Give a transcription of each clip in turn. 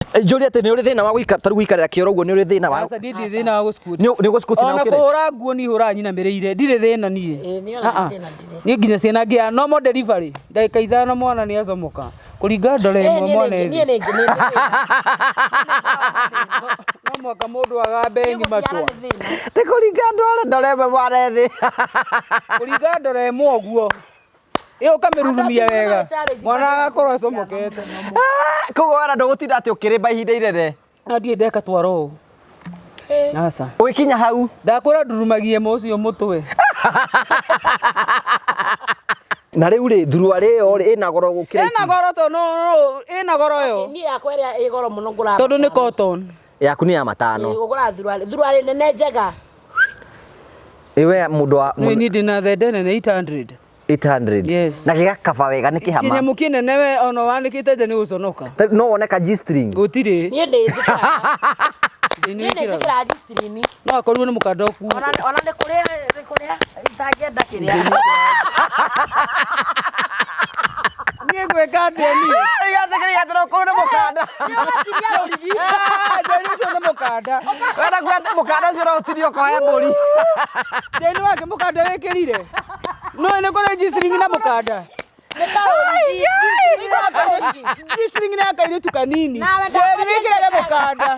Njũrie atĩ nĩ ũrĩ thĩna wa gũikara tarĩu gũikarĩra kĩoro ũguo nĩ ũrĩ thĩna wa Aca niĩ ndirĩ thĩna wa gũsquat. Nĩ ũgũsquat na Ona ũkĩre? kũhũra nguo niĩ hũraga nyinamĩrĩire ndirĩ thĩna niĩ. Ĩĩ, niĩ ona Ah, ah. thĩna ndirĩ. Niĩ nginya ciana ngĩaga normal delivery ndagĩka 5 mwana nĩ acomoka kũringa ndore Eh, ĩmwe niĩ mwana nĩ- niĩ ethĩ. nĩ- nĩ- No mũhaka mũndũ agambe nĩ- ng'ima gũciara twa. nĩ thĩna. Ti kũringa ndore ndore ĩmwe mwana ethĩ. Kũringa ndore ĩmwe ũguo. Ĩyo ũkamĩrurumia wega. Mwana agakorwo acomokete. Ah, Koguo wena ndũgũtinda atĩ ũkĩrĩmba ihinda inene. Na ndirĩ ndeka twaro ũũ. Aca. Ũgĩkinya hau. Ndakwĩra ndurumagie ĩmwe ũcio mũtwe. Na rĩu rĩ thuruarĩ ĩyo rĩ ĩna goro gũkĩra ici. Ĩna goro to no no ĩna goro ĩyo. Niĩ yakwa ĩrĩa ĩ goro mũno ngũraga. Tondũ nĩ cotton. Yaku nĩ ya matano. Ĩ, ũgũraga thuruarĩ. Thuruarĩ nene njega. Ĩ we mũndũ wa Nĩ niĩ ndĩna thende nene 800. 800. Yes. Na gĩgakaba wega nĩ kĩhama. Kĩnyamũ kĩnene we ona wanĩkĩte nja nĩ gũconoka. No wone ka G-string. Gũtirĩ. Niĩ nĩ njĩkĩraga. Niĩ nĩ Ndĩnĩkĩraga. njĩkĩraga G-string. No akorirwo nĩ mũkanda ũkuo. Ona ona nĩ kũrĩa nĩ kũrĩa itangĩenda kĩrĩa. Niĩ ngwĩka atĩa niĩ? Gĩatĩkĩrĩ okorwo nĩ mũkanda. Nĩ ũgatinia rũrigi. Ah, Njeri ũcio nĩ mũkanda. Wenda kuga atĩ mũkanda ũcio no ũtinio ũkohe mbũri. Njeri wake mũkanda wĩkĩrire. No nĩ kũrĩ G-string na mũkanda. Nĩ ta rũrigi. Nĩ ta rũrigi. G-string nĩ ya kairĩtu kanini. Nawe Njeri wĩkĩrage mũkanda.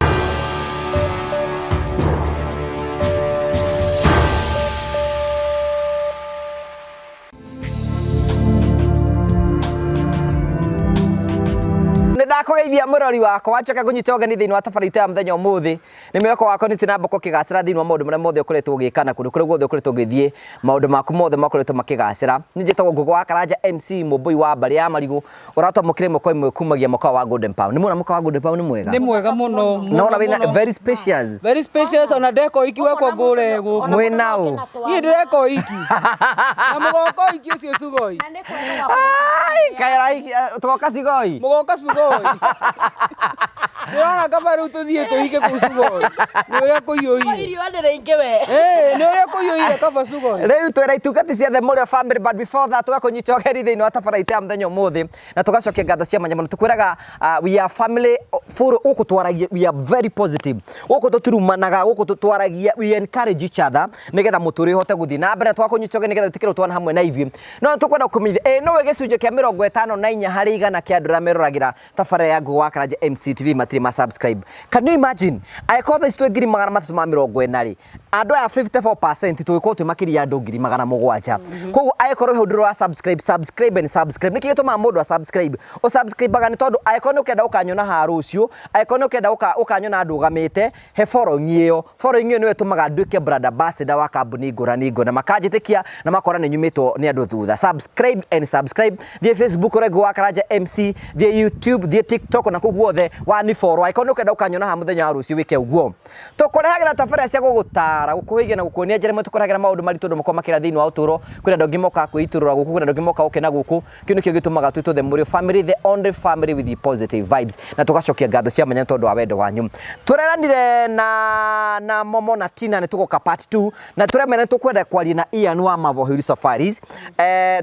Nĩ ndakũgeithia mũrori wakwa njoke ngũnyite ũgeni thĩinĩ wa tabarĩra itũ ya mũthenya ũmũthĩ. Nĩ mwĩhoko wakwa nĩ tinamba ũkĩgacĩra thĩinĩ wa maũndũ marĩa mothe ũkoretwo ũgĩka na kũndũ kũrĩa guothe ũkoretwo ũgĩthiĩ maũndũ maku mothe makoretwo makĩgacĩra. Niĩ njĩtagwo Ngũgũ wa Karanja MC Mũmbũi wa mbarĩ ya Marigũ ũratwamũkĩra ĩmwe kwa ĩmwe kumagia mũkawa wa Golden Pound. Nĩ muona mũkawa wa Golden Pound nĩ mwega? Nĩ mwega mũno. mũno, Naona wĩna mũno. very spacious. Very spacious ona ndeka ũhiki wakwa ngũre gũkũ. Mwĩ nao. Niĩ ndĩreka ũhiki. Na mũgoka ũhiki ũcio Sugoi. Na nĩ kwega Ai, kaĩra tũgoka Cigoi. Mũgoka Sugoi. Ndĩrona kaba rĩu tũthiĩ tũhike kũu Sugoi. Nĩ ũrĩa kũiyũire. Irio nĩ rĩingĩ we. Ĩĩ, nĩ ũrĩa kũiyũire kaba Sugoi. Rĩu twĩra itungati ciothe mũrĩ family but before that tũgakũnyita ũgeni thĩinĩ wa tabarĩra itũ ya mũthenya ũmũthĩ na tũgacokia ngatho cia mwanya mũno tũkwĩraga we are family full gũkũ twaragia we are very positive gũkũ tũtirumanaga gũkũ tũtwaragia we encourage each other nĩgetha mũtũrĩre ũhote gũthiĩ na mbere na tũgakũnyita ũgeni nĩgetha ũtĩkĩre ũtwana hamwe na ithuĩ no tũkwenda kũmenyithia ĩ nĩwe gĩcunjĩ kĩa 54% kĩa andũ arĩa meroragĩra tabarĩra ya Ngũgũ wa Karanja MCTV matirĩ ma subscribe. Can you imagine? Angĩkorwo thaa ici twĩ 340,000 rĩ, andũ aya 54% tũgĩkorwo twĩ makĩria ya andũ 700,000. Koguo angĩkorwo he ũndũ wa subscribe, subscribe and subscribe. Nĩkĩ gĩtũmaga mũndũ a subscribe? Ũ subscribe-aga nĩ tondũ angĩkorwo nĩ ũkenda ũkanyona haha rũciũ, angĩkorwo nĩ ũkenda ũkanyona ndũgamĩte, he following ĩyo. Following ĩyo nĩyo ĩtũmaga nduĩke brand ambassador wa kambuni ngũrani ngũrani na makanjĩtĩkia na makona nĩ nyumĩtwo nĩ andũ thutha. Subscribe and subscribe. Thiĩ Facebook ũrĩa Ngũgũ wa Karanja MC, thiĩ YouTube, thiĩ TikTok na kũu guothe wa ni follow. Angĩkorwo nĩ ũkenda ũkanyona haha mũthenya wa rũciũ wĩke ũguo. Tũkũrehagĩra tabarĩra cia gũgũtara, gũkũhĩgia na gũkuonia njĩra imwe tũkũrehagĩra maũndũ maritũ andũ makoragwo makĩra thĩinĩ wa ũtũũro. Kwĩna andũ angĩ mokaga kwĩitũrũra gũkũ, kwĩna andũ angĩ mokaga gũkena gũkũ. Kĩu nĩkĩo gĩtũmaga twĩtwo the Mũrĩo family, the only family with the positive vibes. Na tũgacokia ngatho cia mwanya nĩ tondũ wa wendo wanyu. Tũreranire na Momo na Tina nĩ tũgoka part 2 na tũremera nĩ tũkwenda kwaria na Ian wa Mavo Hill Safaris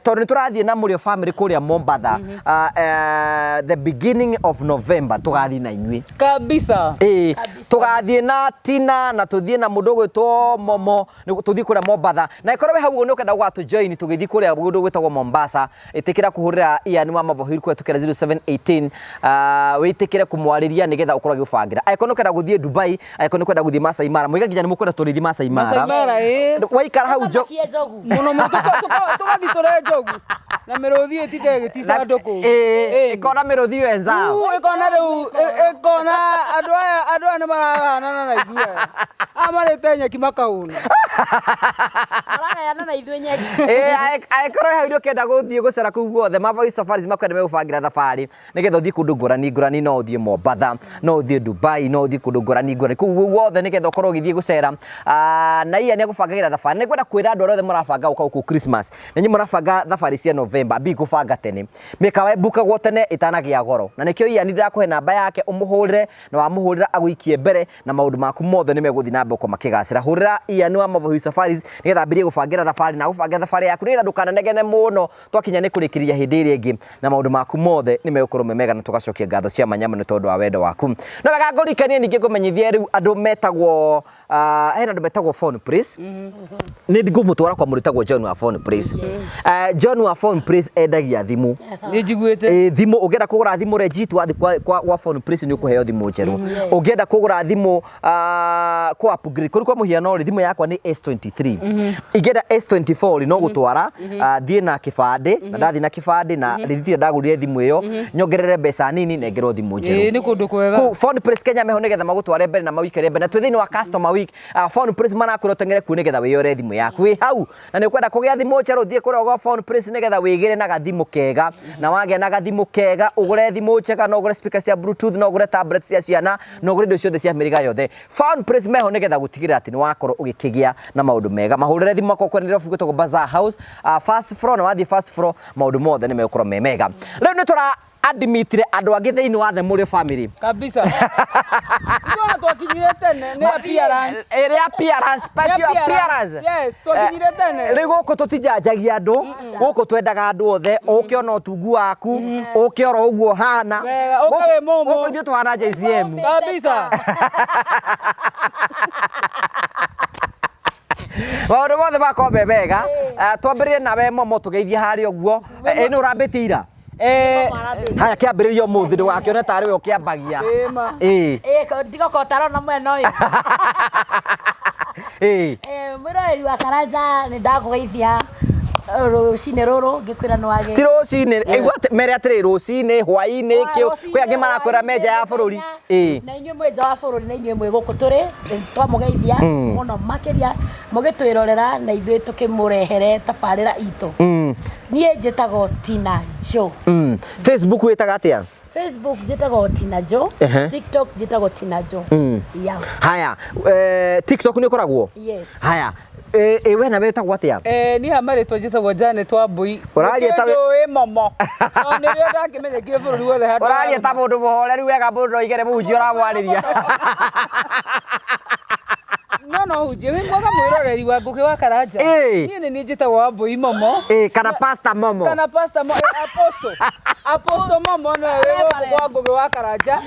tondũ nĩ tũrathiĩ na Mũrĩo family kũrĩa Mombatha the beginning of November tũgathiĩ na inyuĩ. Kabisa. Ĩĩ, tũgathiĩ na Tina na tũthiĩ na mũndũ ũgwĩtwo Momo tũthiĩ kũrĩa Mombatha na ĩkorwo wĩ hau ũguo nĩ ũkenda gũgatũ join tũgĩthiĩ kũrĩa kũndũ gwĩtagwo Mombasa ĩtĩkĩra kũhũrĩra Ian wa Mavo Hill kũhetũkĩra 0718 wĩtĩkĩre kũmwarĩria nĩgetha ũkorwo agĩgũbangĩra angĩkorwo nĩ ũkenda gũthiĩ Dubai angĩkorwo nĩ ũkwenda gũthiĩ Masai Mara mũiga nginya nĩ mũkwenda tũrĩthiĩ Masai Mara Masai Mara, ĩĩ. Waikara hau njo Tũkamakie njogu. Mũno mũno tũgathiĩ tũre njogu na mĩrũthi ĩtinde ĩgĩtica andũ kũu. Ĩĩ, ĩkona mĩrũthi wenzao. Rĩu ĩkona rĩu ĩkona andũ aya andũ aya nĩ marahanana na ithuĩ aya. Aya marĩte nyeki makahũna. Maragayana na ithuĩ nyeki. Ĩĩ, angĩkorwo hau nĩ ũkenda gũthiĩ gũcera kũu guothe Mavo Hill Safaris makwenda megũbangĩra thabarĩ nĩgetha ũthiĩ kũndũ ngũrani ngũrani, no ũthiĩ Mombatha, no ũthiĩ Dubai, no ũthiĩ kũndũ ngũrani ngũrani kũu guothe nĩgetha ũkorwo ũgĩthiĩ gũcera. Na Ian nĩagũbangagĩra thabarĩ. Nĩngwenda kwĩra andũ arĩa othe mũrabanga gũka gũkũ Christmas, na inyuĩ mũrabanga thabarĩ cia November, ambiai kũbanga tene. Mĩkawa ĩbukagwo tene ĩtanagĩa goro, na nĩkĩo Ian ndĩrakũhe namba yake ũmũhũrĩre. Ũmũhũrĩre, na wamũhũrĩra agũikie mbere na maũndũ maku mothe nĩ megũthiĩ na mbere gũkorwo makĩgacĩra. Hũrĩra Ian wa Mavuhi Safaris nĩgetha ambĩrĩrie gũbangĩra thabarĩ na agũbangĩra thabarĩ yaku nĩgetha ndũkananegene mũno twakinya nĩ kũrĩkĩrĩria hĩndĩ ĩrĩa ĩngĩ, na maũndũ maku mothe nĩ megũkorwo me mega, na tũgacokia ngatho cia manyama nĩ tondũ wa wendo waku. No wega ngũririkanie ningĩ ngũmenyithie rĩu andũ metagwo hena andũ metagwo Phone Place. Nĩ ngũmũtwara kwa mũndũ wĩtagwo John wa Phone Place. John wa Phone Place endagia thimũ. Nĩ njiguĩte. Ĩ, thimũ ũngĩenda kũgũra thimũ legit wathiĩ kwa Phone Place nĩ ũkũheo thimũ njerũ. Ũngĩenda kũgũra thimũ kũ upgrade kũrĩ kwa mũhiano rĩ, thimũ yakwa nĩ S23, ingĩenda S24 rĩ, no gũtwara thiĩ na kĩbandĩ, na ndathiĩ na kĩbandĩ na rĩthiti ĩrĩa ndagũrire thimũ ĩyo, nyongerere mbeca nini nengerwo thimũ njerũ. Ĩĩ, nĩ kũndũ kwega. Kũu Phone Place Kenya meho nĩgetha magũtware mbere na magũikarie mbere, na twĩ thĩinĩ wa customer week. Phone Place marakwĩra ũteng'ere kuo nĩgetha wĩyore thimũ yaku wĩ hau, na nĩ ũkwenda kũgĩa thimũ njerũ, thiĩ kũrĩa gwa Phone Place nĩgetha wĩgĩre na gathimũ kega, na wagĩa na gathimũ kega ũgũre thimũ njega, no ũgũre speaker cia bluetooth, no ũgũre tablet cia ciana, no ũgũre indo ciothe cia mĩrĩga yothe. Phone Place meho nĩgetha gũtigĩrĩra atĩ nĩ wakorwo ũgĩkĩgĩa na maũndũ mega. Mahũrĩre thimũ makorwo kwena Nairobi gwĩtagwo Bazaar House, first floor, na wathiĩ first floor maũndũ mothe nĩ megũkorwo me mega. Rĩu nĩ tũra admitire andũ angĩ thĩinĩ wa The Mũrĩo family. Kabisa. Ithuĩ twakinyire tene nĩ appearance. Ĩrĩa appearance, special appearance. Yes, twakinyire tene. Rĩu gũkũ tũtijanjagia andũ, gũkũ twendaga andũ othe, ũke ona ũtungu waku, ũke oro ũguo ũhana. Wega, ũke wĩ mũmũ. Gũkũ ithuĩ tũhana JCM. Kabisa. Maũndũ mothe makorwo me mega. Twambĩrĩrie nawe Momo, tũgeithie harĩa ũguo. Ĩ nĩ ũrambĩtie ira? Haya, kĩambĩrĩria ũmũthĩ ndũgakĩone tarĩ we ũkĩambagia. Ĩma. Ĩ. Ndigokorwo tarona mwena ũyũ. Ĩ. Mwĩroreri wa Karanja, nĩ ndakũgeithia rũcinĩ rũrũ ngĩkwĩra nĩ wagĩ Ti rũcinĩ, igua atĩ mere atĩrĩ, rũcinĩ, hwainĩ, kĩ kwĩ angĩ marakwĩra me nja ya bũrũri. Ĩ. Na inyuĩ mwĩ nja wa bũrũri na inyuĩ mwĩ gũkũ tũrĩ, twamũgeithia mũno makĩria mũgĩtwĩrorera na ithuĩ tũkĩmũrehere tabarĩra itũ. Niĩ njĩtagwo Tina Joe. Facebook wĩtaga atĩa? Facebook njĩtagwo Tina Joe. TikTok njĩtagwo Tina Joe. Yeah. Haya, TikTok nĩ ũkoragwo? Yes. Haya, ĩ we nawe wĩtagwo atĩa? Niĩ ha marĩtwa njĩtagwo Janet Wambui. Ũraria ta we- Njũĩ Momo. No nĩrĩo ndakĩmenyekire bũrũri wothe handũ Ũraria ta mũndũ mũhoreru wega, mũndũ no igere mũhunjia ũramwarĩria. No hunjie wĩ mwega mwĩroreri wa Ngũgĩ wa Karanja. Ĩĩ. Niĩ nĩ niĩ njĩtagwo Wambui Momo. Ĩ, kana Pastor Momo. Kana Pastor Mo, Apostle. Apostle Momo nĩwe wĩ gũkũ kwa Ngũgĩ wa Karanja.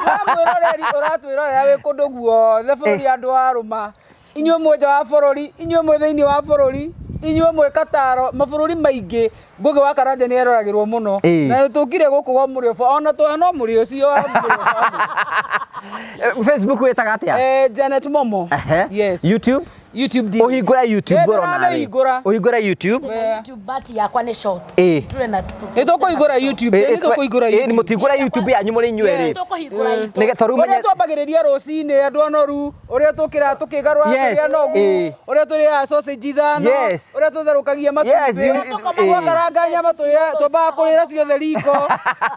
Wa mwĩroreri ũratwĩrorera wĩ kũndũ guothe bũrũri andũ a rũma. Inyuĩ mwĩ nja wa bũrũri, inyuĩ mwĩ thĩinĩ wa bũrũri, inyuĩ mwĩ Kataro, mabũrũri maingĩ, Ngũgĩ wa Karanja nĩ eroragĩrwo mũno. Ĩĩ. Na tũkire gũkũ gwa Mũrĩo ona tũhana no Mũrĩo ũcio wa Mũrĩo family. Facebook wĩtaga atĩa? Janet Momo. Yes. YouTube? YouTube ndi. Ũhingũre YouTube Ĩĩ, oro nawe. ndĩramĩhingũra. Ũhingũre YouTube. Na YouTube but yakwa nĩ short. Ĩĩ. Tũrĩ na Nĩ tũkũhingũra YouTube. Nĩ tũkũhingũra Ĩ, YouTube. mũtihingũra YouTube yanyu mũrĩ inyuĩ erĩ. Nĩ tũkũhingũra itũ. Nĩgetha rĩu Ũrĩa menye twambagĩrĩria rũcinĩ andũ anoru, ũrĩa tũkĩra tũkĩgarũra Yes, tũrĩ anogu, ĩĩ. ũrĩa tũrĩaga sausage ithano, Yes. ũrĩa tũtherũkagia Yes, matumbĩ, twakaranga nyama twambaga kũrĩra ciothe riko,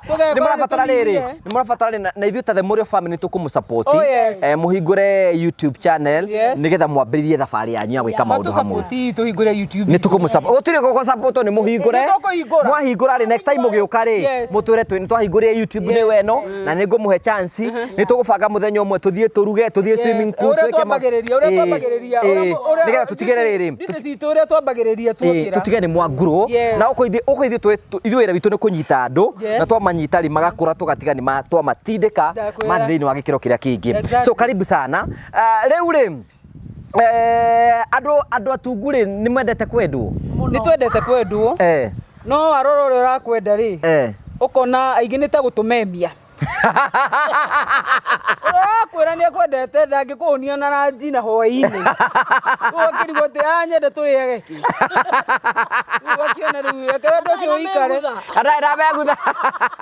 tũgekora nĩ mũrabatara rĩrĩ, nĩtũrĩire. nĩ mũrabatara rĩrĩ, na ithuĩ ta The Mũrĩo family nĩ tũkũmũsupport. Oh, yes. Mũhingũre YouTube channel Yes. nĩgetha mwambĩrĩrie thabarĩ yanyu ya gwĩka maũndũ hamwe. Matũsupport tũhingũre YouTube. Nĩ tũkũmũsupport. Gũtirĩ gũgũsupport nĩ mũhingũre. Nĩ tũkũhingũra. Mwahingũra rĩ, next time mũgĩũka rĩ, Yes. mũtwĩre twĩ nĩ twahingũrire YouTube nĩ Yes. weno na nĩ ngũmũhe chance. Nĩ tũgũbanga mũthenya ũmwe tũthiĩ tũruge, tũthiĩ swimming pool, Ũrĩa twĩke twambagĩrĩria, ũrĩa Ĩĩ, twambagĩrĩria, ĩĩ, nĩgetha tũtigĩre rĩrĩ, Nditĩ citũ ũrĩa twambagĩrĩria Ĩĩ, tuokĩra. tũtige nĩ mwangurũ Yes. na gũkũ ithuĩ ithuĩ wĩra witũ nĩ kũnyita andũ Yes. na twamanyita rĩ magakũra tũgatiga nĩ twamatindĩka Ndakwĩra. mathiĩ thĩinĩ wa gĩkĩro kĩrĩa kĩngĩ. Exactly. So karibu sana. Rĩu rĩ, andũ atungu rĩ nĩ mwendete kwendwo? Nĩ twendete kwendwo. No warora ũrĩa ũrakwenda rĩ, ũkona aingĩ nĩ ta gũtũmemia. Ũrĩa ũrakwĩra nĩ akwendete ndangĩkũhũnia na ranji na hwaĩ-inĩ. Rĩu ũkĩrigwo atĩ anyende tũrĩage kĩ. Rĩu ũgakĩona rĩu reke wendo ũcio ũikare. Ndamegutha.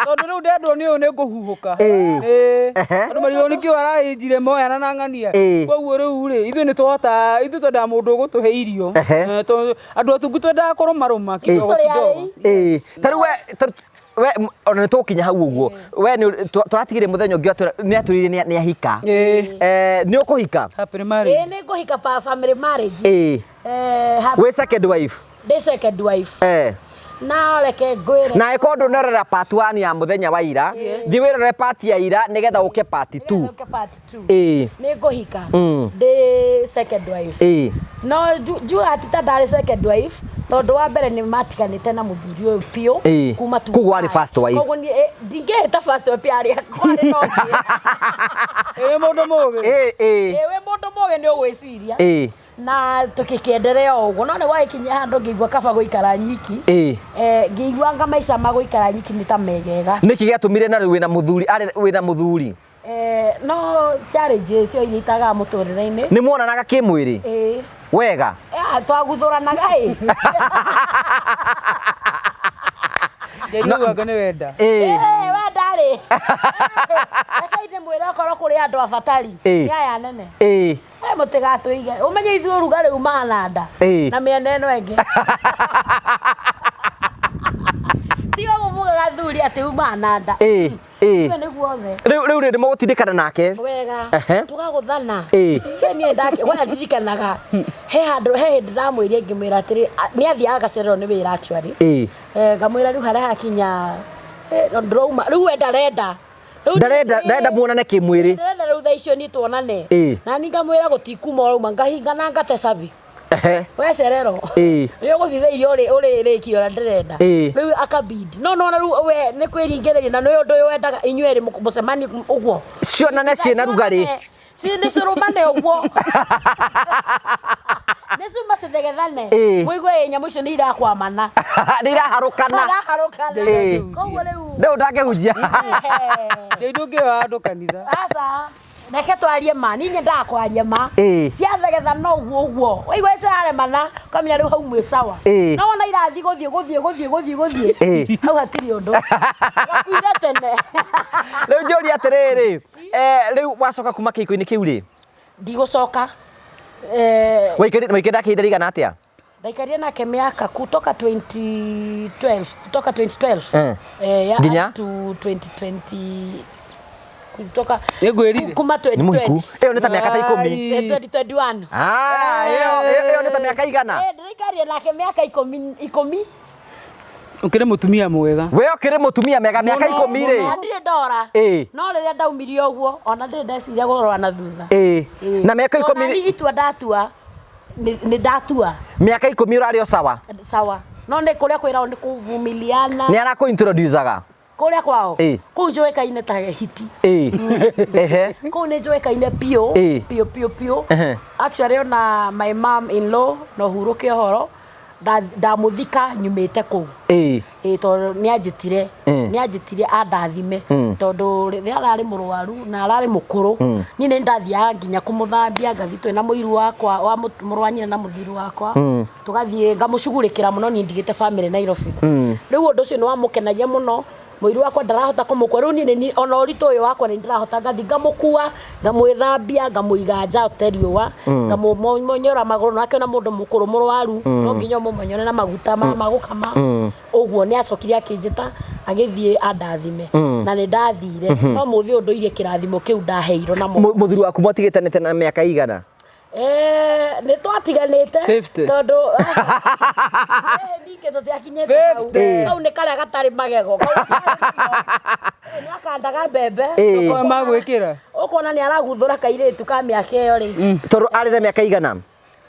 Tondũ rĩu ndendwo nĩ ũyũ nĩ ngũhuhũka. Ĩĩ. Ĩĩ. Andũ marigwo nĩkĩ araĩnjire moyana na ng'ania. Ĩĩ. Koguo rĩu rĩ, ithuĩ nĩ tũhotaga, ithuĩ twendaga mũndũ ũgũtũhe irio. Andũ atungu twendaga kũrũmarũma kidogo Tũrĩ kidogo. arĩi. Ĩĩ. Ta rĩu we ona nĩ tũgũkinya hau ũguo. We nĩ tũratigire mũthenya ũngĩ nĩ atwĩrire nĩ ahika. Ĩĩ. Nĩ ũkũhika? Happily married. Ĩĩ, nĩ ngũhika pa family marriage. Ĩĩ. Wĩ second wife? Ndĩ second wife. Na reke ngwĩre. Na ĩkorwo ndũnerora part 1 ya mũthenya wa ira, thiĩ wĩrore part ya ira nĩgetha ũke part 2. Ũke part 2. Ĩĩ. Nĩ ngũhika. Ndĩ second wife. Ĩĩ. No njugaga ti ta ndarĩ second wife tondũ wa mbere nĩ matiganĩte na mũthuri ũyũ biũ Ĩĩ. kuma Koguo warĩ first wife. Koguo niĩ ndingĩhĩta first wife yarĩ kwarĩ no ũngĩ. Ĩ mũndũ mũgĩ. Ĩĩ ĩĩ. Ĩ wĩ mũndũ mũgĩ nĩ ũgwĩciria. Ĩĩ. Na tũgĩkĩenderea o ũguo no nĩ gwagĩkinyia handũ ngĩigua kaba gũikara nyiki. Ĩĩ. Ngĩigua anga maica ma gũikara nyiki nĩ ta megega. Nĩkĩ gĩatũmire na rĩu wĩna mũthuri arĩ wĩna mũthuri? No challenges cio iria itagaga mũtũrĩre-inĩ. Nĩ muonanaga kĩmwĩrĩ? Ĩĩ. Wega. Twaguthũranaga ĩ. Njeri ugaga nĩ wenda. Ĩĩ. Wenda rĩ. Reke ndĩmwĩre okorwo kũrĩ andũ abatari. Ĩĩ. Nĩ aya nene. Ĩĩ. Mũtigatũige. Ũmenye ithuĩ ũrugarĩ umaga na nda. Ĩĩ. Na mĩena ĩno ĩngĩ. Ti ũguo mugaga athuri atĩ umaga na nda. Ĩĩ. Ĩĩ. Ithuĩ nĩguo othe. Rĩu rĩu rĩ nĩmũgũtindĩkana nake. Wega. Ehe. Tũgagũthana. Ĩĩ. He niĩ kwanja ndirikanaga he handũ he hĩndĩ ndamwĩrire ngĩmwĩra atĩrĩ nĩ athiaga agacererwo nĩ wĩra actually. Ĩĩ. Ngamwĩra rĩu harĩa hakinya ndĩrauma rĩu we ndarenda. Rĩu Ndarenda ndarenda muonane kĩmwĩrĩ. Ndarenda rĩu thaa icio niĩ tuonane. Ĩĩ. Na niĩ ngamwĩra gũtikuma ũrauma ngahinga na ngate cabi. Ehe. We cerero. Ĩĩ. Rĩu ũgũthiĩ thaa iria ũrĩrĩkia ũrĩa ndĩrenda. Ĩĩ. Rĩu akabidi. No nona rĩu we nĩ kwĩringĩrĩria na nĩ ũndũ ũyũ wendaga inyuĩ erĩ mũcemanie ũguo. Cionane ciĩna rugarĩ. Nĩ cirũmane ũguo. Nĩ cuma cithegethane. Ĩĩ. Mũigue ĩ nyamũ icio nĩ irakwamana. Nĩ iraharũkana. Iraharũkana. Ĩĩ. Koguo rĩu. Rĩu ndangĩhunjia. Njeri ndũngĩoya andũ kanitha. Aca. Reke twarie ma, niĩ nyendaga kwaria ma. Ĩĩ. Ciathegetha no ũguo ũguo. Waigua ciraremana, ũkamenya rĩu hau mwĩ sawa. Ĩĩ. No wona irathiĩ gũthiĩ gũthiĩ gũthiĩ gũthiĩ gũthiĩ. Ĩĩ. Hau hatirĩ ũndũ. Wakuire tene. Rĩu njũrie atĩrĩrĩ, rĩu wacoka kuma kĩhiko-inĩ kĩu rĩ? Ndigũcoka. Waikarire nake ihinda rĩigana atĩa? Ndaikarire nake mĩaka kutoka 2012, kutoka 2012. Eh. Nginya? Up to 2020 kutoka Nĩngwĩrire. kuma Nĩ mũhiku. 2020. Ĩyo nĩ ta mĩaka ta ikũmi. 2021. Ah, ĩyo nĩ ta mĩaka igana. Ndĩraikarire nake mĩaka ikũmi. Ũkĩrĩ mũtumia mwega. We ũkĩrĩ mũtumia mega mĩaka ikũmi rĩ. Na ndirĩ ndora. Ĩĩ. No rĩrĩa ndaumirie ũguo ona ndirĩ ndeciria kũrora na thutha. Ĩĩ. Na mĩaka Ona ikũmi niĩ itua ndatua nĩ ndatua mĩaka ikũmi ũrarĩ o sawa. sawa. No nĩ kũrĩa kwĩragwo nĩ kũvumiliana. Nĩ arakũ introduce-aga. Kũrĩa kwao. Ĩĩ. Kũu njũĩkaine ta hiti. Ĩĩ. Ehe. Kũu nĩ njũĩkaine biũ. Ĩĩ. Biũ biũ biũ. Ehe. Actually ona my mom in law no hurũke ũhoro ndamũthika nyumĩte kũu. Ĩĩ. Ĩĩ tondũ nĩ anjĩtire. Nĩ anjĩtire andathime. Tondũ rĩrĩa ararĩ mũrwaru na ararĩ mũkũrũ. Niĩ nĩ ndathiaga nginya kũmũthambia ngathiĩ twĩna mũiru wakwa wa mũrũ wa nyina na mũthuri wakwa. Tũgathiĩ ngamũcugurĩkĩra mũno niĩ ndigĩte family Nairobi. Rĩu ũndũ ũcio nĩ wamũkenagia mũno. Mũiru wakwa ndarahota kũmũkua rĩu niĩ nĩ ona ũritũ ũyũ wakwa nĩ ndĩrahota ngathiĩ ngamũkua ngamwĩthambia ngamũiga nja ote riũa ngamũmonyora magũrũ na akĩona mũndũ mũkũrũ mũrwaru no nginya ũmũmonyore na maguta ma gũkama ũguo nĩ acokire akĩnjĩta agĩthiĩ andathime na nĩ ndathire no mũthĩ ũyũ ndũirie kĩrathimo kĩu ndaheirwo na Mũthuri waku mwatigĩtanĩte na mĩaka igana? Nĩ twatiganĩte 50. tondũ ningĩ tũtiakinyĩte hau. 50. Hau nĩ karĩa gatarĩ magego. Nĩ akandaga mbembe. Ĩĩ. Magwĩkĩra. Ũkona nĩ araguthũra kairĩtu ka mĩaka ĩyo rĩ. Tondũ arĩ na mĩaka igana?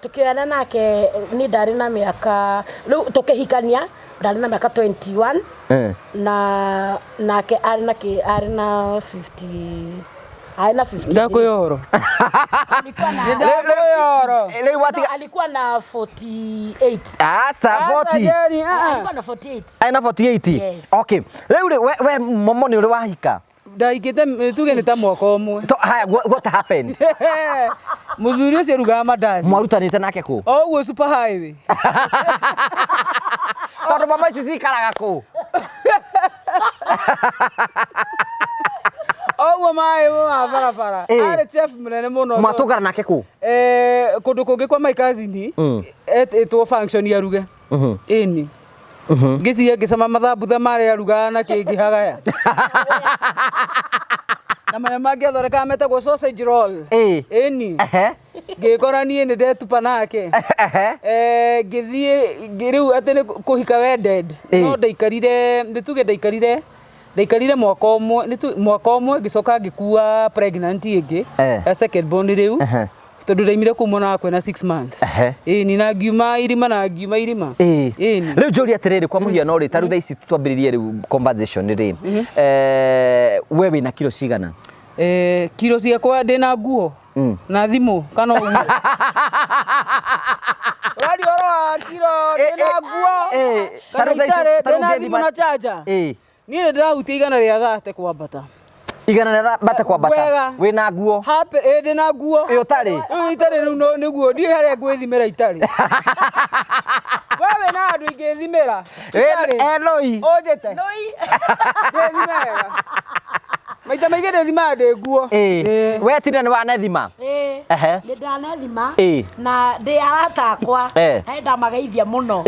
Tũkĩoyana nake niĩ ndarĩ na mĩaka rĩu tũkĩhikania ndarĩ na mĩaka 21 na nake arĩ na arĩ na 50 arĩ na 50. Ndakwĩra ũhoro. Alikuwa na Ndakwĩra ũhoro. Rĩu watiga No, alikuwa na 48. Aca 40. Alikuwa na 48. Arĩ na 48. Yes. Okay. Rĩu rĩ we Momo nĩ ũrĩ wahika? Ndahikĩte tuge nĩ ta mwaka ũmwe. Haya, what happened? Mũthuri ũcio arugaga mandathi. Mwarutanĩte nake kũ? O ũguo super highway. Tondũ mama ici cikaraga kũ? O ũguo maĩ ma barabara. Arĩ chef mũnene mũno. Mwatũngana nake kũ? Kũndũ kũngĩ kwa my cousin etĩtwo function aruge. Ĩni. Ngĩciria ngĩcama mathambutha marĩa arugaga na kĩngĩ hagaya. Na marĩa mangĩ athondekaga metagwo sausage roll. Ĩni. Ngĩkora niĩ nĩ ndetupa nake. Ngĩthiĩ rĩu atĩ nĩ kũhika wedded. No ndaikarire, nĩ tuge ndaikarire mwaka ũmwe, mwaka ũmwe ngĩcoka ngĩkua pregnant ĩngĩ ya second born rĩu. Tondũ ndaimire kũu mwana wakwa na 6 months. Ĩni, na ngiuma irima na ngiuma irima. Ĩni. Rĩu njũrie atĩrĩrĩ, kwa mũhiano rĩ, ta rĩu thaa ici twambĩrĩrie rĩu conversation rĩ, we wĩna kiro cigana? Kiro ciakwa ndĩna nguo na thimũ kana ũguo. Ũraria ũhoro wa kiro ndĩna nguo Ta kana rĩu thaa ici- itarĩ, ta rĩu ndĩna thimũ ũngĩthima- na charger. Niĩ nĩ ndĩrahutia 130 kwambata. 130 kwambata. Wega. Wĩna nguo. Happy, ĩ ndĩna nguo. Ĩ ũtarĩ? Rĩu itarĩ rĩu nĩguo ndiũĩ harĩa ngwĩthimĩra itarĩ. We wĩna handũ ingĩthimĩra. Itarĩ. Nũi. Ũnjĩte. Ndĩthime wega. Maita maingĩ ndĩthimaga ndĩ nguo. We Tina nĩ wanethima? Nĩ ndanethima na ndĩ arata akwa he ndamageithia mũno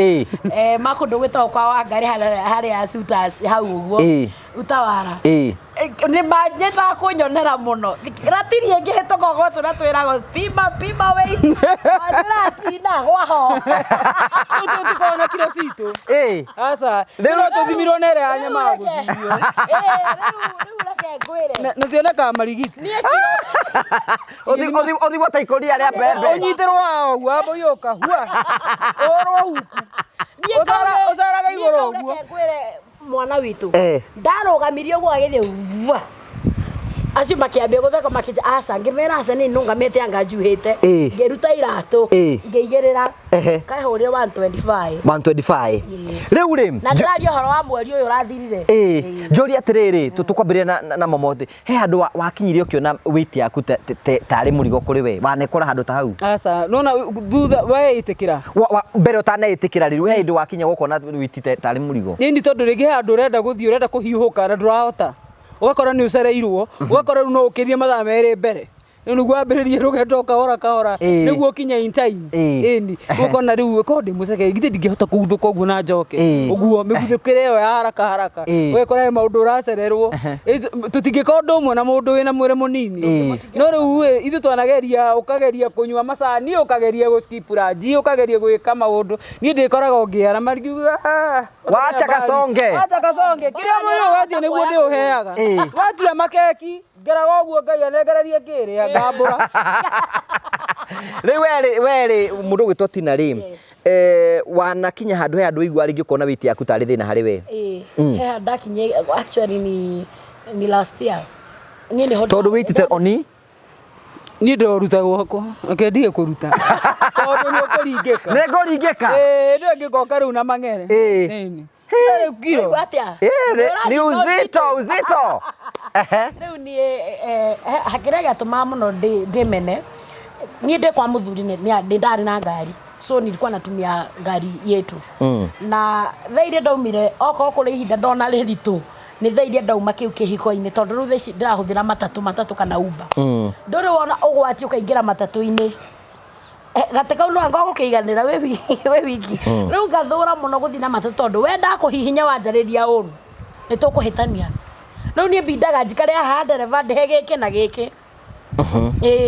ma kũndũ gwĩtagwo kwa Wangarĩ harĩa Suitors hau ũguo Utawara. Nĩ manyitaga kũnyonera mũno ratiri ĩngĩhĩtũka ũguo tũrĩa twĩragwo pima pima weight manjĩra Tina gwaho. Rĩu tũtikoragwo na kiro citũ. Aca. Rĩu no tũthimirwo na ĩrĩa ya nyama ya gũthimio. Rĩu reke ngwĩre. Na cionekaga marigiti. Niĩ kiro Ũthimwo ta ikũnia rĩa mbembe. Ũnyitĩrwo haha ũguo wamba ũiyũka hua. Ũhũrwo huku. Niĩ Ũcaraga igũrũ kau ũguo. reke ngwĩre mwana witũ. Ndarũgamirie ũguo agĩthiĩ vua. Acio makĩambia gũtheka makĩnja aca, ngĩmera aca nĩ nũngamĩte anga njuhĩte. Ngĩruta iratũ ngĩigĩrĩra kaihũrire 125. 125. Rĩu rĩ, Na ndĩraria ũhoro wa mweri ũyũ ũrathirire. Njũrie atĩrĩrĩ, tũkwambĩrĩria na momothi. He handũ wakinyire ũkĩona weight yaku tarĩ mũrigo kũrĩ we, wanekora handũ ta hau? Aca, nona thutha weĩtĩkĩra. Mbere ũtaneĩtĩkĩra rĩu, he hĩndĩ wakinya gũkona weight tarĩ mũrigo? Ĩni, tondũ rĩngĩ he handũ ũrenda gũthiĩ, ũrenda kũhiũhũka na ndũrahota. Ũgakora nĩ ũcereirwo, ũgakora rĩu no ũkĩrie mathaa merĩ mbere. Rĩu nĩguo wambĩrĩrie rũgendo kahora kahora, nĩguo ũkinye in time. Ĩni, ũkona rĩu korwo ndĩ mũceke, githĩ ndingĩhota kũguthũka ũguo na njoke. Ũguo mĩguthũkĩre ĩyo ya haraka haraka. Ũgakora he maũndũ ũracererwo. Tũtingĩka ũndũ ũmwe na mũndũ wĩna mwĩrĩ mũnini. No rĩu ĩ, ithuĩ twanageria, ũkageria kũnyua macani, ũkageria gũ skip lunch, ũkageria gwĩka maũndũ. Niĩ ndĩkoraga ngĩara mariuga. Wacha kasonge. Wacha kasonge. Kĩrĩa mwĩrĩ ũwetie nĩguo ndĩũheaga. Watia makeki, ngeraga ũguo Ngai anengererie ngĩrĩa ngambũra. Rĩu werĩ mũndũ ũgwĩtwo Tina rĩ, wanakinya handũ he handũ ũigua rĩngĩ ũkona weight yaku tarĩ thĩna harĩ we? He ndakinye actually ni last year. Niĩ nĩho Tondũ weight te oni? Niĩ ndĩroruta gwakwa, reke ndige kũruta. Tondũ nĩ ũkũringĩka. Nĩ ngũringĩka? Ĩĩ, ndũĩ ngĩgoka rĩu na mang'ere. Ĩni. Rĩu kiro. Atĩa? Ni uzito, uzito. Rĩu niĩ kĩrĩa gĩatũmaga mũno ndĩmene, niĩ ndĩ kwa mũthuri nĩ ndarĩ na ngari. So nilikuwa natumia ngari yetu. Na thaa iria ndaumire, okorwo kũrĩ ihinda ndona rĩritũ, nĩ thaa iria ndauma kĩu kĩhiko-inĩ, tondũ rĩu thaa ici ndĩrahũthĩra matatũ kana Uber. Ndũrĩ wona ũgwati ũkaingĩra matatũ-inĩ. Gatĩ kau no anga ũgũkĩiganĩra wĩ wiki. Rĩu ngathũra mũno gũthiĩ na matatũ tondũ we ndakũhihinya wanjarĩria ũru, nĩ tũkũhĩtania. Rĩu niĩ mbindaga njikare haha ndereba ndĩhe gĩkĩ na gĩkĩ.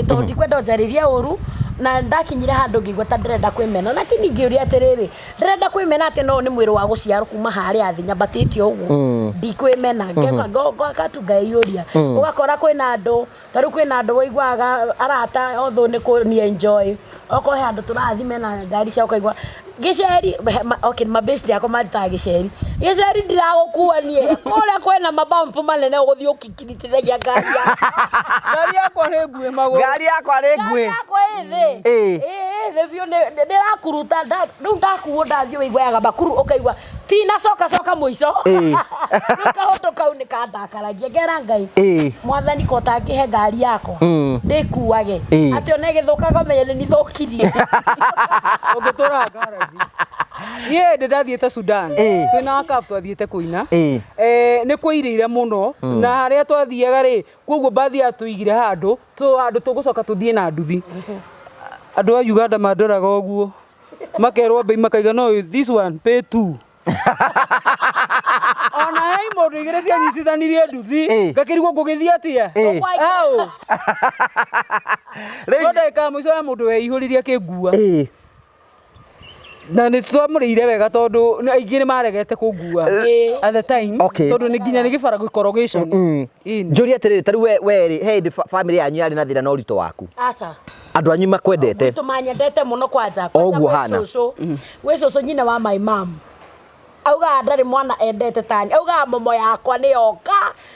Tondũ ndikwenda ũnjarĩrie ũru, na ndakinyire handũ ngĩigua ta ndĩrenda kwĩmena. Lakini ngĩũria atĩrĩrĩ, ndĩrenda kwĩmena atĩ no nĩ mwĩrĩ wa gũciarwo kuma harĩa thĩ nyambatĩte ũguo. Ndikwĩmena. Ngeka tu ngaiyũria. Ũgakora kwĩna andũ, ta rĩu kwĩna andũ ũiguaga arata although nĩ kũ enjoy. Okorwo he handũ tũrathiĩ mena ngari ciao ũkaigua gĩceri, okay, mabesti yakwa marutaga gĩceri. Gĩceri ndiragũkua niĩ. Kũrĩa kwĩna mabampu manene ũgũthiĩ ũkĩkiritithagia ngari yaku. Ngari yakwa nĩ nguĩ magũrũ. Ngari yakwa nĩ nguĩ. Ngari yakwa ĩ thĩ. Ĩ thĩ biũ ndĩrakuruta, rĩu ndakuo ndathiĩ ũiguaga bakuru ũkaigua tina coka coka mũico. Rĩu kaũndũ kau nĩ kandakaragia. Ngera Ngai. Mwathani ko ũtangĩhe ngari yakwa, ndĩkuage. Atĩ ona ĩgĩthũka ngomenya nĩ nithũkirie. Ũngĩtũra ngaraji. Niĩ ndĩ ndathiĩte Sudan. Twĩna Akaf twathiĩte kũina. Nĩ kwairĩire mũno na harĩa twathiaga rĩ, koguo mbathi yatũigire handũ, handũ tũgũcoka tũthiĩ na nduthi. Andũ a Uganda mandoraga ũguo. Makerwo mbei makaiga no this one pay 2. Ona he mũndũ igĩrĩ cianyitithanirie nduthi Ĩ. ngakĩrigwo ngũgĩthiĩ atĩa. Ĩ. Au. Rĩu- No ndagĩka ya mũico ya mũndũ weihũririe akĩngua. Ĩ. Na nĩ twamũrĩire wega tondũ aingĩ nĩ maregete kũngua Ĩ. at the time. Okay. Tondũ nĩ nginya nĩ gĩbara gĩkorogation. Ĩni. Njũrie atĩrĩrĩ, ta rĩu we rĩ, he hĩndĩ family yanyu yarĩ na thĩna na ũritũ waku, Aca. andũ anyu makwendete? Gwitũ manyendete mũno kwanja. O ũguo hana. Gwĩ cũcũ nyina wa my mom augaga ndarĩ mwana endete tani, augaga momo yakwa nĩ yoka,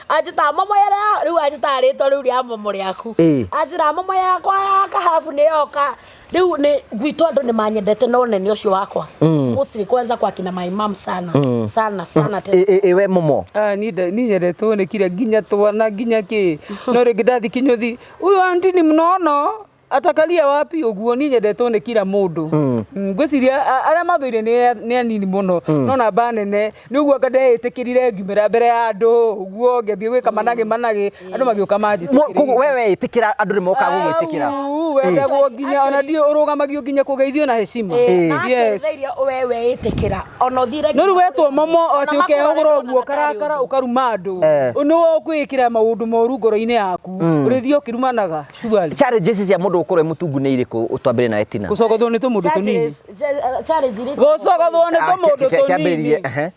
anjĩtaga momo ĩrĩa rĩu, anjĩtaga rĩtwa rĩu rĩa momo rĩaku. Ĩ. Anjĩraga momo yakwa ya kahabu nĩ yoka. Rĩu nĩ gwitũ andũ nĩ manyendete na ũnene ũcio wakwa, mostly kwanza kwa kina my mom sana sana sana tena. Ĩ, ĩ, we momo? Ah, niĩ nyendetwo nĩ kira nginya twana nginya kĩ, no rĩngĩ ndathi kinyũthi, huyu auntie ni mnono, atakalia wapi ũguo. Niĩ nyendetwo nĩ kira mũndũ. Ngwĩciria arĩa mathũire nĩ anini mũno, no namba nene nĩ ũguo anga ndeĩtĩkĩrire ngiumĩra mbere ya andũ ũguo ngĩambia gwĩka managĩ managĩ, andũ magĩũka Koguo manjĩtĩkĩrĩire. we weĩtĩkĩra, andũ nĩ mokaga gũgwĩtĩkĩra? Au, wendagwo nginya ona ndiũ ũrũgamagio nginya kũgeithio na heshima. Ĩ, na Yes. actually thaa iria we weĩtĩkĩra ona ũthire No rĩu wetwo momo Ona atĩ makũrore ũkehũgũra ndona ũguo gatarĩ karakara ũndũ. ũkaruma andũ, Eh. nĩwe ũkwĩĩkĩra maũndũ moru ngoro-inĩ yaku, ũrĩthiĩ ũkĩrumanaga surely. Challenges cia mũndũ gũkorwo e mũtungu nĩ irĩkũ? Twambĩrĩrie nawe, Tina. Gũcogothwo nĩ tũmũndũ tũnini. Challenge irĩkũ? Gũcogothwo nĩ Ah, tũmũndũ kĩambĩrĩrie, tũnini. ehe.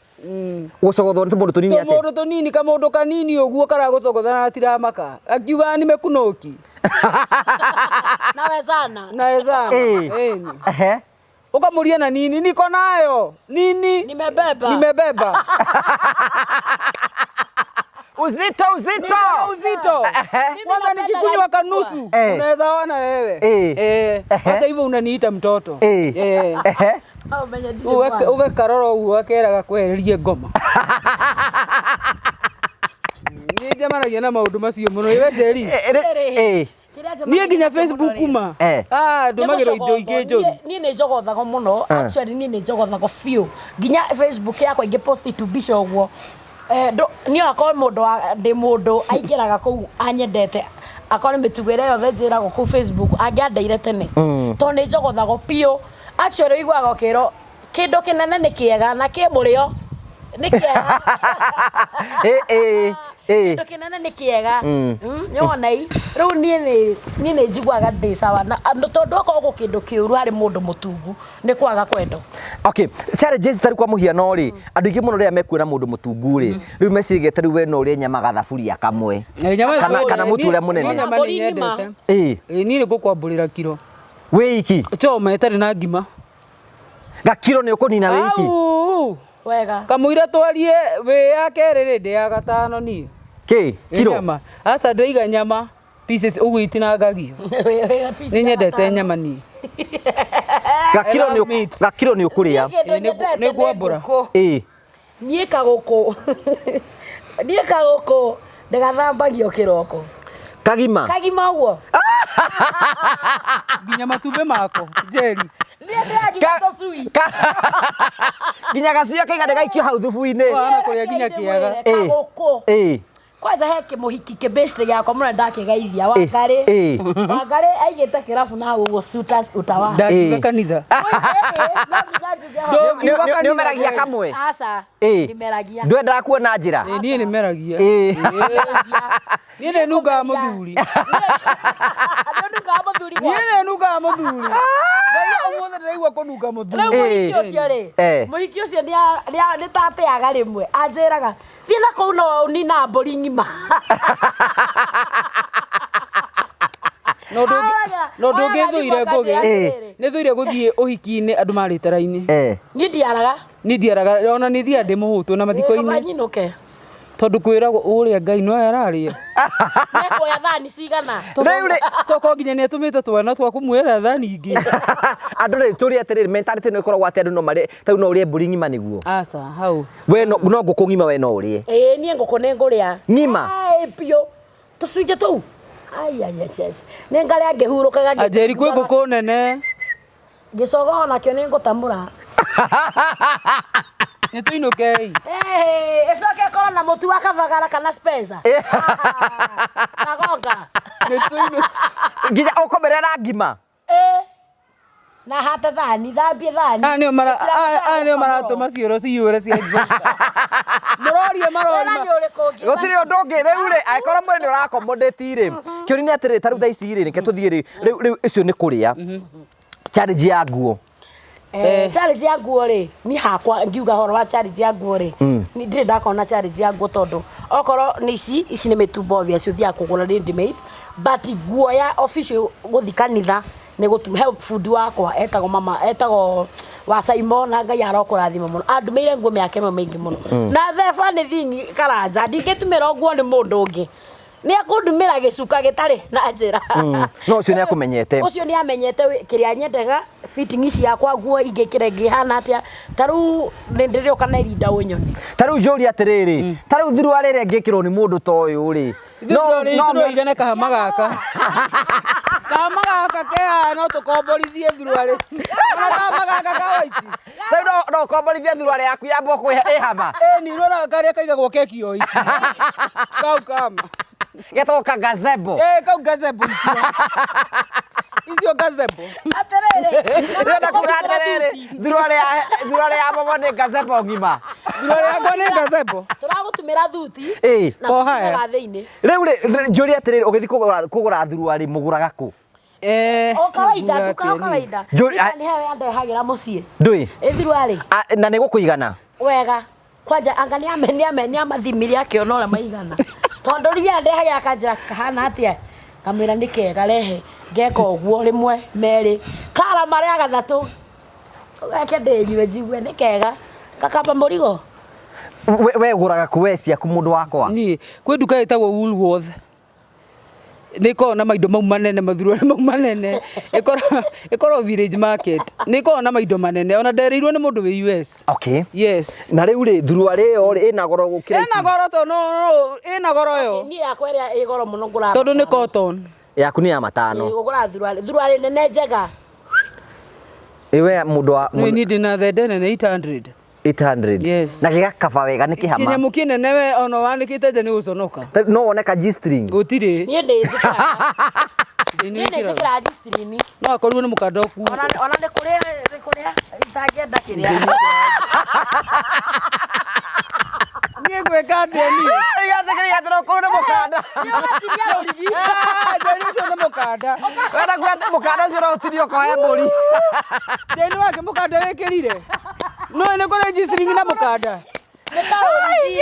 Gũcogothwo nĩ tũmũndũ tũnini atĩa? Tũmũndũ tũnini, kamũndũ kanini ũguo karagũcogotha na gatiramaka, akiugaga nimekunoki. Nawezana. Naezana. Ĩ. Ĩni. Ehe. Ũkamũria na nini niko nayo nini. Nimebeba. Nimebeba. Uzito, uzito. Niko na uzito. Ehe. Mimi Kwanza napenda nikikunywa rangi kanusu Eh. unaweza ona wewe. Eh. Eh. Hata hivyo unaniita mtoto. Ĩ. Eh. Ehe. Au menye ndirĩ mwana. Ũgakarora ũguo akeraga kwehererie ngoma. Nĩ njemanagia na maũndũ macio mũno iwe Njeri. Ĩ, ĩ. Kĩrĩa njemanagia Niĩ nginya nakĩo mũno Facebook rĩ, ma. Eh. Ah, ndũmagĩrwo indo ingĩ njũru. Niĩ nĩ njogothagwo mũno, actually niĩ nĩ njogothagwo biũ, nginya Facebook yakwa ingĩpost tumbica ũguo. Eh, niĩ akorwo mũndũ ndĩ mũndũ aingĩraga kũu anyendete, akorwo nĩ mĩtugo ĩrĩa yothe njĩragwo kũu Facebook angĩandeire tene, tondũ nĩ njogothagwo biũ. Actually ũiguaga ũkĩrwo kĩndũ kĩnene nĩ kĩega na kĩ mũrĩo nĩ kĩega. Ĩ, ĩ, ĩ. Kĩndũ kĩnene nĩ kĩega nĩwona i rĩu niĩ nĩ njiguaga ndĩ sawa na andũ, tondũ okorwo gwĩ kĩndũ kĩũru harĩ mũndũ mũtungu nĩ kwaga kwendwo. Okay, challenges tarĩ kwa mũhiano rĩ, andũ aingĩ mũno rĩrĩa mekuona mũndũ mũtungu rĩ, rĩu meciragia tarĩu we no ũrĩe nyama gathaburia kamwe. Eh, nyama Kana mũtu ũrĩa mũnene. Niĩ nyama Mbũri nĩ ng'ima. nyendete. Ĩ. Ĩ, niĩ nĩ ngũkwambũrĩra kiro. Wĩ iki? Choma ĩtarĩ na ngima. Gakiro nĩ ũkũnina wĩ iki? Au. Wega. Kamũira twarie wĩ ya kerĩ rĩ, ndĩ ya gatano niĩ. Kĩ? Ĩ, Kiro? nyama. Aca ndĩraiga nyama pieces ũguo itinangagio. Nĩ nyendete nyama niĩ. Gakiro I love meat. gakiro nĩ ũkũrĩa? Kĩndũ Ĩ, nyendete nĩ ngwambũra. ngũkũ. Ĩ. Niĩ kagũkũ ndĩgathambagio kĩroko. Kagima? Kagima ũguo. Nginya matumbĩ mako Njeri. Niĩ ndĩraginya tũcui. Nginya gacui akaiga ndĩgaikio hau thubu-inĩ. Wana kũrĩa nginya kĩaga. Ĩ. Kagũkũ. Ĩ. Kwanza he kĩmũhiki kĩbĩcĩ gĩakwa mũno ndakĩgeithia Wangarĩ. Ĩ. Wangarĩ aigĩte kĩrabu na hau ũguo Suitors Utawa. Ndangiuga Ĩ. kanitha. No nginya njuge ho. Ndũngiuga Nĩ kanitha, ũmeragia Njeri. kamwe? Aca. Ĩ. Ndimeragia. Ndwendaga kuona njĩra? Ĩ, niĩ nĩ meragia. Ĩ. Niĩ nĩ nungaga mũthuri. Nĩ nungaga mũthuri Niĩ gwaku. nĩ nungaga mũthuri. Ndaigua ũmũthĩ ndĩraigua kũnunga Rĩu mũthuri. mũhiki ũcio rĩ, Eh. mũhiki ũcio nĩ tateaga rĩmwe anjĩraga thiĩ na kũu no nina mbũri ng'ima. No ndũngĩ thũire ngũgĩ. Ĩ. Nĩ thũire gũthiĩ ũhiki-inĩ andũ marĩte raini. Eh. Niĩ ndiaraga. Niĩ ndiaraga ona nĩ thiaga ndĩ mũhũtũ na Kaba mathiko-inĩ nyinũke. tondũ kwĩragwo ũrĩa Ngai no ararĩa. Nĩkuoya thani cigana. Rĩu rĩ Toko nginya nĩ atũmĩte twana twa kũmuoera thani ingĩ. Andũ rĩ, tũrĩ atĩrĩrĩ, mentality ĩno ĩkoragwo atĩ andũ no marĩe tarĩu no ũrĩe mbũri ng'ima nĩguo? Aca hau. We no ngũkũ ng'ima we no ũrĩe? Ĩĩ, niĩ ngũkũ nĩ ngũrĩa. Ng'ima? Ai, biũ. Tũcunjĩ tũu. Ai, ai, ai, ai. Nĩ ngarĩa ngĩhurũkaga. Anjeri kwĩ ngũkũ nene. Gĩcogo onakĩo nĩ ngũtamũra. Nĩ tũinũkei. Ĩcoke ĩkorwo na mũtu wa kabagara kana Spencer. Kagonga. Nĩ tũinũ. Nginya ũkũmerera ngima? Ĩĩ. Na hate thani, thambie thani. Aya nĩo mara aya nĩo maratũma cioro ciyũre cia exhauster. Mũrorie marori Wĩra nĩ ũrĩkũ ũngĩ? Gũtirĩ ũndũ ũngĩ rĩu rĩ, angĩkorwo mwĩrĩ nĩ ũrakomodĩti rĩ, kĩũria nĩ atĩrĩrĩ, ta rĩu thaa ici rĩ, reke tũthiĩ rĩ, rĩu rĩu icio nĩ kũrĩa. Challenge ya nguo. Challenge ya nguo rĩ, ni hakwa ngiuga horo wa challenge ya nguo rĩ, ni ndirĩ ndakorwo na challenge ya nguo tondũ okorwo nĩ ici ici nĩ mĩtumba obvious ũthiaga kũgũra ready made, but nguo ya official gũthi kanitha nĩ gũtuma. He bundi wakwa etagwo mama, etagwo wa Simon, na Ngai arokũrathima mũno, andumĩire nguo mĩaka ĩmwe mĩingĩ mũno, na the funny thing, Karanja, ndingĩtumĩrwo nguo nĩ mũndũ ũngĩ, nĩ akũndumĩra gĩcuka gĩtarĩ na njĩra. No ũcio nĩ akũmenyete. Ũcio nĩ amenyete kĩrĩa nyendaga, fitting ciakwa, nguo ingĩkĩra ĩngĩhana atĩa. Ta rĩu nĩ ndĩrĩũka na irinda ũnyone. Ta rĩu njũrie atĩrĩrĩ, ta rĩu thuruarĩ ĩrĩa ĩngĩkĩrwo nĩ mũndũ ta ũyũ rĩ, No no igane kahama gaka. Kahama gaka ke haha no tũkomborithie thuruarĩ. Ona kahama gaka ka white. Ta rĩu no ũkomborithie thuruarĩ yaku yambwo ĩhama. Ĩni nĩ karĩa kaigagwo keki o iki. Kau kama. Getagwo ka gazebo. Eh, kau gazebo icio. Icio gazebo. Atĩrĩrĩ. Ndĩrenda kuga atĩrĩrĩ, thuruarĩ ya momo nĩ gazebo ng'ima. Thuruarĩ yakwa nĩ gazebo. Tũragũtumĩra thuti na For hire. tũtumaga thĩinĩ. Rĩu rĩ, njũrie atĩrĩrĩ, ũgĩthiĩ kũgũra thuruarĩ mũgũraga kũ? O kawaida, nduka o kawaida. Nĩ hewe andehagĩra mũciĩ. Ndũĩ? Ĩ thuruarĩ. Na nĩ gũkũigana? Wega. Kwanja anga nĩ ame nĩ ame nĩ amathimire akĩona ũrĩa maigana. Tondũ rĩrĩa andehagĩra akanjĩra kahana atĩa, ngamwĩra nĩ kega, rehe, ngeka ũguo rĩmwe merĩ kara marĩa gatatũ, reke ndĩnyue njigue nĩ kega, gakamba mũrigo. We ũgũraga kũ we ciaku mũndũ wakwa? Niĩ kwĩ nduka ĩtagwo Woolworth. Nĩ ĩkoragwo na maindo mau manene, mathuruarĩ mau manene. Ĩkoragwo Village Market. Nĩ ĩkoragwo na maindo manene. Ona nderĩirwo nĩ mũndũ wĩ US. Okay. Yes. Na rĩu rĩ, thuruarĩ ĩyo rĩ, ĩna goro gũkĩra ici? Ĩna goro tondũ no ĩna goro yo. Niĩ yakwa ĩrĩa ĩ goro mũno ngũraga. Tondũ nĩ cotton. Yaku nĩ ya matano. Ũgũraga thuruarĩ, thuruarĩ nene njega. Ĩ we mũndũ wa Niĩ ndĩna thende nene 800. 800. Yes. Na gĩgakaba wega nĩ kĩhama. Kĩnyamũ kĩnene we ona wanĩkĩte nja nĩ gũconoka. No wone ka G-string. Gũtirĩ. Niĩ ndĩ njĩkĩraga. Niĩ nĩ njĩkĩraga G-string. No akorirwo nĩ mũkanda ũkuo. Ona nĩ kũrĩa nĩ kũrĩa itangĩenda kĩrĩa. Niĩ ngwĩka atĩa niĩ? Rĩu atĩ no kũrĩ nĩ mũkanda. Nĩ ũgatinia rũrigi. Njeri ũcio nĩ mũkanda. Wenda kuga atĩ mũkanda ũcio no ũtinio ũkohe mbũri. Njeri wake mũkanda wĩkĩrire. No nĩ kũrĩ G-string na mũkanda. Nĩ ta rũrigi.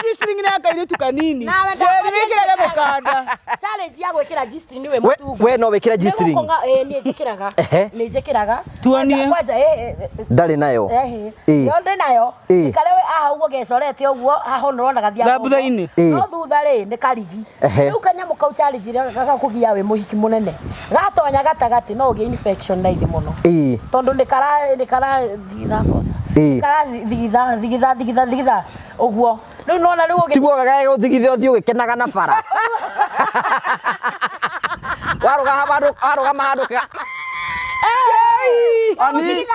G-string nĩ ya kairĩtu kanini. Nawe Njeri wĩkĩrage mũkanda. Challenge ya gwĩkĩra G-string nĩ wĩ mũtungu. We no wĩkĩre G-string? Ĩĩ niĩ njĩkĩraga. Nĩ njĩkĩraga. Tuonie. Kwanja ĩ. Ndarĩ nayo. Yo ndĩ nayo. Karĩa haha ũguo gecorete ũguo, haha ũrona gathiaga. Thambutha-inĩ. No thutha rĩ nĩ karigi. Rĩu kanyamũ kau challenge ĩrĩa gagakũgia wĩ mũhiki mũnene. Gatonya gatagatĩ no ũgĩe infection raithi mũno. Tondũ nĩ kara nĩ karathigitha mboco. Nĩ karathigitha thigitha thigitha thigitha ũguo. Rĩu nona rĩu ũgĩ Tiguo gagũthigithia ũthiĩ ũgĩkenaga na bara. Warũgama handũ ka. Ani.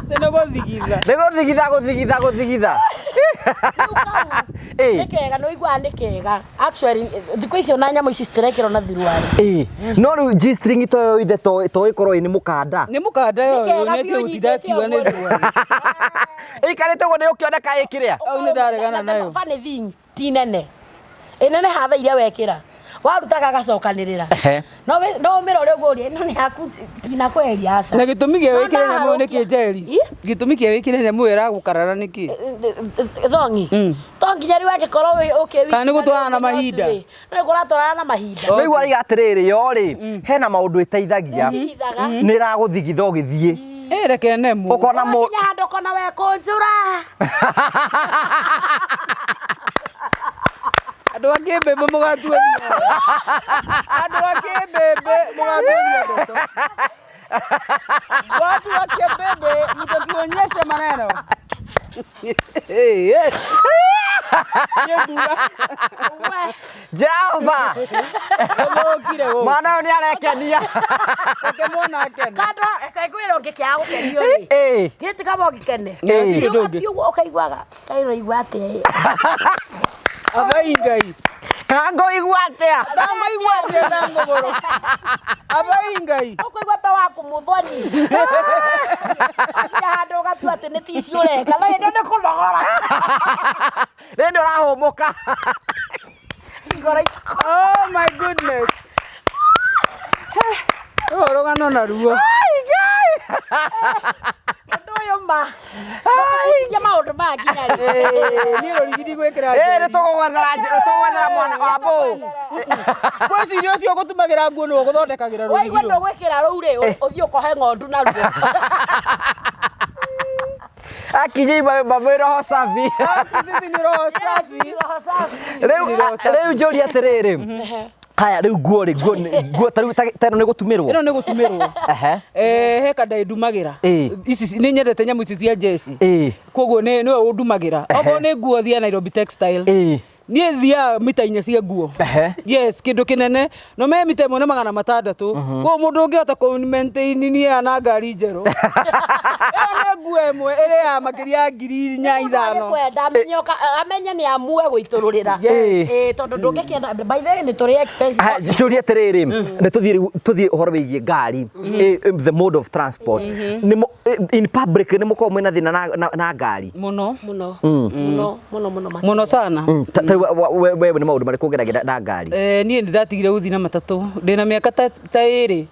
Nĩ gũthigitha. Nĩ gũthigitha gũthigitha gũthigitha. Nĩ kega, nĩ ũiguaga nĩ kega. Actually thikũ ici ona nyamũ ici citirekĩrwo na thuruarĩ. No rĩu G-string to yo ithe to ĩkorwo ĩ nĩ mũkanda. Nĩ mũkanda yo nĩ gũtinda akiuga nĩ thuruarĩ. Ĩikarĩte ũguo nĩ ũkĩoneka ĩ kĩrĩa. Au nĩ ndaregana nayo. Funny thing ti nene. Ĩnene hatha iria wekĩra. Waruta gagacokanĩrĩra. No no ũmĩrore ũguo ũrie ĩno nĩ yaku tinakweheria aca. Na gĩtũmi gĩa wĩkĩre nyamũ ĩyo nĩkĩ Njeri? Gĩtũmi kĩa wĩkĩre nyamũ ĩyo ĩragũkarara nĩkĩ? Thongi. To nginya rĩu angĩkorwo ũkĩ Kana nĩ gũtwarana na mahinda? Nĩ kũratwarana na mahinda. Rĩu araiga atĩrĩrĩ yo rĩ, hena maũndũ ĩteithagia. Nĩ ĩragũthigitha ũgĩthiĩ. Reke nemu. Ũkona mũ Ũgakinya handũ ũkona we kũnjũra. Andũ a kĩmbĩmbĩ mũgatuonia. Andũ a kĩmbĩmbĩ mũgatuonia ndeto. Watu wa kĩmbĩmbĩ mtatuonyesha maneno. Jehova. Ũthũkire gũkũ. Mwana ũyũ nĩ arekenia. Reke mwana akene. Kando ngwĩra ũngĩkĩaga gũkenio rĩ. Gĩtĩ kaba ũgĩkene. Gũtirĩ ũndũ ũngĩ. Ũgathiĩ ũguo ũkaiguaga kaĩ ũraigua atĩa. Abai Ngai. Kango igua atia? Ndangoigua atĩa ndangũgũrũ. Abai Ngai. Ũkũigua ta wa kũmũthoni. Wakinya handũ ũgatua atĩ nĩ tici ũreka no hĩndĩ ĩyo nĩ kũnogora. Rĩndĩ ũrahũmũka. Ngoro Oh my goodness. Rũu rũgano naruo. Ũndũ ũyũ ma. Ndũkahingie maũndũ maya nginya rĩ. Eh, niĩ rũrigi ndigwĩkĩra Ĩ nĩ njeri. tũgũgwethera mwana wa mbũ. Ngwĩciria ũcio ũgũtumagĩra nguo nĩwe ũgũthondekagĩra rũrigi Waigua rũu. ndũgwĩkĩra rũu rĩ, ũthiĩ ũkohe ng'ondu naruo. Akinyi mamwe roho safi. Aki sisi ni roho safi. Roho safi. Rĩu rĩu njũrie atĩrĩrĩ. Haya rĩu nguo rĩ nguo nguo ta rĩu ta ĩno nĩ gũtumĩrwo. Ĩno nĩ gũtumĩrwo. Ehe. Eh, he kanda ndumagĩra. Ĩ. Ici nĩ nyendete nyamũ ici cia jeshi. Ĩ. Koguo nĩ nĩwe ũndumagĩra. Okorwo nĩ nguo thiaga Nairobi Textile. Ĩ. Niĩ thiaga mita inya cia nguo. Ehe. Yes, kĩndũ kĩnene. No me mita ĩmwe na 600. Koguo mũndũ ũngĩhota kũ maintain niĩ na ngari njerũ. Ĩyo nĩ nguo ĩmwe ĩrĩ ya makĩria ya 4,000 5. Kwenda amenye amenye nĩ amue gũitũrũrĩra. Yes. Ĩ, tondũ ndũngĩkĩenda by the way nĩ tũrĩ expensive. Haya, njũrie atĩrĩrĩ nĩ tũthiĩ rĩu tũthiĩ ũhoro wĩgiĩ ngari the mode of transport. Nĩ in public nĩ mũkoragwo mwĩna thĩna na ngari? Mũno. Mũno. Mũno mũno mũno makĩria. Mũno sana. Ta rĩu wewe nĩ maũndũ marĩkũ ũgeragĩra na ngari? Eh, niĩ nĩ ndatigire gũthiĩ na matatũ ndĩna mĩaka ta ĩrĩ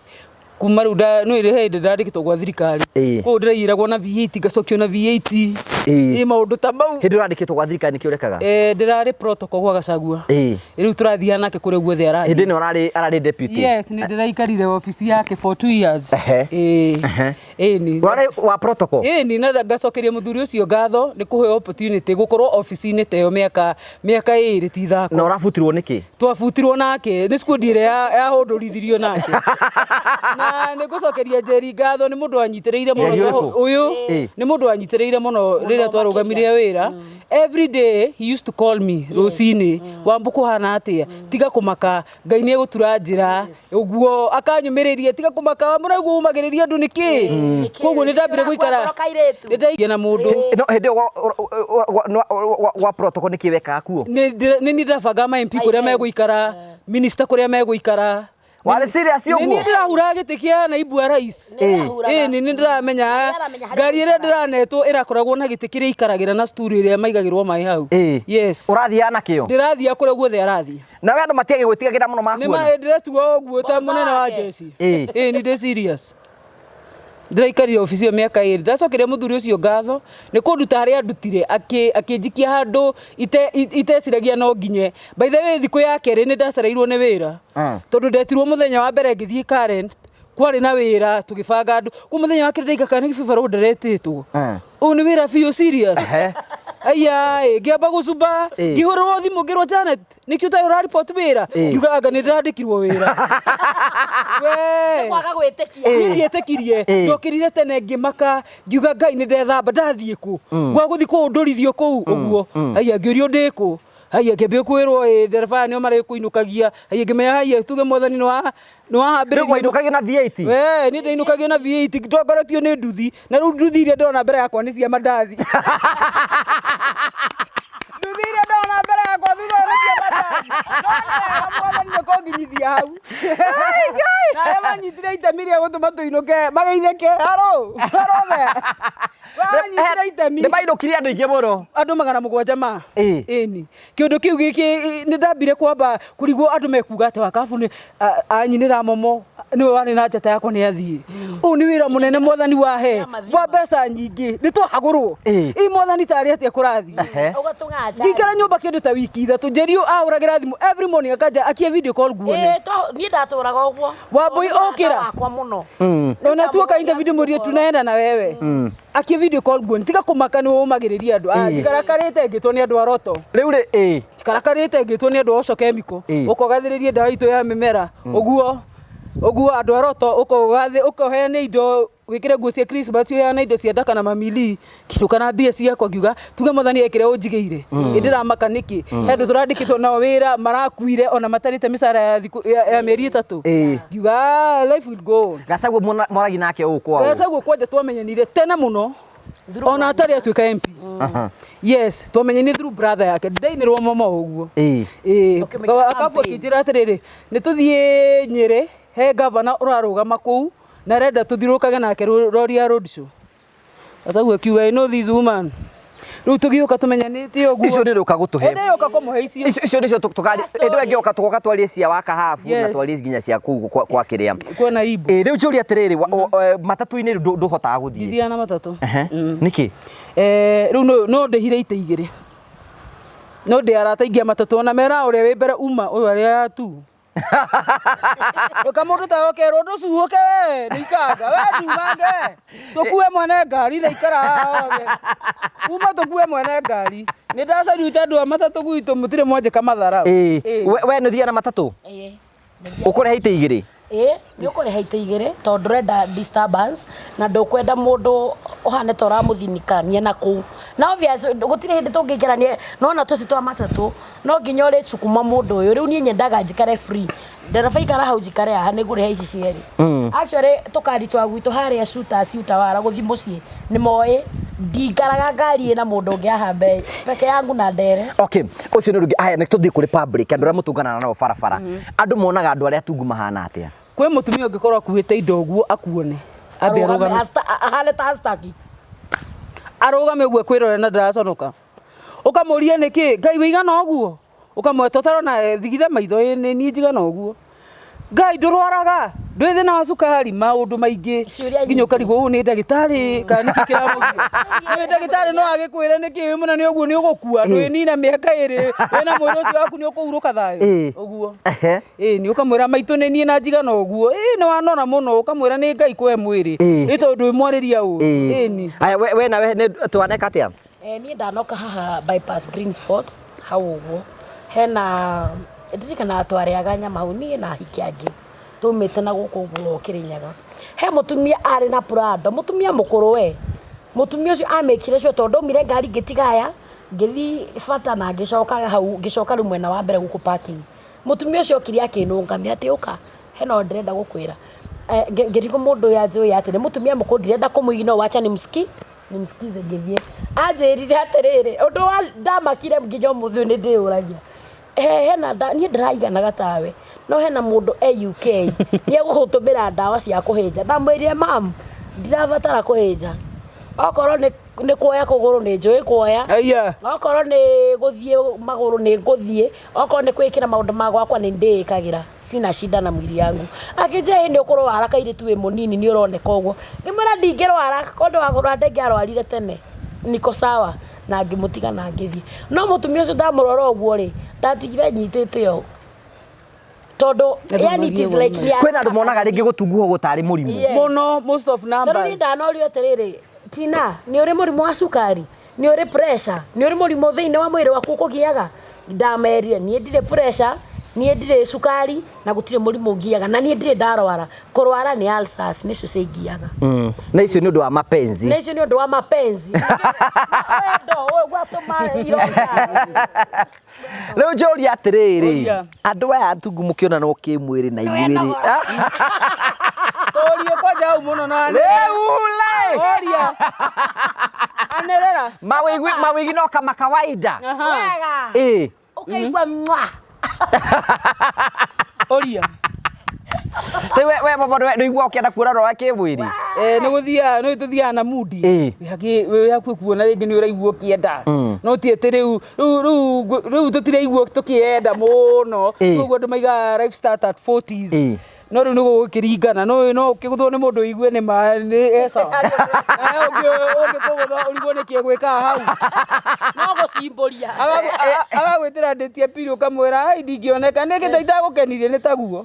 kuma rĩu nĩ ĩrĩ hĩndĩ ndandĩkĩtwo gwa thirikari. Ĩĩ. Koguo ndĩraiyĩragwo na V8 ngacokio na V8. Ĩĩ. Ĩ maũndũ ta mau. Hĩndĩ ĩyo ũrandĩkĩtwo gwa thirikari nĩkĩo ũrekaga? Eh, ndĩrarĩ protocol gwa Gachagua. Ĩĩ. Rĩu tũrathiaga nake kũrĩa guothe arathiĩ. Hĩndĩ ĩno ararĩ deputy. Yes, nĩ ndĩraikarire obici yake for 2 years. Ehe. Ĩĩ. Ehe. Ĩĩ ni. Ũrarĩ wa protocol? Ĩĩ ni na ngacokeria mũthuri ũcio ngatho nĩ kũheo opportunity gũkorwo obici-inĩ ta ĩyo mĩaka ĩrĩ ti ithako. Na ũrabutirwo nĩkĩ? Twabutirwo nake nĩ squad ĩrĩa yahũndũrithirio nake. Na nĩ ngũcokeria Njeri ngatho nĩ mũndũ wanyitĩrĩire mũno. Njeri ũrĩkũ? Ũyũ Ĩĩ. nĩ mũndũ wanyitĩrĩire mũno rĩrĩa twarũgamirie wĩra. Every day he used to call me rũcinĩ, Wambũkũ hana atĩa, tiga kũmaka, Ngai nĩ egũtura njĩra, ũguo akanyũmĩrĩria, tiga kũmaka, mũraigua ũmagĩrĩria andũ nĩkĩ? Koguo nĩ ndambire gũikara Ũrakua kairĩtu. nĩ ndaigia na mũndũ. No hĩndĩ ĩyo gwa protocol nĩkĩ wekaga kuo? Nĩ niĩ ndĩrabangaga ma MP kũrĩa megũikara, minister kũrĩa megũikara. Warĩ serious Nĩ niĩ ũguo? ndĩrahuraga gĩtĩ kĩa naibu wa rais. Nĩ Ĩĩ nĩ niĩ ndĩramenya Nĩaramenya harĩa ngari ĩrĩa gũikara. ndĩranetwo ĩrakoragwo na gĩtĩ kĩrĩa ikaragĩra na sturi ĩrĩa maigagĩrwo maĩ hau. Ĩĩ. Yes. Ũrathiaga nakĩo? Ndĩrathiĩ kũrĩa guothe arathiĩ. Nawe andũ matiagĩgwĩtigagĩra mũno Nĩ makuona? ma ndĩretua ũguo ta Boss mũnene wa wake. jeshi. Ĩĩ. Ĩĩ nĩ ndĩ serious. Ndĩraikarire obici ĩyo mĩaka ĩrĩ. Ndacokeria mũthuri ũcio ngatho nĩ kũnduta harĩa andutire akĩnjikia handũ iteciragia no nginye. By the way thikũ ya kerĩ nĩ ndacereirwo nĩ wĩra. Tondũ ndetirwo mũthenya wa mbere ngĩthiĩ Karen kwarĩ na wĩra tũgĩbanga andũ. Kwa mũthenya wa kerĩ ndaika kana nĩ gĩbibarũ ndĩretĩtwo. Ũyũ nĩ wĩra biũ serious. Ehe. Aya ĩ ngĩamba gũcumba Ĩĩ. ngĩhũrĩrwo thimũ ngĩrwo Janet nĩkĩo ũtarĩ ũrariboti wĩra Ĩĩ. ngiuga anga nĩ ndĩrandĩkirwo wĩra. We. Kwaga gwĩtĩkia. Niĩ ndietĩkirie Ĩĩ. ndokĩrire tene ngĩmaka ngiuga Ngai nĩ ndethamba ndathiĩ kũ gwa gũthiĩ kũndũrithio kũu ũguo haiya ngĩũrio ndĩ kũ haiya ngĩambia kwĩrwo ĩ ndereba aya nĩo marĩkũinũkagia haiya ngĩmenya haiya tuge mwathani nĩ Rĩu wahambĩrĩria wainũkagio na V8? We, niĩ ndainũkagio na V8 ndongoretio nĩ nduthi na rĩu nduthi iria ndĩrona mbere yakwa nĩ cia mandathi. Nduthi iria ndĩrona mbere yakwa thutha ũyũ nĩ cia mandathi. No nĩ wega mwathani nĩ kũnginyithia hau. Na arĩa manyitire itemi rĩa gũtũma tũinũke mageithĩke haro harothe. Manyitire itemi Nĩ mainũkirie andũ aingĩ mũno. andũ 700 ma Ĩĩ. ĩni kĩũndũ kĩu gĩkĩ nĩ ndambire kwamba kũrigwo andũ mekuga atĩ wakabu nĩ anyinĩra momo nĩwe warĩ na njata yakwa nĩ athiĩ ũyũ nĩ wĩra mũnene mwathani wahe wa mbeca nyingĩ nĩ twahagũrwo Ĩĩ. ĩ mwathani tarĩ atĩa kũrathiĩ Ehe. Ũgatũng'anja. ngĩikara nyũmba kĩndũ ta wiki ithatũ Njeri ahũragĩra thimũ every morning akanja akie video call nguone Ĩĩ, niĩ ndatũraga ũguo. Wambũi Tondũ nĩ mũrata okĩra. wakwa mũno. Ona tuoka interview ndĩmũrie tunaenda na wewe akie video call nguone tiga kũmaka nĩ ũmagĩrĩria andũ. Ah, Ĩĩ. njikarakarĩte ngĩtwo nĩ andũ a Roto. Rĩu rĩ ĩĩ. Cikarakarĩte ngĩtwo nĩ andũ a Osho Chemical. Ĩĩ. Ũkogathĩrĩrie ndawa itũ ya mĩmera ũguo ũguo andũ a Roto ũkaheane indo wĩkĩre nguo cia Christmas ũheane indo cia ndaka na mamili kĩndũ na mbia ciakwa ngiuga tuge mwathani ekĩre ũnjigĩire ĩ ndĩramaka nĩkĩ he andũ tũrandĩkĩtwo nao wĩra marakuire ona matarĩte mĩcara ya thikũ ya mĩeri ĩtatũ Ĩĩ. ngiuga "Ah, life will go on." Gachagua mwaragi nake ũũ kwao. Gachagua kwanja twamenyanire tene mũno. Through Ona atarĩ atuĩka MP. Yes, twamenyanire through brother yake, ndainĩrwo momo ũguo. Ĩĩ. Ũkĩmĩka Akabu campaign. akĩnjĩra atĩrĩrĩ, nĩ tũthiĩ Nyĩrĩ he gavana ũrarũgama kũu na arenda tũthiũrũrũkage nake rori ya road show. Ataguo akiuga, "I know this woman." Rĩu tũgĩũka tũmenyanĩte ũguo. Icio nĩ rĩũka gũtũhe. Ĩndĩ rĩũka kũmũhe icio. Icio nĩcio tũkari ĩndũ ĩngĩ ũka tũgoka twarie cia wakahabu na Yes. twarie nginya cia kũu kwa kĩrĩa. Kwĩna imbo. Ĩ rĩu njũrie atĩrĩrĩ, matatũ-inĩ rĩu ndũhotaga gũthiĩ? Ndithiaga na matatũ. Ehe. Nĩkĩ? Rĩu no ndĩhire itĩ igĩrĩ. No ndĩ arata aingĩ a matatũ ona mera ũrĩa wĩ mbere uma ũyũ arĩa ya tu. Ũka mũndũ ta ũkerwo ndũcuhũke we nĩ ikanga we ndumange tũkue mwene ngari na ikara haha othe uma tũkue mwene ngari nĩ ndacaruta andũ a matatũ gwitũ mũtirĩ mwanjĩka matharau. Ĩ Ĩ. we nĩ ũthiaga na matatũ? Ĩĩ. Ũkũrĩha itĩ igĩrĩ? Ĩĩ, nĩ ũkũrĩha itĩ igĩrĩ tondũ ndũrenda disturbance na ndũkwenda mũndũ ũhane ta ũramũthinikania na kũu. Na obvious gũtirĩ hĩndĩ tũngĩingĩrania nona tũtĩ twa matatũ no nginya ũrĩcukuma mũndũ ũyũ. Rĩu niĩ nyendaga njikare free. Ndereba ikara hau njikare haha nĩ ngũrĩha ici cierĩ. Actually tũkari twa gwitũ harĩa Shooters Utawala gũthiĩ mũciĩ nĩ moĩ ndikaraga ngari ĩna mũndũ ũngĩ haha mbere peke yangu na ndere. Okay, ũcio nĩ ũndũ ũngĩ. Aya, nĩ tũthiĩ kũrĩ public, andũ arĩa mũtũnganaga nao barabara. Andũ monaga andũ arĩa atungu mahana atĩa? Kwĩ mũtumia ũngĩkorwo akuĩte indo ũguo akuone ambe Arũgame arũgame ahane ta astaki. Arũgame ũguo kwĩrore na ndaraconoka, ũkamũria nĩkĩ Ngai wĩigana ũguo, ũkamweta ũtarona thigitha maitho, ĩ nĩ niĩ njigana ũguo, Ngai ndũrwaraga, ndwĩ thĩna wa cukari, maũndũ maingĩ Ciũria nginya nyingĩ. ũkarigwo ũyũ nĩ ndagĩtarĩ kana nĩkĩ kĩramũgia. Nĩ ndagĩtarĩ no agĩkwĩre nĩkĩ wĩ mũnene ũguo nĩ ũgũkua, ndwĩnina mĩaka ĩrĩ wĩna mwĩrĩ ũcio waku nĩ ũkũhurũka thayũ ũguo. Ĩĩ nĩ ũkamwĩra maitũ nĩ niĩ na njigana ũguo, ĩĩ nĩ wanora mũno, ũkamwĩra nĩ Ngai kũhe mwĩrĩ, ĩ tondũ wĩ mwarĩria ũru. Ĩĩ ni. Aya, we nawe nĩ twaneka atĩa? Niĩ ndanoka haha bypass green spot hau ũguo hena ndirikanaga twarĩaga nyama hau niĩ na ahiki angĩ tumĩte na gũkũ ũguo Kĩrĩnyaga. He mũtumia arĩ na Prado, mũtumia mũkũrũ we, mũtumia ũcio amĩkire sure tondũ ndaumire ngari ngĩtiga aya ngĩthiĩ bata na ngĩcoka hau ngĩcoka rĩu mwena wa mbere gũkũ parking. Mũtumia ũcio okire akĩnũngamia atĩ ũka hena ũndũ ndĩrenda gũkwĩra. Ngĩrigwo mũndũ ũyũ anjũĩ atĩ nĩ mũtumia mũkũrũ ndirenda kũmũignore, wacha nimsiki nimsikize. Ngĩthiĩ anjĩrire atĩrĩrĩ, ũndũ wa ndamakire nginya ũmũthĩ ũyũ nĩ ndĩyũragia, hena niĩ ndĩraiganaga tawe no hena mũndũ e UK nĩ egũgũtũmĩra ndawa cia kũhĩnja. Ndamwĩrire mam, ndirabatara kũhĩnja, okorwo nĩ kuoya kũgũrũ nĩ njũĩ kuoya, Aya. okorwo nĩ gũthiĩ magũrũ nĩ ngũthiĩ, okorwo nĩ kwĩkĩra maũndũ ma gwakwa nĩ ndĩĩkagĩra, sina shida na mwili yangu. Akĩnjĩra ĩ nĩ ũkũrwara kairĩtu wĩ mũnini nĩ ũroneka ũguo. Ngĩmwĩra ndingĩrwara kondũ wa kũrwara ndĩngĩarwarire tene, niko sawa, na ngĩmũtiga na ngĩthiĩ. No mũtumia ũcio ndamũrora ũguo rĩ, ndatigire nyitĩte ũũ tondũ yani it is like nĩ Kwĩna andũ monaga rĩngĩ gũtunguha ũguo tarĩ mũrimũ. Yes. Mũno most of Tondũ niĩ numbers. ndanorio atĩrĩrĩ, Tina, nĩ ũrĩ mũrimũ wa cukari, nĩ ũrĩ pressure, nĩ ũrĩ mũrimũ thĩinĩ wa mwĩrĩ waku ũkũgiaga? Ndamerire niĩ ndirĩ pressure, niĩ ndirĩ cukari na gũtirĩ mũrimũ ngiaga, na niĩ ndirĩ ndarwara. Kũrwara nĩ ulcers nĩcio cingiaga. Na icio nĩ ũndũ wa mapenzi. Na icio nĩ ũndũ wa mapenzi wendo ũguo atũma ironda. Rĩu njũria atĩrĩrĩ, Ũria. andũ aya atungu mũkĩonana kĩmwĩrĩ na inyuĩ rĩ, Tũrie kwanja hau mũno na rĩu rĩ Ũria. Anĩrĩra. Mawĩgwi no kama kawaida. Wega. Ĩ. Ũkaigua mwa. Ũria. Rĩu we baba nĩ ũiguaga ũkĩenda kuonana wa kĩmwĩrĩ? Nĩ gũthiaga nĩ tũthiaga na mudi. Wĩ hakuhĩ kuona rĩngĩ nĩ ũraigua ũkĩenda, no ti atĩ rĩu rĩu rĩu rĩu tũtiraigua tũkĩenda mũno. Koguo andũ maigaga life start at 40s. No rĩu nĩ gũgũkĩringana no no ũkĩgũthwo nĩ mũndũ ũigue nĩ ma nĩ e sawa. Nawe ũngĩkũgũtha ũrigwo nĩkĩ egwĩkaga hau. No gũcimbũria. Agagwĩtĩra ndĩti ya pili ũkamwĩra ai ndingĩoneka nĩkĩ ta itagũkenirie nĩ taguo.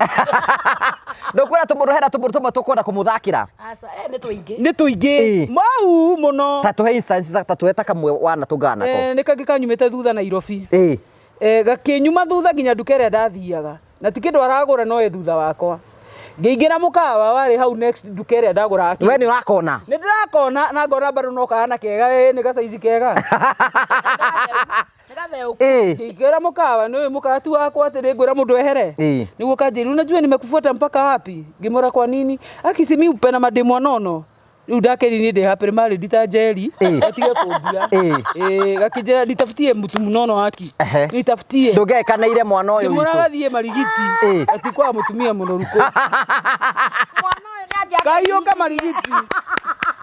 Ndũkwĩra tũmũndũ hena tũmũndũ tũmwe tũkwenda kũmũthakĩra? Aca, nĩ tũingĩ. Nĩ tũingĩ mau mũno. Ta tũhe instance, ta tũhe ta kamwe wana tũngana nako. Nĩ kangĩ kanyumĩte thutha Nairobi. Gakĩnyuma thutha nginya nduka ĩrĩa ndathiaga na ti kĩndũ aragũra no ĩ thutha wakwa. Ngĩingĩra mũkawa warĩ hau next nduka ĩrĩa ndagũraga kĩndũ. We nĩ ũrakona? Nĩ ndĩrakona na ngona bado no kahana kega, ĩ nĩ gacaici kega. Nĩ gatheũku. Ngĩingĩra mũkawa nĩ ũyũ mũkawa tu wakwa atĩ nĩ ngwĩra mũndũ ehere. Nĩguo kanjĩra unajua nimekufuata mpaka wapi? Ngĩmwĩra kwa nini? Aki si mimi upenda mademu nono. Rĩu ndakeri niĩ ndĩ happily married ta Njeri. Gatige kũngia. Eh, gakĩnjĩra nitafutie mtu mnono haki. Nitafutie. Ndũngekanĩire mwana ũyũ witũ. Ngĩmwĩra gathiĩ Marigiti. Ati kwa mũtumia mũnoru kũ. Mwana ũyũ nĩ anjia Kaiũka Marigiti.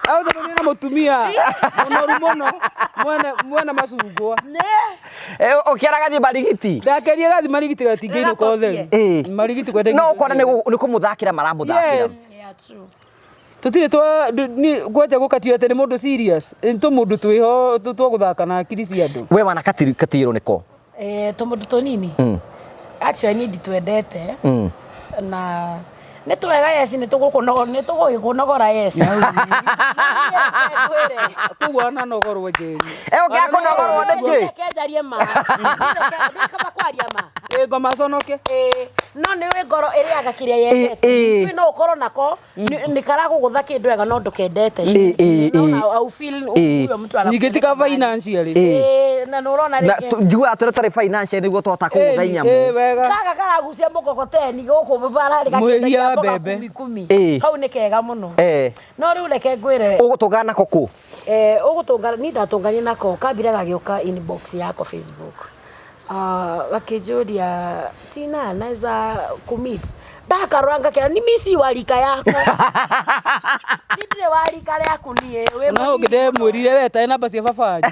Agũcemania na mũtumia mũnoru mũno mwene mwena macungwa. Nĩ. Ũkĩara gathiĩ Marigiti. Ndakeria gathi Marigiti gatingĩinũka ũtheri. Marigiti kwenda. No ũkona nĩ kũmũthakĩra maramũthakĩra. Yes. Yeah, true. Tutire twa kwanja gũkatio atĩ nĩ mũndũ serious. Nĩ tũmũndũ twĩho twagũthaka na akiri cia andũ. We wana katirwo nĩko. Eh, tũmũndũ tũnini. Actually niĩ nditwendete. Na nĩ twega yes nĩ tũgũkũnogora nĩ tũgũgĩkũnogora yes. Koguo ananogorwo Njeri. Ũkĩaga kũnogorwo nĩkĩ? Reke njarie ma. Reke kaba kwaria ma. Ĩ ngoma conoke. Ĩĩ, no nĩ wĩ ngoro ĩrĩaga kĩrĩa yendete. Ĩ no ũkorwo nako nĩ karagũgũtha kĩndũ wega no ndũkendete. No au feel huyo mtu Ningĩ ti ka financially. Ĩĩ, na nĩ ũrona Na rĩngĩ. njugaga tũrĩa tũtarĩ financial nĩguo twahota kũgũtha Ĩ nyamũ. wega. Gaka karagucia mũkokoteni gũkũ bara Mwĩhia wa gakĩendagia mboga mbembe. kumi kumi. Ĩĩ. Kau nĩ kega mũno. Eh. No rĩu reke ngwĩre Ũgũtũngana nako kũ? eh ũgũtũngana ni ndatũnganie nako kambire gagĩũka inbox yakwa Facebook. Gakĩnjũria Tina naweza kumeet ndakarora ngakĩra ni mimi si wa rika yako ni ndirĩ wa rika rĩaku niĩ wĩ Na mũnini ũngĩ ndemwĩrire we tae namba cia baba wanyu.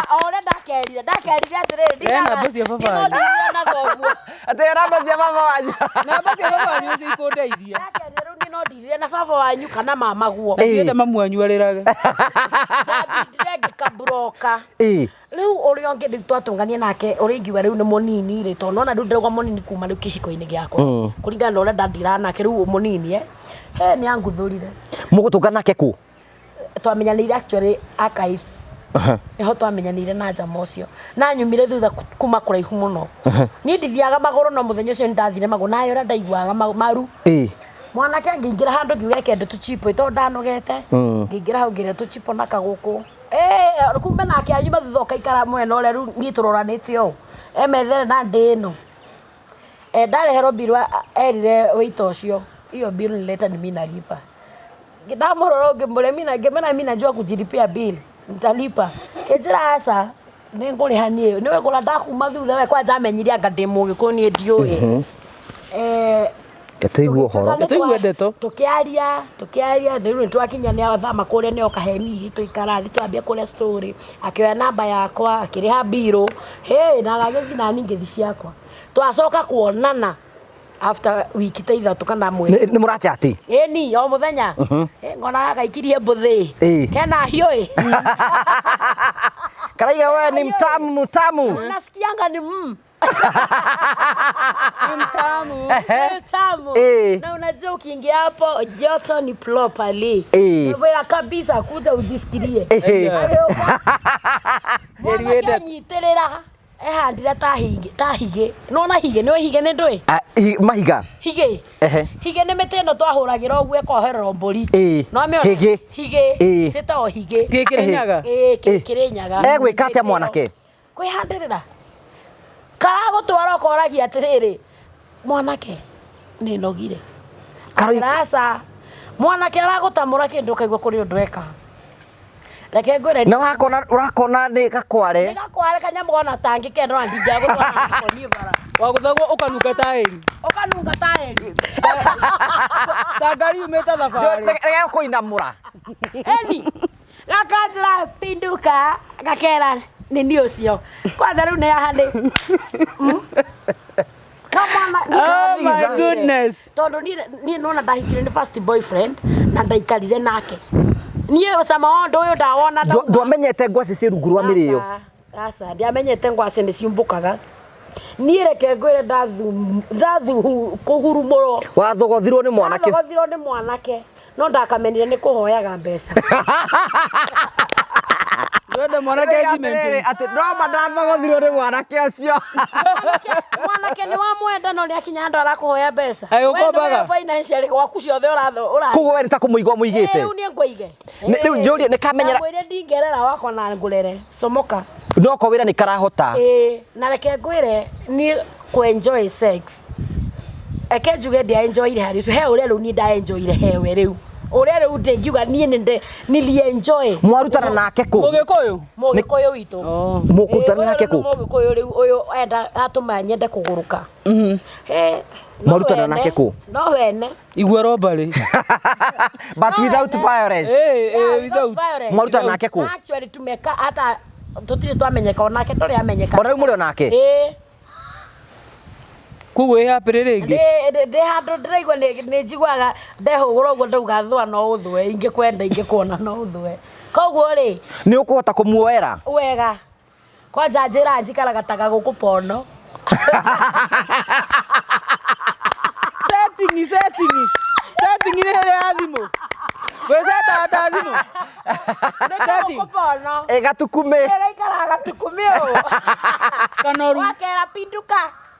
O ũrĩa ndakerire ndakerire atĩrĩrĩ Tae namba cia baba wanyu. ndinondirire na thoguo Atĩ namba cia baba wanyu. Namba cia baba wanyu nĩcio ikũndeithia. ndakerire rĩu niĩ no ndirire na baba wanyu kana mama guo Na ndienda mamu wanyu arĩrage. Ndambindire ngĩkamburoka Ĩĩ. rĩu ũrĩa ũngĩ rĩu twatũnganie nake ũrĩa ingiuga rĩu nĩ mũnini rĩ tondũ nona rĩu ndĩrauga mũnini kuma rĩu kĩhiko-inĩ gĩakwa kũringana na ũrĩa ndandiraga nake rĩu mũnini eh he nĩ anguthũrire. Mũgũtũngana nake kũ? Twamenyanĩire actually archives nĩho twamenyanĩire na njama ũcio na nyumire thutha kuma kũraihu mũno. Niĩ ndithiaga magũrũ no mũthenya ũcio nĩndathire magũrũ nayo ũrĩa ndaiguaga maru. Mwanake angĩingĩra handũ ngiuga eke tũchipo tondũ ndanogete ngĩingĩra hau ngĩrĩa tũchipo na kagũkũ. Eh, kumbe nake anyuma thutha ũkaikara mwena ũrĩa rĩu niĩ tũroranĩte ũũ emethere na ndĩ ĩno. Eh, ndareherwo bill erire waiter ũcio hiyo bill nileta ni mimi nalipa. Ndamũrora ũngĩmũrĩa mimi ngĩmwĩra mimi najua kujilipia bill nitalipa. Kĩnjĩra aca nĩ ngũrĩha niĩ nĩwe kũra ndakuma thutha we kwanja amenyire anga ndĩ mũgĩkũyũ niĩ ndiũĩ. Eh, Tũigue ũhoro. Tũigue ndeto. Tukiaria tukiaria rĩu nĩ twakinya nĩ athama kũrĩa nĩ oka he niĩ tũikara thĩ twambia kũrĩa story akĩoya namba yakwa akĩrĩha mbirũ hĩ na agagĩthiĩ nani ngĩthi ciakwa twacoka kuonana after wiki ta ithatũ kana mweri. Nĩ mũrachati? Ĩni o mũthenya. Ĩ, ngona gaikirie mbũthĩ. Kena hiũ ĩ. Karaiga we ni mtamu mtamu. Nasikianga ni Ni mtamu. Ni tamu. Na unajua ukiingia hapo joto ni properly. Wera kabisa kuja ujisikirie. Agĩũka. Mwanake anyitĩrĩra ehandire ta higĩ ta higĩ. Nĩwona higĩ nĩũĩ higĩ nĩ ndũĩ? Mahiga. Higĩ. Higĩ nĩ mĩtĩ ĩno twahũragĩra ũguo ĩkohererwo mbũri. Nĩwamĩona? Higĩ. Higĩ. Ciĩtagwo higĩ. Kĩ Kĩrĩnyaga? Ĩĩ Kĩrĩnyaga. Egwĩka atĩa mwanake? Kwĩhandĩrĩra. Karagũtwara ũkoragia atĩrĩrĩ mwanake nĩ nogire. Aca mwanake aragũtamũra kĩndũ ũkaigua kũrĩ ũndũ eka. Reke ngwĩre Na wakona ũrakona nĩ gakware. Nĩ gakware kanyamũ ona tangĩkenda ona ndingĩagũtwara nako niĩ bara. Wagũthagwo ũkanunga taĩri. Ũkanunga taĩri. Ta ngari yumĩte thabarĩ. Reke kũinamũra. Eni gakanjĩra pinduka gakera nĩ niĩ ũcio. Kwanza rĩu nĩ haha nĩ. Kamwana Oh my goodness. Tondũ niĩ nona ndahikire nĩ first boyfriend na ndaikarire nake. Niĩ cama wa ũndũ ũyũ ndawona Ndwamenyete ngwacĩ ciĩ rungu rwa mĩrĩo. Aca ndiamenyete ngwacĩ nĩ ciumbũkaga. Niĩ reke ngwĩre ndathu kũhurumũrwo. Wathogothirwo nĩ mwanake. Ndathogothirwo nĩ mwanake no ndakamenire nĩ kũhoyaga mbeca. Wenda mwanake Atĩrĩrĩ, atĩ noma ndathogothirwo nĩ mwanake ũcio. Mwanake nĩ wamwenda no nĩ akinya handũ arakũhoya mbeca. Agĩgũkombaga? We nĩwe financially gwaku ciothe ũratho Koguo we nĩ ta kũmũiga ũmũigĩte. Rĩu niĩ ngũige. Rĩu njũrie nĩ kamenyera. Ndamwĩrire ndingerera wakwa na ngũrere. Comoka. No ko wĩra nĩ karahota. Ĩĩ, na reke ngwĩre niĩ kũ enjoy sex. Reke njuge ndiaenjoyire harĩ ũcio he ũrĩa rĩu niĩ ndaenjoyire hewe rĩu. Ũrĩa rĩu ndĩngiuga niĩ nĩ nilienjoy. Mwarutana nake kũ? Mũgĩkũyũ. Mũgĩkũyũ witũ. Mũkũrutana Ĩĩ, nake ũyũ kũ? rĩu Mũgĩkũyũ rĩu ũyũ enda atũma nyende kũgũrũka. Eh, no Mwarutana wene, nake kũ? No wene. Igua robbery. But No without wene. violence. Eh, Yeah, eh, without. violence. Mwarutana nake kũ? Actually tumeka hata tũtirĩ twamenyeka onake ndũrĩ amenyeka. Ona rĩu mũrĩ onake? Ĩĩ. Koguo ĩ happy rĩngĩ. Ndĩ handũ ndĩraigua nĩ njiguaga ndehũgũra ũguo ndauga thũa no ũthũe ingĩkwenda ingĩkuona no ũthũe. Koguo rĩ Nĩ ũkũhota kũmuoera? wega kwanja njĩra njikaraga ta gagũkũ pono. Setting, setting. Setting nĩ ĩrĩa ya thimũ. Gwĩcetaga ta thimũ. Nĩ Setting. gagũkũ pono. Ĩ gatukumĩ. Ĩgaikaraga gatukumĩ ũũ. Kanoru. Wakera pinduka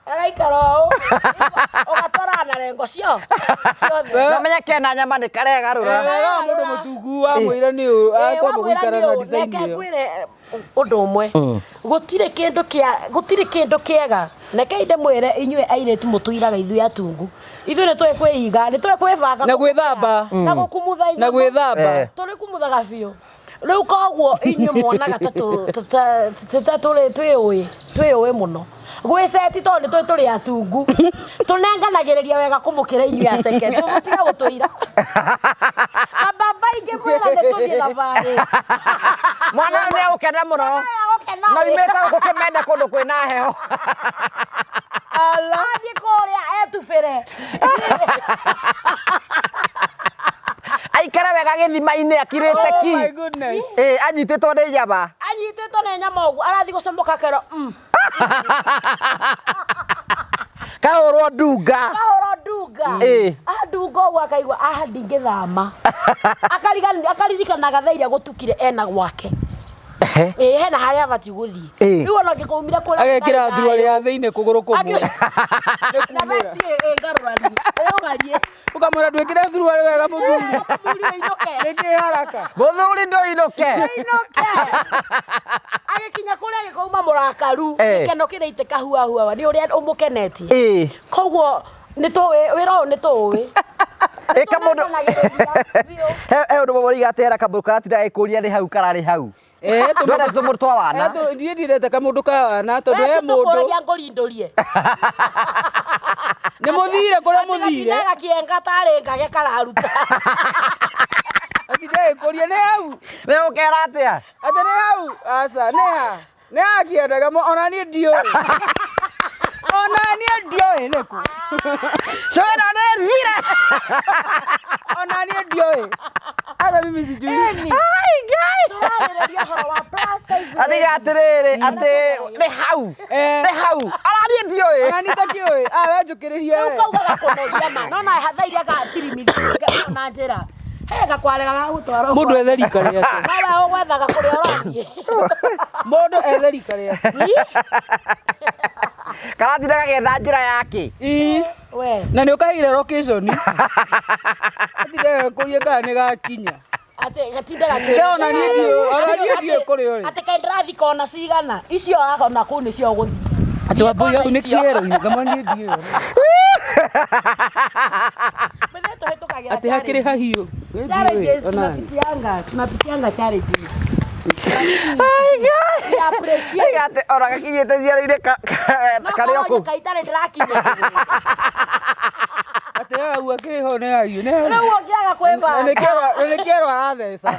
ĩgaikara ũũ. Ũgatwarana na rengo cio ciothe. Na menye kena nyama nĩ karegarũra. Wega wa mũndũ mũtungu wamwĩra nĩ ũũ akwamba gũikara na design Reke ĩyo. ngwĩre ũndũ ũmwe gũtirĩ kĩndũ kĩa gũtirĩ kĩndũ kĩega reke ndĩmwĩre inyuĩ airĩtu mũtũiraga ithuĩ atungu ithuĩ nĩ tũĩ kwĩiga nĩ tũĩ kwĩbanga Na gwĩthamba. na gũkumutha Na inyama. gwĩthamba. Eh. Tũrĩ kumuthaga biũ rĩu koguo inyuĩ muonaga ta ta tũrĩ twĩũĩ twĩũĩ mũno gwĩceti tondũ nĩ tũĩ tũrĩ atungu tũnenganagĩrĩria wega kũmũkĩra inyuĩ aceke tũgũtiga gũtũira na baba ingĩmwĩra nĩ tũthiĩ thabarĩ Mwana ũyũ nĩ egũkena mũno. Agũkena Na imĩte gũkũ kĩmende kũndũ kwĩna heho. Ala. athiĩ kũrĩa etubĩre Aikare wega gĩthima-inĩ akirĩte Oh ki. my goodness. Ĩ anyitĩtwo nĩ nyama. anyitĩtwo nĩ nyama ũguo arathiĩ gũcomoka kero Kahũrwo ndunga. kahũra ndunga Ĩ. andunga ũguo akaigua aha ndingĩthama akaririkanaga thaa iria gũtukire ena gwake Ehe. ĩ hena harĩa abatiĩ gũthiĩ Ĩ. rĩu ona angĩkaumire kũrĩa Agekĩra thuruarĩ ya thĩinĩ kũgũrũ kũmwe. na vesti ĩ ngarũrani ĩũgarie Ũkamwĩra ndwĩkĩre thuruarĩ wega mũthuri. Mũthuri ũinũke Nĩkĩ haraka? Mũthuri ndũinũke. Ũinũke agĩkinya kũrĩa agĩkauma mũrakaru Ĩ. gĩkeno kĩraitĩka huahuawa nĩ ũrĩa ũmũkenetie Ĩ. koguo nĩ tũĩ wĩra ũyũ nĩ tũũĩ Ĩka mũndũ. He he ũndũ mũmwe ũriga atĩ hena kamũndũ karatinda agĩkũria nĩ hau kararĩ hau. Eh, Ndwenda tũmũndũ twa wana. Niĩ ndirete kamũndũ ka wana tondũ he mũndũ tũkũragia ngũrindũrie nĩ mũthire kũrĩa mũthire gatindaga kĩenga tarĩ ngage kararuta atinda agĩkũria nĩ hau We ũkera atĩa? atĩ nĩ hau aca nĩ ha nĩ ha kĩendaga ona niĩ ndiũĩ ona niĩ ndiũĩ nĩkũ Cũĩno nĩ thire. ona niĩ ndiũĩ hata mimi sijui Ai Ngai. tũrarĩrĩria ũhoro wa plus size Atiga atĩrĩrĩ atĩ nĩ hau. Eh. Nĩ hau. Arariĩ ndiũĩ. ona niĩ takĩũĩ ah we njũkĩrĩrie rĩu we kaugaga kũnogia ma no na thaa iria gatirimithi na njĩra he gakwarega gagũtwara mũndũ ethe rika rĩake nawe ũgwethaga kũrĩa ũrathiĩ mũndũ ethe rika rĩake Karatinda gagetha njĩra yake. Ii. we na nĩ ũkaheire location atinda agĩkũria kana nĩ gakinya atĩ gatindaga Ke ona niĩ ndiũĩ ona niĩ ndiũĩ kũrĩa ũrĩ atĩ kaĩ ndĩrathiĩ kona cigana icio ũrakona kũu nĩcio ũgũthiĩ atĩ wambui hau nĩ kĩero-inĩ ngama niĩ ndiũĩ Mĩthĩ tũhĩtũkagĩra atĩ hakĩrĩ hahiũ Niĩ ndiũĩ, challenges ona niĩ. tunapitianga tunapitianga challenges Ai Ngai. We appreciate. Iga atĩ ona gakinyĩte ciero-inĩ No karĩ o korwo kũu. kaitare ndĩrakinya atĩ hau akĩrĩ ho nĩ hahiũ nĩ hahiũ. rĩu ũngĩaga Na kwĩbanga nĩ kĩero- na nĩ kĩero aratheca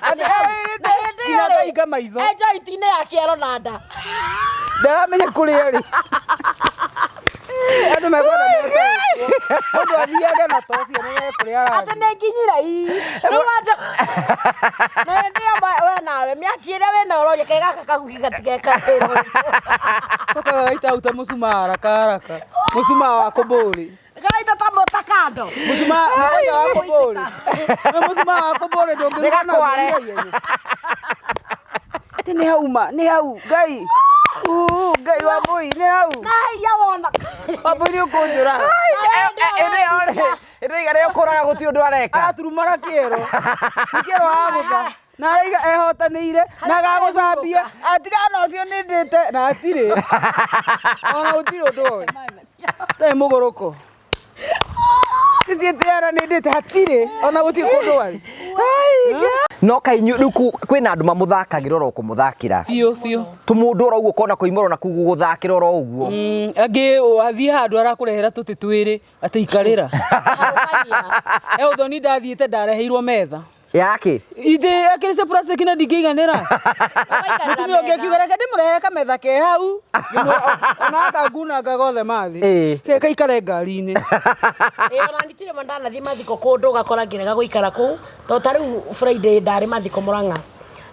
atĩ Na hĩndĩ nginya ĩyo rĩ, akahinga maitho e joint-inĩ ya kĩero na nda ndaramenya kũrĩa rĩ andũ mekwenda metaũkwo. Mũndũ athiage na toci amenye kũrĩa atĩ arathiĩ nĩ nginyire ii rĩu wanja na hĩndĩ ĩyo we nawe mĩaki ĩrĩa wĩna ũroria kaĩ gaka kahuhi gatigekagĩrwo cokaga gaita hau ta mũcumaa haraka haraka mũcumaa wa kũmbũrĩ gaita ta mũtakando mũcumaa mũgwanja wa kũmbũrĩ Nĩ mũcumaa wa kũmbũrĩ ndũngĩruga naguo Nĩgakware. ihenya. Atĩ nĩ hau ma nĩ hau ngai Uu, ngai wambui nĩ hau na iria wona wambui nĩ ũkũnjũraga Ĩndĩ ĩyo rĩ, ĩndĩ ĩyo rĩ ũkũraga gũtirĩ ũndũ areka. araturumara kĩero nĩ kĩero agũtha na araiga ehotanĩire na agagũcambia atigana na ũcio nĩ ndĩte na atirĩ ona gũtirĩ ũndũ oĩ tarĩ mũgũrũko Ici tiara nĩ ndĩte hatirĩ ona gũtirĩ kũndũ warĩ. No kainyu rĩu kwĩna andũ mamũthakagĩra oro kũmũthakĩra. Biũ biũ. Tũmũndũ oro ũguo kona kũimũrwo na kũu gũgũthakĩra oro ũguo. Angĩ wathiĩ handũ arakũrehera tũtĩ twĩrĩ atĩ ikarĩra. Harũkania. E ũthoni ndathiĩte ndareheirwo metha. Yake. Itĩ akĩrĩ cia plastic na ndingĩiganĩra. Ũgaikarĩra Mũtumia ũngĩ metha. akiuga reke ndĩmũrehere kametha ke hau. Ona akangunanga gothe mathĩ. Ĩĩ. Ke kaikare ngari-inĩ. Ĩĩ, ona nitirĩ ma ndanathiĩ mathiko kũndũ ũgakora ngĩrega gũikara kũu tondũ ta rĩu Friday ndarĩ mathiko Mũrang'a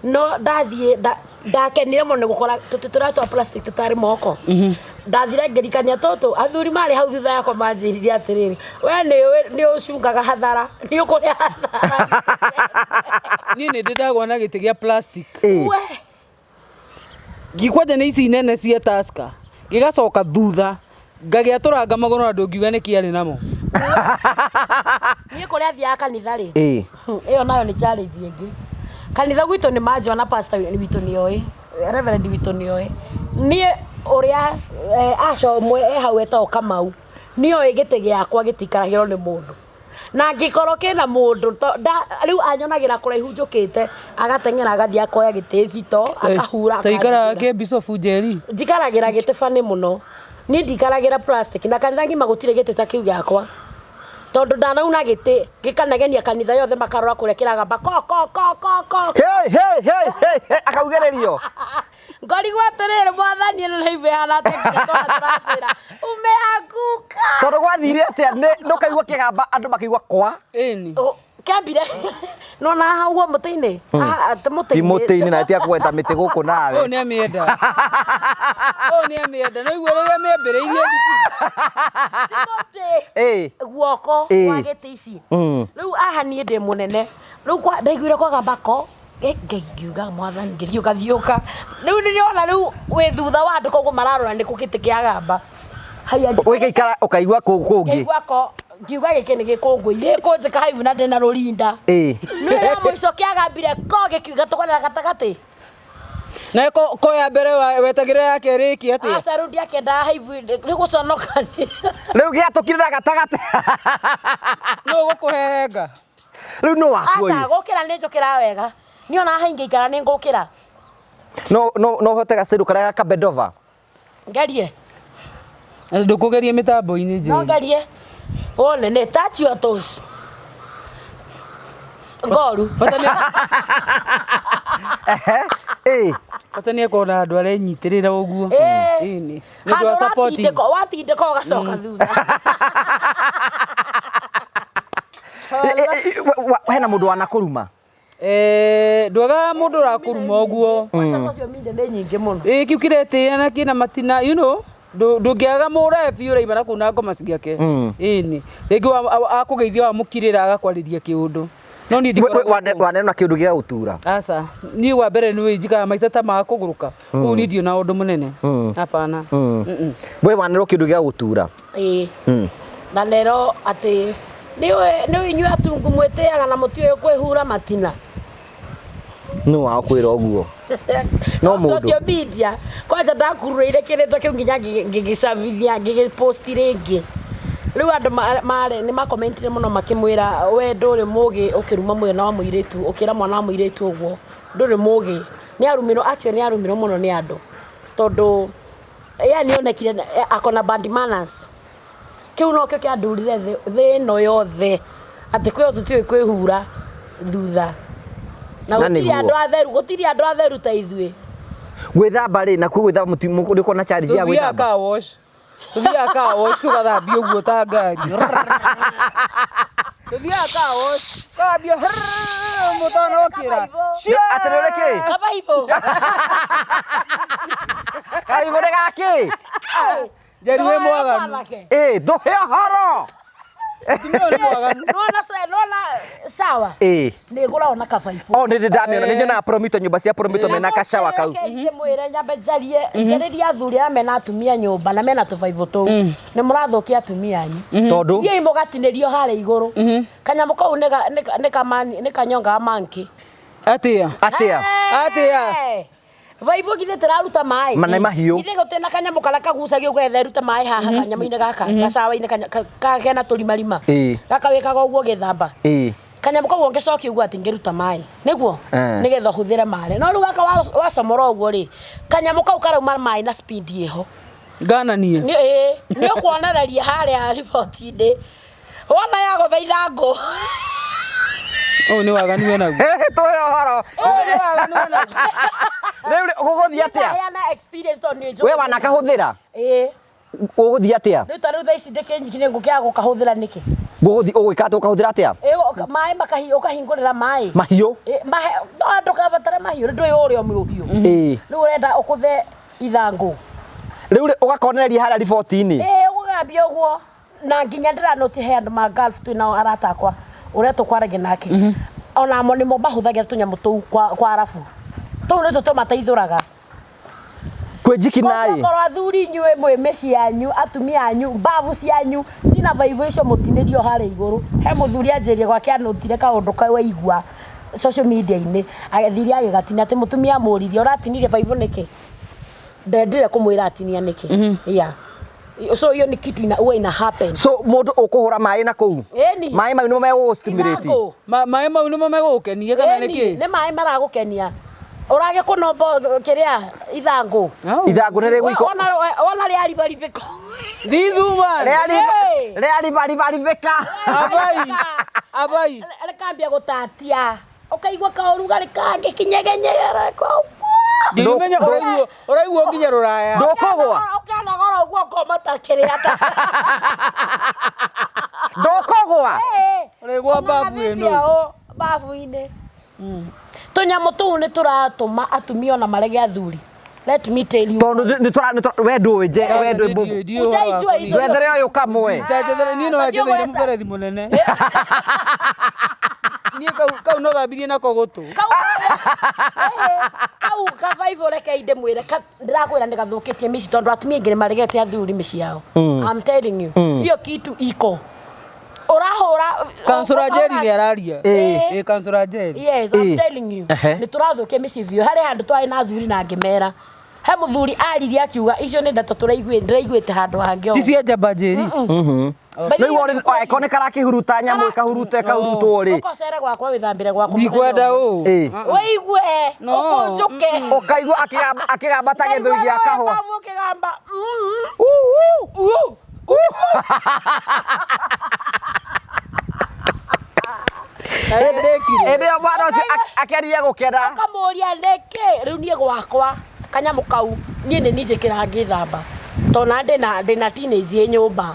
no ndathiĩ ndakenire mũno nĩ gũkora tũtĩ tũrĩa twa plastic tũtarĩ moko. Ndathire ngĩrikania tũtũ athuri marĩ hau thutha yakwa manjĩrire atĩrĩrĩ, we nĩ ũcungaga hathara, nĩ ũkũrĩa hathara. Niĩ nĩ ndĩ ndagwa na gĩtĩ gĩa plastic. Ĩĩ. We Ngikwanja nĩ ici nene cia Tusker. Gĩgacoka thutha ngagĩatũranga magũrũ na ndũngiuga nĩ kĩarĩ namo. Niĩ kũrĩa thiaga kanitha rĩ, Ĩĩ. Ĩyo nayo nĩ challenge ĩngĩ. Kanitha gwitũ nĩ manjũa na pastor witũ nĩ oĩ, reverend witũ nĩ oĩ. Niĩ ũrĩa aca ũmwe e hau etagwo Kamau, nĩ oĩ gĩtĩ gĩakwa gĩtikaragĩrwo nĩ mũndũ. Na angĩkorwo kĩna mũndũ, rĩu anyonagĩra kũraihu njũkĩte, agateng'era agathiĩ akoya gĩtĩ thito, akahura, Ta ikaraga akanjigĩra. kĩ Bishop Njeri. Njikaragĩra gĩtĩ bani mũno. Niĩ ndikaragĩra plastic, na kanitha ng'ima gũtirĩ gĩtĩ ta kĩu gĩakwa. Tondũ ndanauna gĩtĩ, gĩkanegenia kanitha yothe makarora kũrĩa kĩragamba ko ko ko ko ko. Hey, hey, hey, hey, hey, akaugĩrĩrio. Ngorigwo atĩrĩrĩ, mwathani ĩno nĩ ĩhana atĩa nginya twana tũranjĩra, umeanguka. Tondũ gwathire atĩa ndũkaigua kĩgamba andũ makĩigua kwa. Ĩni. Kĩambire nona haha ũguo mũtĩ-inĩ. Haha, ti mũtĩ-inĩ. Ti mũtĩ-inĩ na tiga kũgweta mĩtĩ gũkũ nawe. Ũyũ nĩ amĩenda. Ũyũ nĩ amĩenda. No igua rĩrĩa mĩambĩrĩirie thukuru. Ti mũtĩ. Ĩĩ. Guoko Ĩĩ. kwa gĩtĩ ici. Rĩu haha niĩ ndĩ mũnene. Rĩu ndaiguire kwagamba ko. Ngai ngiuga mwathani ngĩthiũka thiũka. Rĩu nĩndĩrona rĩu wĩ thutha wa andũ koguo mararora nĩ kũ gĩtĩ kĩagamba. Haiya, Ũgĩikara ũkaigua kũngĩ. Ngĩigua ko, ngiuga gĩkĩ nĩ gĩkũngũi. Gĩkũnjĩka haibu na ndĩna rũrinda. Ĩĩ. Nĩ rĩa mũico kĩagambire ko gĩkiuga tũgone gatagatĩ. Na ko ya mbere wetagĩrĩra ya kerĩ ĩkĩ atĩa? Aca rĩu ndiakĩendaga haibu nĩ gũconoka nĩ. Rĩu gĩatũkire na gatagatĩ. Nũ ũgũkũhehenga? Rĩu nũ waku Aca ũyũ? gũkĩra nĩ njũkĩra wega. Niĩ ona haha ingĩikara nĩ ngũkĩra. No no no ũhote gacĩrũ karĩa ga Kabendova. Ngerie. Ndũkũgeria mĩtambo-inĩ No Njeri. ngerie. Wone nĩ touch your toes. Ngoru. Bata nĩ Ĩĩ. bata nĩ akorwo na andũ arenyitĩrĩra ũguo. Ĩĩ. Ĩni. Nĩ ũndũ wa Handũ supporting. watindĩka ũgacoka thutha. Hena mũndũ wanakũruma? Ndwaga mũndũ ũrakũruma ũguo. Kwanza social media nĩ nyingĩ mũno. Ĩĩ kĩu kĩretĩĩa na kĩna matina you know ndũngĩaga mũrebi ũraima na kũu na ngoma ciake. Ĩni. Rĩngĩ akũgeithia wamũkirĩra agakwarĩria kĩũndũ. No niĩ ndikoragwo Wanena kĩũndũ gĩa gũtura. Aca, niĩ wa mbere nĩ njikaraga maica ta ma kũgũrũka. Ũguo niĩ ndirĩ na ũndũ mũnene. Hapana. We wanerwo kĩũndũ gĩa gũtura. Ĩĩ. Na nero atĩ nĩ inyuĩ atungu mwĩtĩaga na mũtiũĩ kwĩhura matina. Nũ wao kwĩra ũguo? No mũndũ. Social media kwanja ndakururĩire kĩrĩtwa kĩu nginya ngĩgĩcabithia ngĩgĩposti rĩngĩ. Rĩu andũ marĩ nĩ makomentire mũno makĩmwĩra we ndũrĩ mũgĩ ũkĩruma mwana wa mũirĩtu, ũkĩra mwana wa mũirĩtu ũguo ndũrĩ mũgĩ. Nĩ arumirwo, actually nĩ arumirwo mũno nĩ andũ tondũ yani onekire akona bad manners. Kĩu nokĩo kĩandurire thĩ ĩno yothe atĩ kwĩ tũtiũĩ kwĩhura thutha. Na Na gũtirĩ nĩguo. andũ atheru, gũtirĩ andũ atheru ta ithuĩ. Gwĩthamba rĩ, nakuo gwĩthamba mũti na charge ya Tũthiaga gwĩthamba. car wash. Tũthiaga car wash tũgathambio ũguo ta ngari. Tũthiaga car wash, tũgathambio mũtanokĩra. Atĩ nĩ ũrĩ kĩ? Kabaibũ. Kaibũ nĩ gakĩ? Njeri wĩ mwaganu. Ĩĩ, ndũhe ũhoro. Mũtumia ũyũ nĩ mwaganu. Nona nona sawa. Ĩĩ. Nĩ ngũragwo na kabaibũ. Oh, nĩ ndĩ ndamĩona, nĩ nyonaga promito, nyũmba cia promito mena kacawa kau. Reke mwĩre nyambe njarie njarĩrie athuri arĩa mena atumia nyũmba na mena tũbaibũ tũu. Nĩ mũrathũkia atumia anyu. Tondũ Thiĩi mũgatinĩrio harĩa igũrũ. Kanyamũ kau nĩ kanyonga ga monkey. Atĩa? atĩa? Atĩa? Baibũ githĩ tĩraruta maĩ. Ma nĩ mahiũ. Githĩ gũtirĩ na kanyamũ karĩa kagucagio getha ĩrute maĩ haha kanyamũ-inĩ gaka gacawa-inĩ kena tũrimarima. Ĩĩ. Gaka wĩkaga ũguo ũgĩthamba. Ĩĩ. Kanyamũ kau ũngĩcokia ũguo gatingĩruta maĩ. Nĩguo? Eh. Nĩgetha ũhũthĩre maĩ. No rĩu gaka wacomora ũguo rĩ, kanyamũ kau karauma maĩ na speed ĩho. Ngananie. Nĩ ĩĩ, nĩ ũkuonereria harĩa riboti-inĩ. Wona yagũtha ithangũ. Ũyũ nĩ waganu we naguo. Tũhe ũhoro. Ũyũ nĩ waganu we naguo. Rĩu rĩ, gũgũthiĩ atĩa? Ndaheana experience tondũ nĩ njũĩ. We wanakahũthĩra? Ĩĩ. Gũgũthiĩ atĩa? Rĩu ta rĩu thaa ici ndĩkĩnyiki nĩ ngũkĩaga gũkahũthĩra nĩkĩ? Gũgũthiĩ ũgwĩka atĩa ũkahũthĩra atĩa? Ĩ, maĩ ũkahingũrĩra maĩ. Mahiũ. Ĩ, no ndũkabatare mahiũ, rĩu ndũĩ ũrĩa ũmĩũhiũ. Ĩĩ. Rĩu ũrenda ũkũthe ithangũ. Rĩu rĩ, ũgakonereria harĩa riboti-inĩ. Ĩĩ, ũgũgambia ũguo. Na nginya ndĩranũti he andũ ma Gulf twĩ nao arata akwa ũrĩa tũkwaragia nake. Onamo nĩmo mahũthagĩra tũnyamũ tũu kwa arabu. Tũu nĩtwo tũmateithũraga. Kwĩ njiki naĩ. Korwo athuri inyuĩ mwĩ mĩciĩ yanyu, atumia anyu, mbavu cianyu cina baibũ icio mũtinĩrio harĩa igũrũ. He mũthuri anjĩrire gwake anũtire kaũndũ kau aigua social media-inĩ, agĩthire agĩgatinia atĩ mũtumia amũririe ũratinirie baibũ nĩkĩ? Ndendire kũmwĩra atinia nĩkĩ. Yeah. So hiyo ni kitu ina huwa ina happen. So mũndũ ũkũhũra maĩ na kũu. Ĩni. Maĩ mau nĩmo megũgũ-stimulate. Ithangũ. Maĩ mau nĩmo megũgũkenia kana Ĩni, nĩkĩ? nĩ maĩ maragũkenia. Ũragĩkũnombo kĩrĩa ithangũ. Au. Ithangũ nĩ rĩgũiko. Wona rĩaribaribĩka. This woman. Hey. Rĩaribaribĩka. Abai. Abai. Rĩkambia gũtatia. Ũkaigua kaũrugarĩ kangĩ kinyegenyegere kau. Ndingĩmenya ũraigua nginya rũraya. Ndũkũgwa. Ũkanogora ũguo ũkoma ta kĩrĩa ta. Ndũkũgwa. Ũraigua babu ĩno. Babu-inĩ. Tũnyamũ tũu nĩ tũratũma atumia ona marege athuri. Let me tell you. Tondũ nĩ tũra we ndũĩ nje we ndũĩ mbũmbũ. Ũtaijua icio. Ndwethere ũyũ kamwe. Njethere niĩ no njetheire mũberethi mũnene. Niĩ kau no thambirie nako gũtũ. Kau kau kabaibũ reke ndĩmwĩre ndĩrakwĩra nĩ gathũkĩtie mĩciĩ tondũ atumia aingĩ nĩ maregete athuri mĩciĩ yao. I'm telling you. Hiyo kitu iko. Ũrahũra Kansũra Njeri nĩ araria. Ĩĩ. Ĩĩ Kansũra Njeri. Yes, I'm telling you. Ehe. Nĩ tũrathũkia mĩciĩ biũ. Harĩ handũ twarĩ na athuri na ngĩmera. He mũthuri aririe akiuga icio nĩ ndeto ndĩraiguĩte handũ hangĩ Ti cia njamba Njeri. Rĩu angĩkorwo nĩ karakĩhuruta nyamũ ĩkahuruta ĩkahurutwo rĩ. Ũkocere gwakwa wĩthambĩre gwakwa. Ndikwenda ũũ. Ĩĩ. Wĩigue. No. Ũkũnjũke. Ũkaigua akĩgamba ta gĩthũi gĩa kahũa. Babu ũkĩgamba. Uu, uu. Uu. Ndĩkire. Hĩndĩ ĩyo mwana ũcio akĩaria gũkena. Ũkamũria nĩkĩ rĩu niĩ gwakwa kanyamũ kau niĩ nĩ niĩ njĩkĩraga ngĩthamba tondũ ndĩna teenage ĩ nyũmba.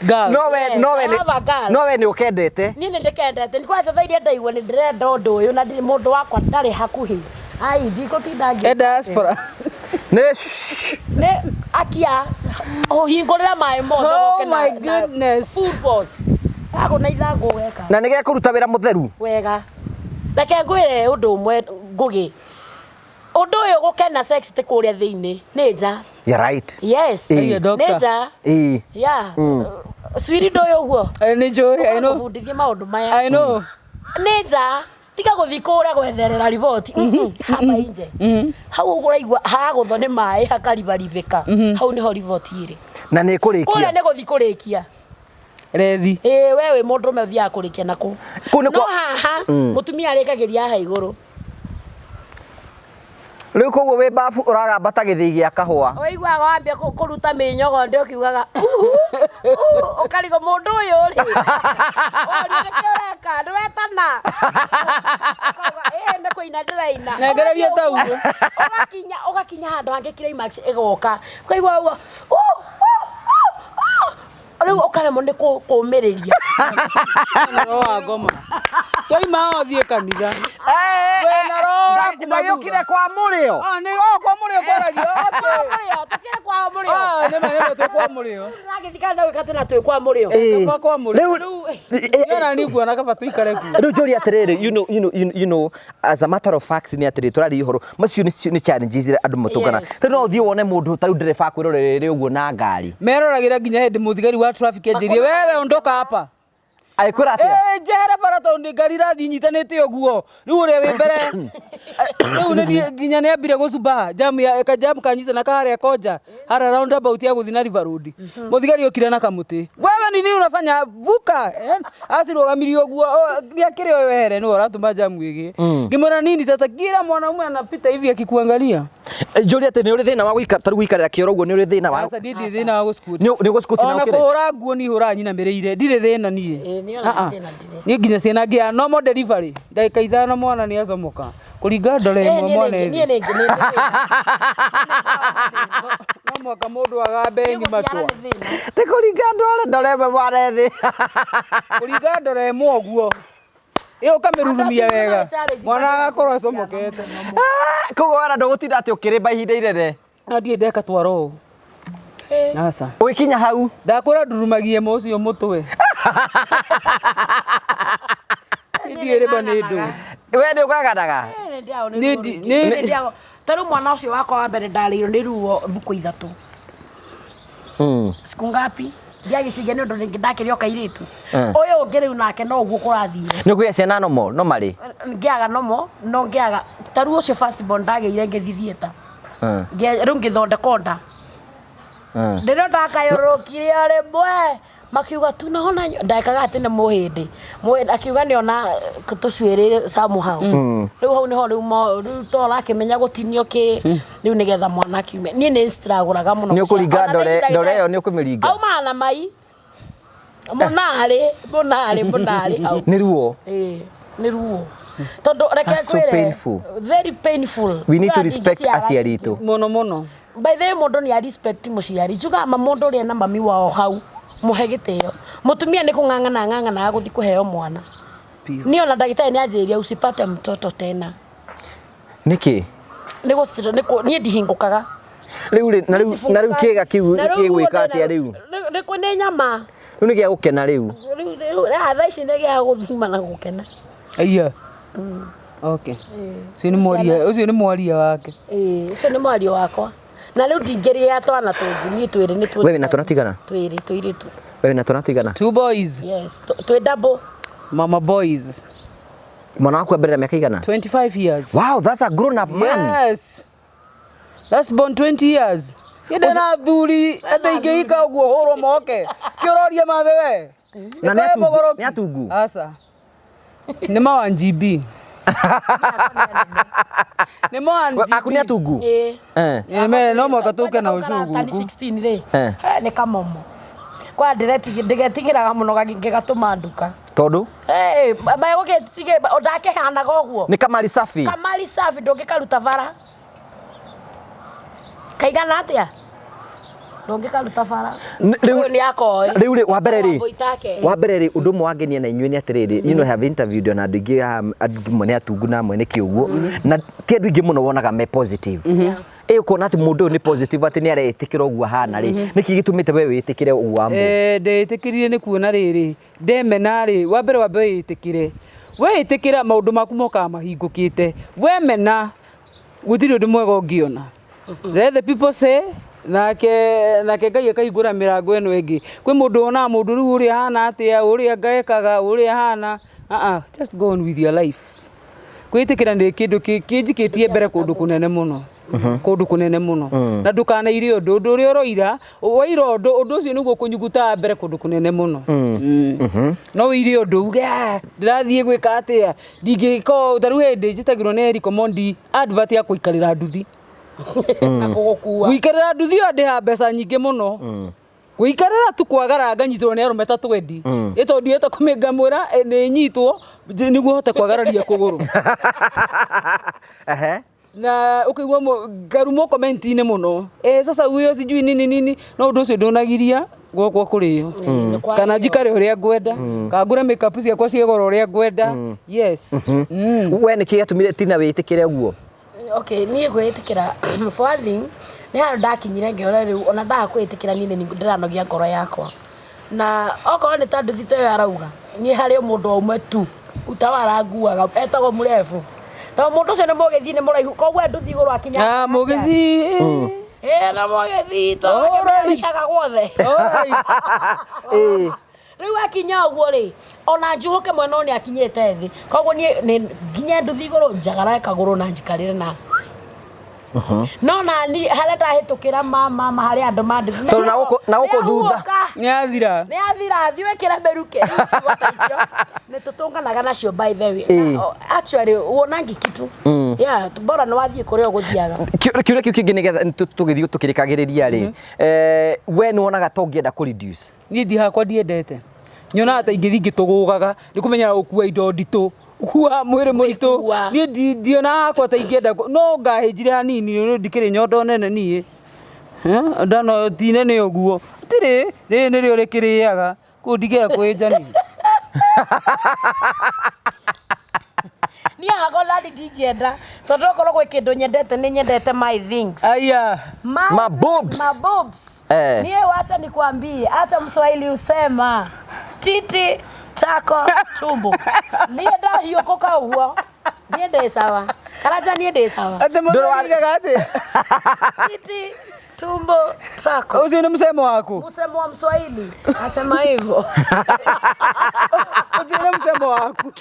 Girl. No we no we I have a girl. no we nĩ ũkendete. Niĩ nĩ ndĩkendete nĩ kwanja thaa iria ndaigua nĩ ndĩrenda ũndũ ũyũ na ndirĩ mũndũ wakwa ndarĩ hakuhĩ ai ndikũtinda ngĩ E diaspora. Nĩ nĩ akia ũhingũrĩra maĩ mothe Oh ũgoke my goodness. full force agũ na ithangũ ũgeka na nĩ gekũruta wĩra mũtheru. wega reke ngwĩre ũndũ ũmwe ngũgĩ ũndũ ũyũ gũkena sex ti kũrĩa thĩinĩ nĩ nja. You're right. Yes. Ĩĩ. Aiya, doctor. Nĩ nja. Ĩĩ. Yeah. Swiri ndũĩ ũguo. Nĩ njũĩ. I know. Ũkũbundithie maũndũ maya. I know. Nĩ nja. Tiga gũthiĩ kũrĩa gwetherera riboti. Hapa nje. Hau ũraigua hagũthwo nĩ maĩ hakaribaribĩka. Hau nĩho riboti ĩrĩ. Na nĩ Kũrĩa ĩkũrĩkia. nĩ gũthiĩ kũrĩkia. Rethi. Ĩĩ we wĩ mũndũrũme ũthiaga kũrĩkia nakũ. Kũu nĩ No kwa haha mũtumia arĩkagĩria haha igũrũ. Rĩu koguo wĩ babu ũragamba ta gĩthĩi gĩa kahũa. Ũiguaga wambia kũruta mĩnyogo ndĩ ũkiugaga uhu uhu ũkarigwo mũndũ ũyũ rĩ. Ũria nĩkĩ ũreka nĩwetana. Ũkauga ĩĩ nĩ kũina ndĩraina. Nengereria taurũ. Ũgakinya ũgakinya handũ hangĩ climax ĩgoka. Ũkaigua ũguo uh, uh, uh, uh. Rĩu ũkaremwo nĩ kũũmĩrĩria. Roho wa ngoma. Twaima haha ũthiĩ kanitha. Wĩna roho waku Ndagĩũkire kwa mũrĩo. Ah, nĩ oh, kwa mũrĩo kwaragio. Kwa mũrĩo, tũkĩrĩ kwa mũrĩo. Ah, nĩ ma nĩ ma twĩ kwa mũrĩo. Tũragĩthiĩ kanitha gwĩka atĩ na twĩ kwa mũrĩo. Ĩĩ. Kwa kwa mũrĩo. Rĩu Niĩ ona niĩ nguona kaba tũikare kuo. rĩu njũria atĩrĩrĩ, you know, as a matter of fact nĩ atĩrĩ tũraria ũhoro macio nĩ challenges iria andũ matũngana. Yes. Rĩu no ũthiĩ wone mũndũ ta rĩu ndereba akwĩrorere ũguo na ngari. Meroragĩra nginya hĩndĩ mũthigari wa traffic anjĩrie wewe ondoka hapa. Agĩkwĩra atĩa? Ĩ, njehere bara tondũ nĩ ngari irathiĩ inyitanĩte ũguo rĩu ũrĩa wĩ mbere rĩu nĩ nginya nĩ ambire gũcumba jamu ya kajamu kanyitana karĩa konja harĩa roundabout ya gũthiĩ na River Road. Mũthigari okire na kamũtĩ, wewe nini unafanya vuka. Eh, acirũgamirie ũguo nĩakĩrĩ ũyũ wehere nĩwe ũratũma jamu ĩgĩe. Ngĩmwĩra nini sasa kila mwanaume anapita hivi akikuangalia. Njũrie atĩ nĩ ũrĩ thĩna wa gũikara tarĩu gũikarĩra kĩoro ũguo, nĩ ũrĩ thĩna wa Aca, niĩ ndirĩ thĩna wa gũscoot. Nĩ ũgũscoot na Ona ũkĩre? kũhũra nguo niĩ hũraga nyinamĩrĩire, ndirĩ thĩna niĩ. Ĩĩ, niĩ ona Ah, ah. thĩna ndirĩ. Niĩ nginya ciana ngĩaga normal delivery ndagĩka 5 mwana nĩ acomoka kũringa ndore Eh, ĩmwe niĩ mwana nĩ- niĩ ĩthĩ. nĩ No mwaka mũndũ agambe Niĩ ng'ima gũciara twa nĩ thĩna. Ti kũringa ndore ndore ĩmwe mwana ĩthĩ. Kũringa ndore ĩmwe ũguo ĩyo ũkamĩrurumia wega mwana agakorwo acomokete. Ah, koguo wena ndũgũtinda atĩ ũkĩrĩmba ihinda inene. Na ndirĩ ndeka twaro ũũ. Aca. Ũgĩkinya hau. Ndakwĩra ndurumagie ĩmwe ũcio mũtwe. Niĩ ndiũĩ rĩmba nĩ ndũ. We nĩ ũgaganaga? Nĩ ndi- Ta rĩu mwana ũcio wakwa wa mbere ndarĩirwo nĩ ruo thukũ 3. Siku ngapi? Ndiagĩciria nĩ ũndũ rĩngĩ ndakĩrĩ o kairĩtu. Ũyũ ũngĩ rĩu nake no ũguo kũrathire. Nĩ ũkũgĩa ciana nomo no marĩ? Ngĩaga nomo no ngĩaga ta rĩu ũcio first born ndagĩire ngĩthiĩ theatre. Rĩu ngĩthondekwo nda. Rĩrĩa ndakayũrũkire o rĩmwe makiuga tunaona ndekaga atĩ nĩ mũhĩndĩ. Mũhĩndĩ akiuga nĩona tũcuĩrĩ somehow. Rĩu hau nĩho rĩu rĩu to ũrakĩmenya gũtinio kĩ rĩu nĩgetha mwana akiume. Niĩ nĩ struggle-aga mũno. Nĩ ũkũringa Ona thaa ici ndore ndagĩtarĩ ĩyo nĩ ũkũmĩringa? Aumaga na mai. Mũnarĩ, mũnarĩ, mũnarĩ hau. Nĩ ruo. Ĩĩ, nĩ ruo. Tondũ reke That's so ngwĩre, painful. Very painful. We need to Ũrathiĩ respect ngĩciara. aciari aitũ. Mũno mũno. By the way, mũndũ nĩ a respect mũciari. Njugaga ma mũndũ ũrĩa na mami wao hau mũhe gĩtĩo. Mũtumia nĩ kũng'ang'ana ng'ang'anaga gũthiĩ kũheo mwana. Niĩ ona ndagĩtarĩ nĩ anjĩrire usipate mtoto tena. Nĩkĩ? Nĩ gũcira nĩ niĩ ndihingũkaga. Rĩu rĩ, na rĩu na rĩu kĩga kĩu Na rĩu gĩgwĩka guo atĩa rĩu? Nĩ nĩ nyama. Rĩu nĩ gĩa gũkena rĩu. Rĩu rĩu thaa ici nĩ gĩa gũthuma na gũkena. Aiya. Okay. Ũcio nĩ mwaria, ũcio nĩ mwaria wake. Ĩĩ, ũcio nĩ mwario wakwa. Na rĩu ndingĩrĩa twana tũngĩ niĩ twĩrĩ nĩ We wĩna twana tũigana? Twĩrĩ tũirĩtu. We wĩna twana tũigana? Two boys. Yes, twĩ double. Mama boys. Mwana waku ambĩrĩra mĩaka igana? 25 years. Wow, that's a grown up man. Yes. That's born 20 years. Inde na thuri atĩ ingĩhika ũguo hũrwo moke. Kĩũroria mathe we. Na nĩ atungu? Nĩ atungu? Aca. Nĩ ma 1 GB. Nĩ ma 1 GB. Aku nĩ atungu? Ĩĩ. Eh. Ĩ, me no mwaka tũke na ũcũgũ Tani gũkũ. 16 rĩ. Eh. Nĩ kamomo. Kwa ndĩgetigĩraga mũno gĩgatũma nduka. Tondũ Eh, megũgĩtige ndakĩhanaga ũguo. nĩ kamari safi. Kamari safi ndũngĩkaruta bara. Kaigana atĩa? Ndũngĩkaruta bara. Rĩu Ũyũ nĩ akoĩ. rĩu rĩ wa mbere rĩ Itake. wa mbere rĩ ũndũ ũmwe wangenia na inyuĩ nĩ atĩrĩrĩ, you know, I have interviewed ona andũ aingĩ haha, andũ amwe nĩ atungu na amwe nĩ kĩũguo, na ti andũ aingĩ mũno wonaga me positive. Ĩ ũkona atĩ mũndũ ũyũ nĩ positive atĩ nĩ areĩtĩkĩra ũguo ahana rĩ, nĩkĩ gĩtũmĩte we wĩtĩkĩre ũguo wa mũndũ? Ndĩĩtĩkĩrire nĩ kuona rĩrĩ ndemena rĩ wa mbere wambe wĩĩtĩkĩre weĩtĩkĩra maũndũ maku mokaga mahingũkĩte wemena gũtirĩ ũndũ mwega ũngĩona. Let the people say nake nake Ngai akahingũra mĩrango ĩno ĩngĩ. Kwĩ mũndũ wonaga mũndũ rĩu ũrĩa ahana atĩa ũrĩa ekaga ũrĩa ahana. Just go on with your life. Kwĩĩtĩkĩra nĩ kĩndũ kĩnjikĩtie mbere kũndũ kũnene mũno. Kũndũ kũnene mũno. Na ndũkanaire ũndũ, ũndũ ũrĩa ũroira, waira ũndũ, ũndũ ũcio nĩguo ũkũnyugutaga mbere kũndũ kũnene mũno. No wĩire ũndũ uge, ndĩrathiĩ gwĩka atĩa, ndingĩka ũũ, ta rĩu hĩndĩ njĩtagĩrwo nĩ Eric Omondi advert ya kũikarĩra nduthi. Na gũgũkua. Gũikarĩra nduthi ĩyo ndĩhaga mbeca nyingĩ mũno. Gũikarĩra tu kwagara nganyitwo nĩ arũme ta twendi. Ĩ tondũ ndiũhĩte kũmĩngamũra, nĩ nyitwo nĩguo hote kwagararia kũgũrũ. Ehe. Na ũkaigua ngarumwo comment-inĩ mũno. Sasa huyo sijui nini nini, no ũndũ ũcio ndũnagiria gwakwa kũrĩo. Kana njikare ũrĩa ngwenda, kana ngũre makeup ciakwa cia goro ũrĩa ngwenda. Yes. We nĩkĩ gĩatũmire Tina wĩtĩkĩre ũguo? Okay, niĩ kwĩĩtĩkĩra for one thing nĩ handũ ndakinyire ngĩona rĩu ona ndaga kwĩĩtĩkĩra niĩ nĩ ndĩranogia ngoro yakwa. Na okorwo nĩ ta nduthi ta ĩyo arauga, niĩ harĩ o mũndũ ũmwe tu utawaranguaga etagwo mũrebu. Tondũ mũndũ ũcio nĩ mũgĩthi nĩ mũraihu koguo nduthi igũrũ akinya. Ah, mũgĩthi. Ĩ na mũgĩthi tondũ Alright. nĩaraihaga guothe. Alright. Ĩ. Rĩu akinya ũguo rĩ, ona njuhũke mwena ũyũ nĩ akinyĩte thĩ. Koguo niĩ nĩ nginye nduthi igũrũ njagarae kagũrũ na njikarĩre na no nani harĩa ndahĩtũkĩra mama ma harĩ andũ manduthi. Tondũ na gũkũ- na gũkũ thutha. Nĩ athira. Nĩ athira thiĩ wĩkĩre mĩrukĩ. Rĩu ciugo ta icio nĩ tũtũnganaga nacio by the way. Ĩĩ. Na, actually wonangi kitu. Yeah, bora nĩ wathiĩ kũrĩa ũgũthiaga. Kĩũria kĩu kĩngĩ nĩgetha tũgĩthiĩ tũkĩrĩkagĩrĩria rĩ, we nĩ wonaga ta ũngĩenda kũ reduce? Niĩ ndi hakwa ndiendete. Nyonaga ta ingĩthiĩ ngĩtũgũgaga nĩ kũmenyera gũkua indo nditũ gũkua mwĩrĩ mũritũ. Gwĩkua. Niĩ ndionaga hakwa ta ingĩenda no ngahĩnjire hanini nĩ ndikĩrĩ nyondo nene niĩ. Ndano ti nene ũguo. Tirĩ, rĩrĩ nĩrĩo rĩkĩrĩaga. Kũu ndingĩenda kwĩnja niĩ. Niĩ hakwa nani ndingĩenda tondũ okorwo gwĩ kĩndũ nyendete nĩ nyendete my things. Aya. My boobs. My boobs. Eh. Niĩ wacha nikwambie hata Mswahili husema titi tako tumbo. Niĩ ndahiũkũka ũguo niĩ ndĩ sawa. Karanja niĩ ndĩ sawa. Atĩ mũndũ Ndũrĩ wa- arigaga atĩa? Titi tumbo tako. Ũcio nĩ mũcemo waku? Msemo wa Mswahili asema hivyo. Ũcio nĩ mũcemo waku.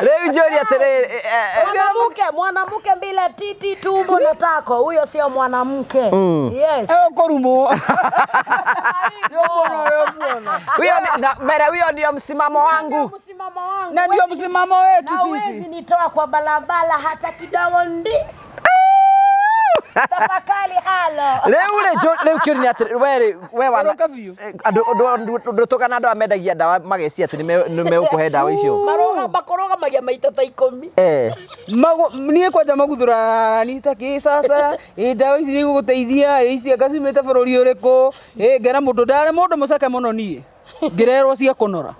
Rĩu njũrie atĩrĩrĩ, Mwanamke, mwanamke bila titi tumbo na tako, huyo sio mwanamke. Yes. Kũrumwo. Nĩ ũmuona ũrĩa ũmuona. huyo ni- na- mbere huyo ndio msimamo wangu. Msimamo wangu. Na ndio msimamo wetu Na sisi. huwezi nitoa kwa barabara hata kidogo ndi. Tafakari halo. Rĩu rĩ rĩu kĩũria nĩ atĩrĩrĩ, we rĩ, we wana Ũroka biũ. Andũ ndũtũgana andũ arĩa mendagia ndawa magecia atĩ nĩ megũkũhe ndawa icio. Maroga makũrũgamagia maita ta 10. Niĩ kwanja maguthũraga ni ta kĩ sasa ĩ ndawa ici nĩ igũgũteithia ĩ ici anga ciumĩte bũrũri ũrĩkũ ĩ ngera mũndũ ndarĩ mũndũ mũceke mũno niĩ ngĩrerwo cia kũnora.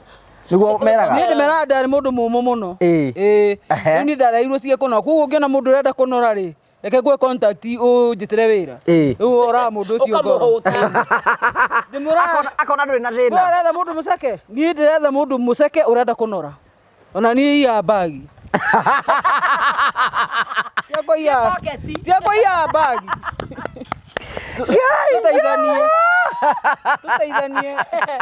Nĩguo meraga. Niĩ ndĩmeraga ndarĩ mũndũ mũmũ mũno. Ĩ. Ĩ. Ehe. Rĩu niĩ ndareirwo cia kũnora koguo ũngĩona mũndũ ũrenda kũnora rĩ reke ngũhe contact ũnjĩtĩre wĩra. Ĩ. Rĩu ũraga mũndũ ũcio ngoro. Ũkamũhũta. Ndĩmũraga Akona ndũrĩ na We thĩna. ũretha mũndũ mũceke niĩ ndĩretha mũndũ mũceke ũrenda kũnora ona niĩ iya mbagi ciakwa iya Pocket. ciakwa iya mbagi tũteithanie tũteithanie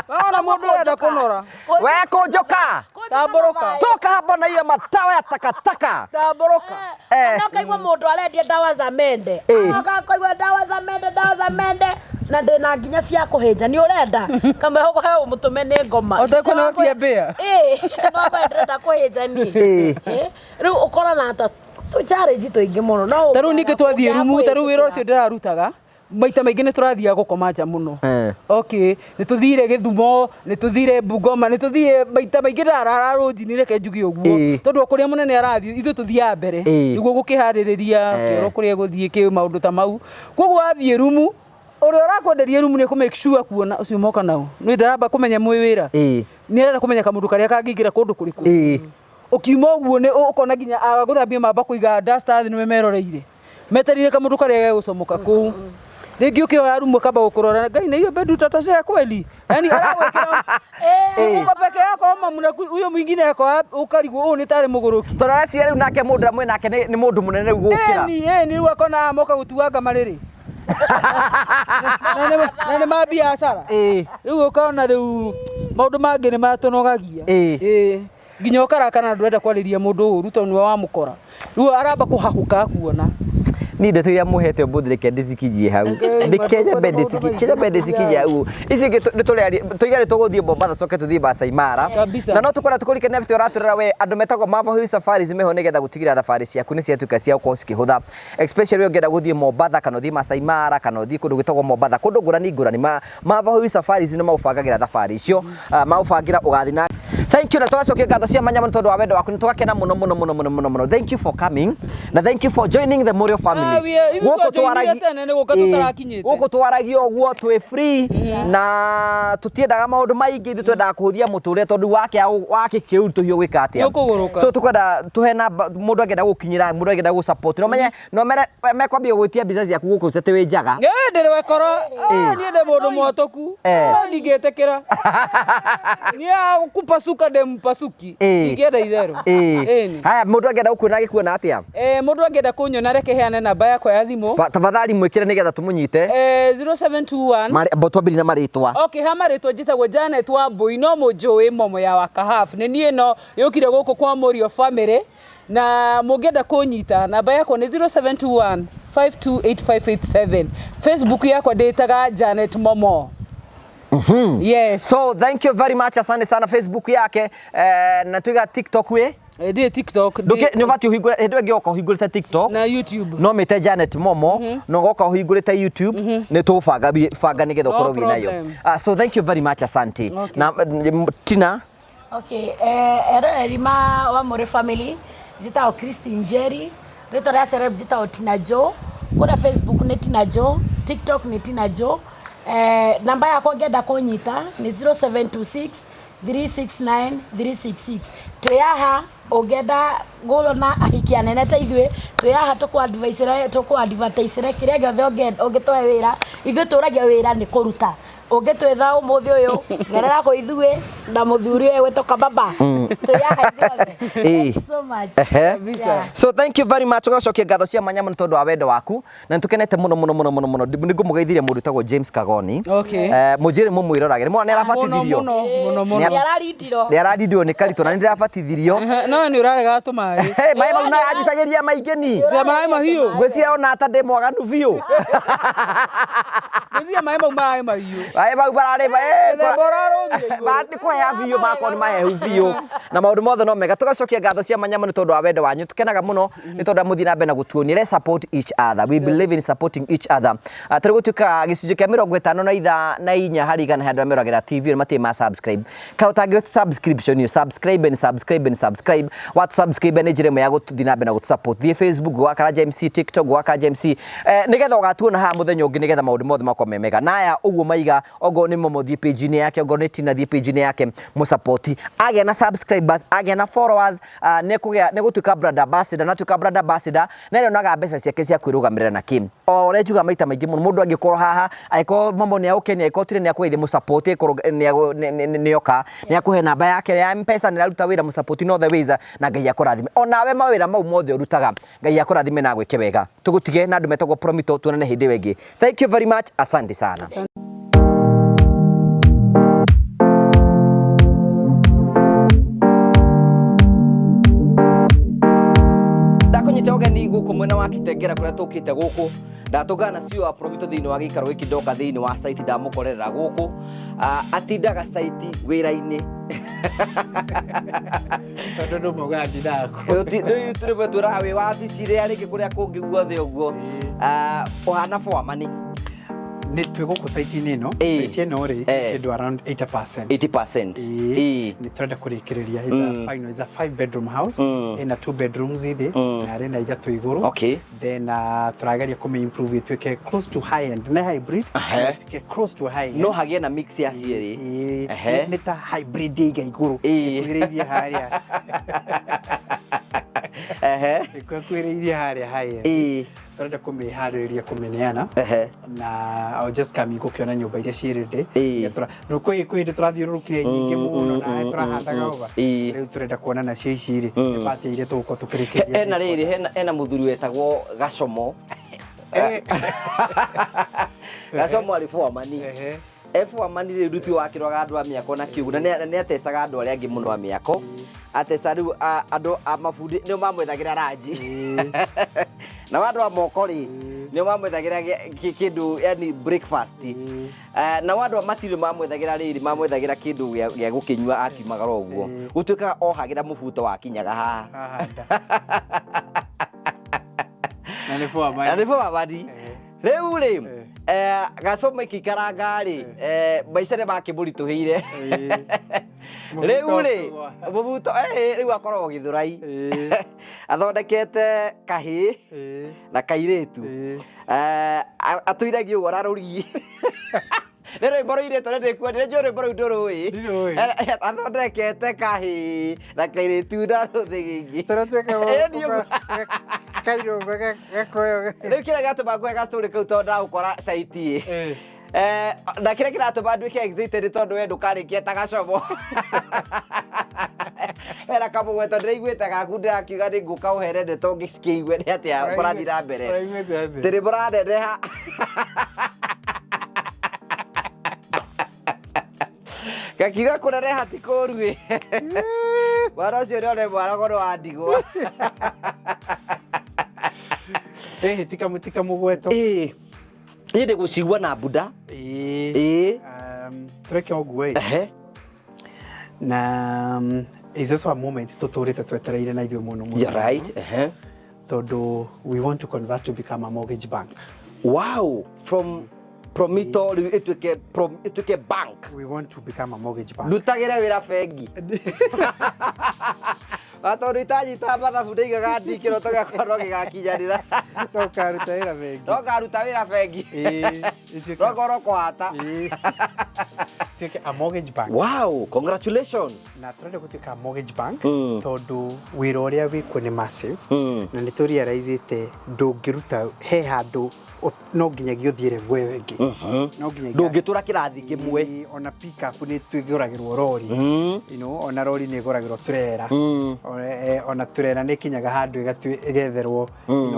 wona mũndũ ũrenda kũnora We kũnjũka. Tambũrũka. Toka hapa na hiyo matawa ya takataka. Tambũrũka. Eh. Kana ũkaigua mũndũ arendia ndawa za mende. Eh. Aroka akaigua ndawa za mende, ndawa za mende na ndĩna nginya cia kũhĩnja nĩ ũrenda kamwe he mũtũme nĩ ngoma Ũtekũneo cia mbĩa? Ĩ, no mbe ndĩrenda kũhĩnja niĩ Ĩ. Ĩ, rĩu ũkorana ta tũ challenge tũingĩ mũno no Ta rĩu ningĩ twathiĩ rumu ta rĩu wĩra ũcio ũcio ndĩrarutaga maita maingĩ nĩ tũrathiaga gũkoma nja mũno. Eh. Okay, nĩ tũthire Gĩthumo, nĩ tũthire Bungoma, nĩ tũthire maita maingĩ ndarara rũnjini reke njuge ũguo Ĩ. tondũ o kũrĩa mũnene arathiĩ ithuĩ tũthiaga mbere Ĩ. nĩguo gũkĩharĩrĩria Eh. kĩoro kũrĩa gũthiĩ kĩ maũndũ ta mau koguo wathiĩ rumu ũrĩa ũrakwenderia rumu nĩ kũ make sure kuona ũcio moka nao nĩ ndaramba kũmenya mwĩ wĩra Ĩ. nĩ arenda kũmenya kamũndũ karĩa kangĩingĩra kũndũ kũrĩkũ Ĩ. ũkiuma ũguo nĩ ũkona nginya agũthambia mamba kũiga duster thĩ nĩwe meroreire metereire kamũndũ karĩa gegũcomoka kũu rĩngĩ ũkĩoya rumu akamba gũkũrora ngai na hiyo bedu tatoshea kweli yani aragwĩkĩra uko peke yako ama mna huyo mwingine ako wapi? Ũkarigwo ũyũ nĩ tarĩ mũgũrũki. Tondũ areciria rĩu nake mũndũ ũrĩa mwĩ nake nĩ mũndũ mũnene rĩu gũkĩra. Ĩni ĩni rĩu akona moka gũtuanga marĩrĩ na nĩ ma biacara. Ĩ. Rĩu ũkona rĩu maũndũ mangĩ nĩ matũnogagia. Ĩ. Ĩ. Nginya ũkarakara na ndũrenda kwarĩria mũndũ ũru tondũ nĩwe wamũkora. Rĩu aramba kũhahũka akuona. Niĩ ndeto iria mũhete ũmũthĩ reke ndĩcikinyie hau. Reke nyambe ndĩcikinyie ndĩcikinyie hau. Ici ingĩ nĩtũrĩaria tũiga nĩtũgũthiĩ Mombatha coke tũthiĩ Masai Mara. Kabisa. Na no tũkwenda tũkũririkanie atĩ ũratũrora we andũ metagwo Marvel Hill Safaris meho nĩgetha gũtigĩrĩra thabarĩ ciaku nĩ ciatuĩka cia gũkorwo cikĩhũtha. Especially we ũngĩenda gũthiĩ Mombatha kana ũthiĩ Masai Mara kana ũthiĩ kũndũ gwĩtagwo Mombatha kũndũ ngũrani ngũrani. Marvel Hill Safaris nĩ maũbangagĩra thabarĩ icio. Maũbangĩra ũgathiĩ na Thank you na tũgacokia ngatho cia mwanya mũno tondũ wa wendo waku nĩ tũgakena mũno mũno mũno mũno mũno mũno. Thank you for coming na thank you for joining the Morio family. Ah, we are- ithuĩ Gũkũ twajoinire tene nĩ gũka Ĩ, tũtarakinyĩte. gũkũ twaragia ũguo twĩ free na tũtiendaga maũndũ maingĩ ithuĩ twendaga kũhũthia mũtũrĩre tondũ wakĩkĩu tũhiũ gwĩka atĩa. Nĩũkũgũrũka. So tũkwenda tũhe namba mũndũ angĩenda gũkinyĩra mũndũ angĩenda gũ support no menye no mere mekwambia gwĩtia mbica ciaku gũkũ atĩ wĩ njaga. Ĩ ndĩrĩ wekora. Niĩ ndĩ mũndũ mwatũku. Eh. No ndingĩtĩkĩra. Niĩ kupasuka ndĩ mpasuki. Ĩ. Ndingĩenda itherũ. Ĩ. Ĩni. Haya mũndũ angĩenda gũkuona agĩkuona atĩa? Mũndũ angĩenda kũnyona reke heane namba Namba yakwa ya thimũ. Tafadhali mwĩkĩre nĩgetha tũmũnyite. 0721. Mbo twambĩrĩrie na marĩtwa. Okay, ha marĩtwa njĩtagwo Janet Wambui, no mũnjũĩ Momo ya Wakahaf. Nĩ niĩ no yũkire gũkũ kwa Mũrio family, na mũngĩenda kũnyita namba yakwa nĩ 0721 528587. Facebook yakwa ndĩtaga Janet Momo. Yes. So thank you very much, asante sana. Facebook yake na tuiga TikTok we. Ndĩ TikTok. Nduke nĩ ũbatiĩ ũhingũre hĩndĩ ĩngĩ ũgoka ũhingũrĩte TikTok na YouTube. No mĩte Janet Momo, no goka ũhingũrĩte YouTube, nĩ tũgũbanga banga nĩgetha No ũkorwo wĩ nayo. problem. So thank you very much, asante. Okay. Na Tina. Okay, eroreri ma wa Mũrĩ family, njĩtagwo Christine Njeri, rĩtwa rĩa celeb njĩtagwo Tina Joe. Kũrĩa Facebook nĩ Tina Joe, TikTok nĩ Tina Joe. Namba yakwa ũngĩenda kũnyita nĩ 0726 369 366. Twĩ haha ũngĩenda gũona ahiki anene ta ithuĩ, twĩ haha tũkũ-advertisere kĩrĩa gĩothe ũngĩtũhe wĩra. Ithuĩ tũragia wĩra nĩ kũruta. Ũngĩtwĩtha ũmũthĩ ũyũ, gerera kwĩ ithuĩ na mũthuri ũyũ gwĩtwo Kababa. Twĩ haha ithuothe. Thank you so much. Ehe. So thank you very much, ugacokia ngatho cia mwanya mũno tondũ wa wendo waku, na nĩtũkenete mũno mũno mũno mũno mũno. Nĩ ngũmũgeithirie mũndũ wĩtagwo James Kagoni. Okay. Mũnjĩre mũmwĩroragĩre mwana nĩ arabatithirio. Mũno mũno mũno. Nĩ Nĩ ararindirwo. Nĩ aradindirwo nĩ Karitũ na nĩ ndĩrabatithirio. No nĩ ũrarega tũmaĩ. Hey, maĩ mau na anjitagĩria maingĩ ni. Tia maĩ mahiũ. Ngwĩciria ona ta ndĩ mwaganu biũ. Ngwĩciria maĩ mau maĩ mahiũ. Maĩ mau mararĩ Mũthemba ũrarũgire igũrũ. Nĩ kũheha biũ, makorwo nĩ mahehu biũ na maũndũ mothe no mega. Tũgacokia ngatho cia mwanya mũno tondũ wa wendo wanyu. Tũkenaga mũno nĩ tondũ mũthiĩ na mbere na gũtuonia. Let's support each other, we believe in supporting each other. Tarĩ gũtuĩka gĩcunjĩ kĩa 54 harĩ igana he andũ arĩa meroragĩra TV nĩ matirĩ ma subscribe. Kaĩ ũtangĩ subscription you subscribe and subscribe and subscribe. Watu subscribe nĩ njĩra ĩmwe ya gũthiĩ na mbere na gũtũ-support. Thiĩ Facebook gwa Karanja MC, TikTok gwa Karanja MC, nĩgetha ũgatuona haha mũthenya ũngĩ, nĩgetha maũndũ mothe makorwo me mega. Na aya ũguo maiga, ongorwo nĩ Momo thiĩ page-inĩ yake, ongorwo nĩ Tina thiĩ page-inĩ yake, mũsupport, agĩa na subscribers, agĩa na followers, nĩ gũtuĩka brand ambassador, na tuĩka brand ambassador na ĩrĩonaga mbeca ciake cia kwĩrũgamĩrĩra na kĩ o ũrĩa njuga maita maingĩ mũno. Mũndũ angĩkorwo haha, angĩkorwo Momo nĩ agũkenia, angĩkorwo Tina nĩ akũgeithia, mũsupport. Angĩkorwo nĩoka nĩ akũhe namba yake ya M-Pesa, nĩ araruta wĩra, mũsupport in all the ways, na Ngai akũrathime onawe mawĩra mau mothe ũrutaga. Ngai akũrathime na agwĩke wega. Tũgũtige na andũ metagwo Promito, tuonane hĩndĩ ĩyo ĩngĩ. Thank you very much, asante sana. Ndakunyita ũgeni gũkũ mwena wa Kitengera kũrĩa tũkĩte gũkũ, ndatũngana na CEO wa Promito thĩinĩ wa gĩikaro gĩkĩ. Ndoka thĩinĩ wa site, ndamũkorerera gũkũ. Atindaga site wĩra-inĩ. Tondũ ndũmaugaga ndindaga. Rĩu tũrĩmwe twĩraga wĩ wabici rĩa rĩngĩ kũrĩa kũngĩ guothe ũguo. Ũhana bwamani. Nĩ twĩ gũkũ site-inĩ ĩno. Site ĩno rĩ, kĩndũ around 80%. 80%. Nĩ tũrenda kũrĩkĩrĩria. It's a final, it's a five bedroom house. Ĩna two bedrooms thĩ na ĩna ithatũ igũrũ. Then tũrageria kũmĩ improve ĩtuĩke close to high end, nĩ hybrid, ĩtuĩke close to high end. No hagĩe na mix ya cierĩ. Nĩ ta hybrid ĩiga igũrũ. Ĩkuhĩrĩirie harĩa. Ĩkuhĩrĩirie harĩa high end. Tũrenda kũmĩharĩrĩria kũmĩneana na I was just coming gũkĩona nyũmba iria ciĩ ready. Rĩu kwĩ hĩndĩ tũrathiũrũrũkire nyingĩ mũno na tũrahandaga over. Rĩu tũrenda kuona nacio ici rĩ, nĩ part iria tũgũkorwo tũkĩrĩkĩria. Hena rĩrĩ, hena mũthuri wetagwo Gacomo. Gacomo arĩ foreman. E foreman rĩu nduti wakĩroga andũ a mĩako na kiugo, na nĩ atecaga andũ arĩa angĩ mũno a mĩako. Ateca rĩu andũ a mabundi nĩo mamwethagĩra ranji, nao andũ a moko rĩ, nĩo mamwethagĩra kĩndũ, yani breakfast. Nao andũ a material mamwethagĩra rĩrĩ, mamwethagĩra kĩndũ gĩa gũkĩnyua akiumagara ũguo. Gũtuĩkaga ohagĩra mũbuto wakinyaga haha. Haha nda. Na nĩ foreman. Na nĩ foreman. Rĩu rĩ, Gacomo ĩkĩikaranga rĩ, maica nĩ makĩmũritũhĩire. Rĩu rĩ, mũbuto rĩu akoragwo Gĩthũrai, athondekete kahĩĩ na kairĩtu. Atũiragia ũguo na rũrigi nĩ rwĩmbo rũirĩtwo nĩ ndĩkuonire, njũĩ rwĩmbo rũu ndũrũĩ. Ndirũĩ. Athondekete kahĩĩ na kairĩtu na rũthĩgĩngĩ. Tũratuĩka Ĩĩ, nĩ ũguo. kairũgwe gakoyo. Rĩu kĩrĩa gĩatũma ngũhe gastory kau, tondũ ndagũkora site ĩ na kĩrĩa kĩratũma nduĩke excited, tondũ we ndũkarĩkia ta Gacomo. Hena kamũgweto ndĩraiguĩte gaku ndĩrakiuga nĩ ngũka ũhere ndeto ngĩkĩigue nĩ atĩa kũrathiĩ na mbere. Ũraiguĩte atĩa? Tĩrĩ mũraneneha. Gakiuga kũneneha ti kũũru ĩ. Mwana ũcio nĩ one mwarago nĩ wa ndigwa. Ĩhĩ tika mũgweto. Ĩĩ. Niĩ ndĩgũcigua na mbunda. Ĩĩ. Ĩĩ. Tũreke ũguo ĩ. Ehe. Na is also a moment tũtũrĩte twetereire na ithuĩ mũno mũno. You're right. Ehe. Tondũ we want to convert to become a mortgage bank. Wow. From Promito rĩu ĩtuĩke ĩtuĩke bank. We want to become a mortgage bank. Ndutagĩre wĩra bengi. Na tondũ itanyitaga mathabu ndaigaga ndi kĩroto gĩakwa no gĩgakinyanĩra. No ũkaruta wĩra bengi. No ngaruta wĩra bengi. Ĩĩ, ĩtuĩke- No ngorwo kũhata. Ĩĩ. Ĩtuĩke a mortgage bank. Wow, congratulations. Na tũrenda gũtuĩka a mortgage bank tondũ wĩra ũrĩa wĩkuo nĩ massive na nĩ tũrealize ndũngĩruta he handũ no nginyagia ũthiĩ level ĩyo ĩngĩ. No nginyagia Ndũngĩtũra kĩrathi kĩmwe. Ĩĩ, ona pick-up nĩ twĩgũragĩrwo rori. Ona rori nĩ ĩgũragĩrwo turera. Ona turera nĩ ĩkinyaga handũ ĩgetherwo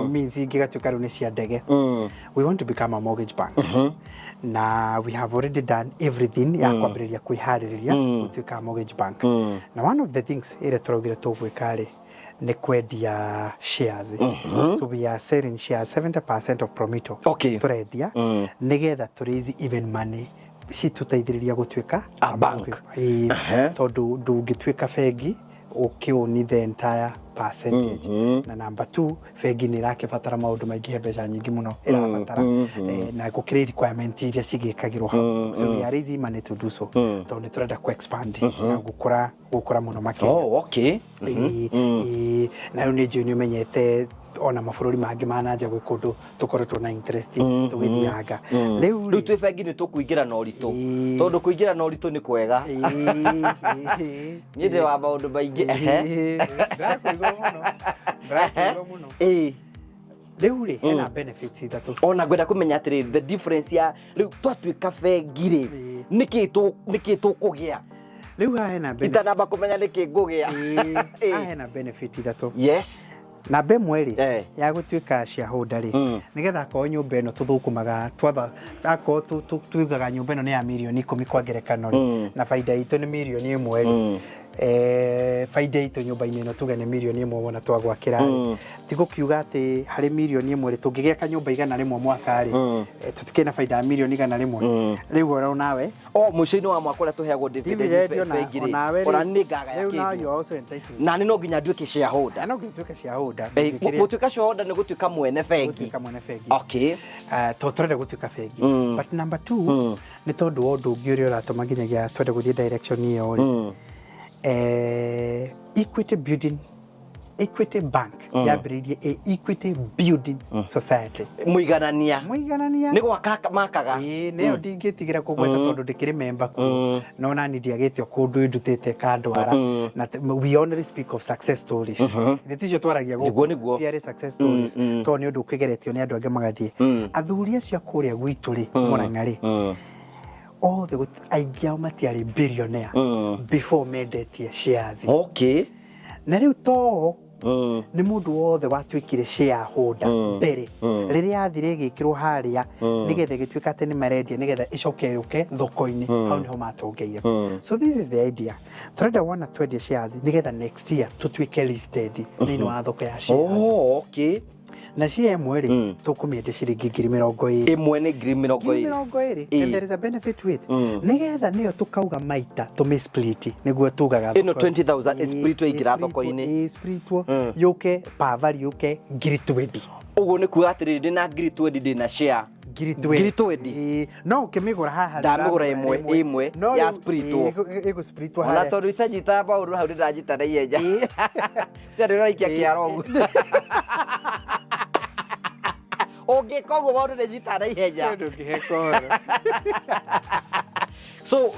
means ingĩ ĩgatuĩka rĩu nĩ cia ndege. We want to become a mortgage bank. Na we have already done everything ya kwambĩrĩria kwĩharĩrĩria gũtuĩka a mortgage bank. Na one of the things ĩrĩa tũraugire tũgwĩka rĩ nĩ kwendia shares. So we are selling shares 70% of Promito. Tũrendia nĩgetha tũ raise even money citũteithĩrĩria gũtuĩka A bank. Ĩĩ, tondũ ndũngĩtuĩka bengi ũkĩũni the entire percentage. Na number two, bengi nĩ ĩrakĩbatara maũndũ maingĩ, he mbeca nyingĩ mũno ĩrabatara. Na gũkĩrĩ requirement iria cigĩkagĩrwo hau. So we are raising money to do so tondũ nĩ tũrenda ku expand na gũkũra gũkũra mũno makĩria. Oh, okay. Ĩĩ, ĩĩ, na rĩu nĩ njũĩ nĩ ũmenyete ona mabũrũri mangĩ ma nanja gwĩ kũndũ tũkoretwo na interest tũgĩthianga rĩu. Rĩu twĩ bengi nĩ tũkũingĩra na ũritũ. Tondũ kũingĩra na ũritũ nĩ kwega. Niĩ ndĩ wa maũndũ maingĩ. Ehe. Ndĩrakũigua mũno, ndĩrakũigua mũno. Rĩu rĩ hena benefits ithatũ. Ona ngwenda kũmenya atĩrĩrĩ, the difference ya rĩu twatuĩka bengi rĩ, nĩkĩ tũkũgĩa? Rĩu haha hena benefit. Itanamba kũmenya nĩkĩ ngũgĩa. Haha hena benefit ithatũ. Namba ĩmwe rĩ, ya gũtuĩka shareholder rĩ, nĩgetha akorwo nyũmba ĩno tũthũkũmaga twatha akorwo tugaga nyũmba ĩno nĩ ya mirioni 10 kwa ngerekano rĩ, na baida itũ nĩ mirioni 1 rĩ, baida itũ nyũmba-inĩ ĩno tuge nĩ mirioni 1 wona twagwakĩra rĩ, ti gũkiuga atĩ harĩ mirioni 1 rĩ, tũngĩgĩaka nyũmba 100 mwaka rĩ, tũtikĩrĩ na baida ya mirioni 100. Rĩu oro nawe O mũico-inĩ wa mwaka ũrĩa tũheagwo dividend dividend ona bengi rĩ, onawe rĩ, ona nĩ ngagaya rĩu now kĩndũ. you are also entitled. Na nĩ no nginya nduĩke shareholder. Na no nginya ũtuĩke shareholder. Gũtuĩka shareholder nĩ gũtuĩka mwene bengi. Gũtuĩka mwene bengi. To tũrenda gũtuĩka bengi. But number two, nĩ tondũ wa ũndũ ũngĩ ũrĩa ũratũma nginyagia twende gũthiĩ direction ĩyo rĩ, Equity Building, Equity Bank yambĩrĩirie a Equity Building Society. Mũiganania. Mũiganania. Nĩ gwaka makaga. Ĩĩ, nĩyo ndingĩtigĩra kũgweta tondũ ndĩkĩrĩ memba kuo no nani ndiagĩte o kũndũ ndutĩte kandwara. Na we only speak of success stories, nĩ ticio twaragia gũkũ. Nĩguo, nĩguo. Tiarĩ success stories tondũ nĩ ũndũ ũkĩgeretio nĩ andũ angĩ magathiĩ. Athuri acio a kũrĩa gwitũ rĩ, Mũrang'a rĩ, othe aingĩ ao matiarĩ billionaire before mendetie shares. Na rĩu too nĩ mũndũ wothe watuĩkire shareholder mbere rĩrĩa yathire ĩgĩkĩrwo harĩa nĩgetha ĩgĩtuĩka atĩ nĩ marendia nĩgetha ĩcoke yũke thoko-inĩ, hau nĩho matongeire. So this is the idea tũrenda wona twendie shares nĩgetha next year tũtuĩke listed thĩinĩ wa thoko ya shares. Oh, okay. Na share ĩmwe rĩ, tũkũmĩendia ciringi 20,000. Ĩmwe nĩ ngiri mĩrongo ngiri ĩrĩ. 20. And there is a benefit with nĩgetha nĩyo tũkauga maita tũmĩ split nĩguo tugaga Ĩno thoko. 20,000 ĩsplitwo ĩingĩra thoko-inĩ. Ĩsplitwo yũke pa value yũke ngiri 20. Ũguo nĩ kuga atĩrĩrĩ, ndĩna ngiri 20 ndĩna share Ngiri ngiri 20. Ĩĩ, no ũkĩmĩgũra haha Ndamĩgũra ĩmwe, ĩmwe, No ya rĩu, splitwo. ĩĩ, ĩgũ-splitwo Ona harĩa. tondũ itanyitaga maũndũ hau ndĩranyita na ihenya cia ndĩraikia kĩara ũguo ũngĩka ũguo maũndũ nĩnyitaga na ihenya. Ndũngĩhe kohoro. So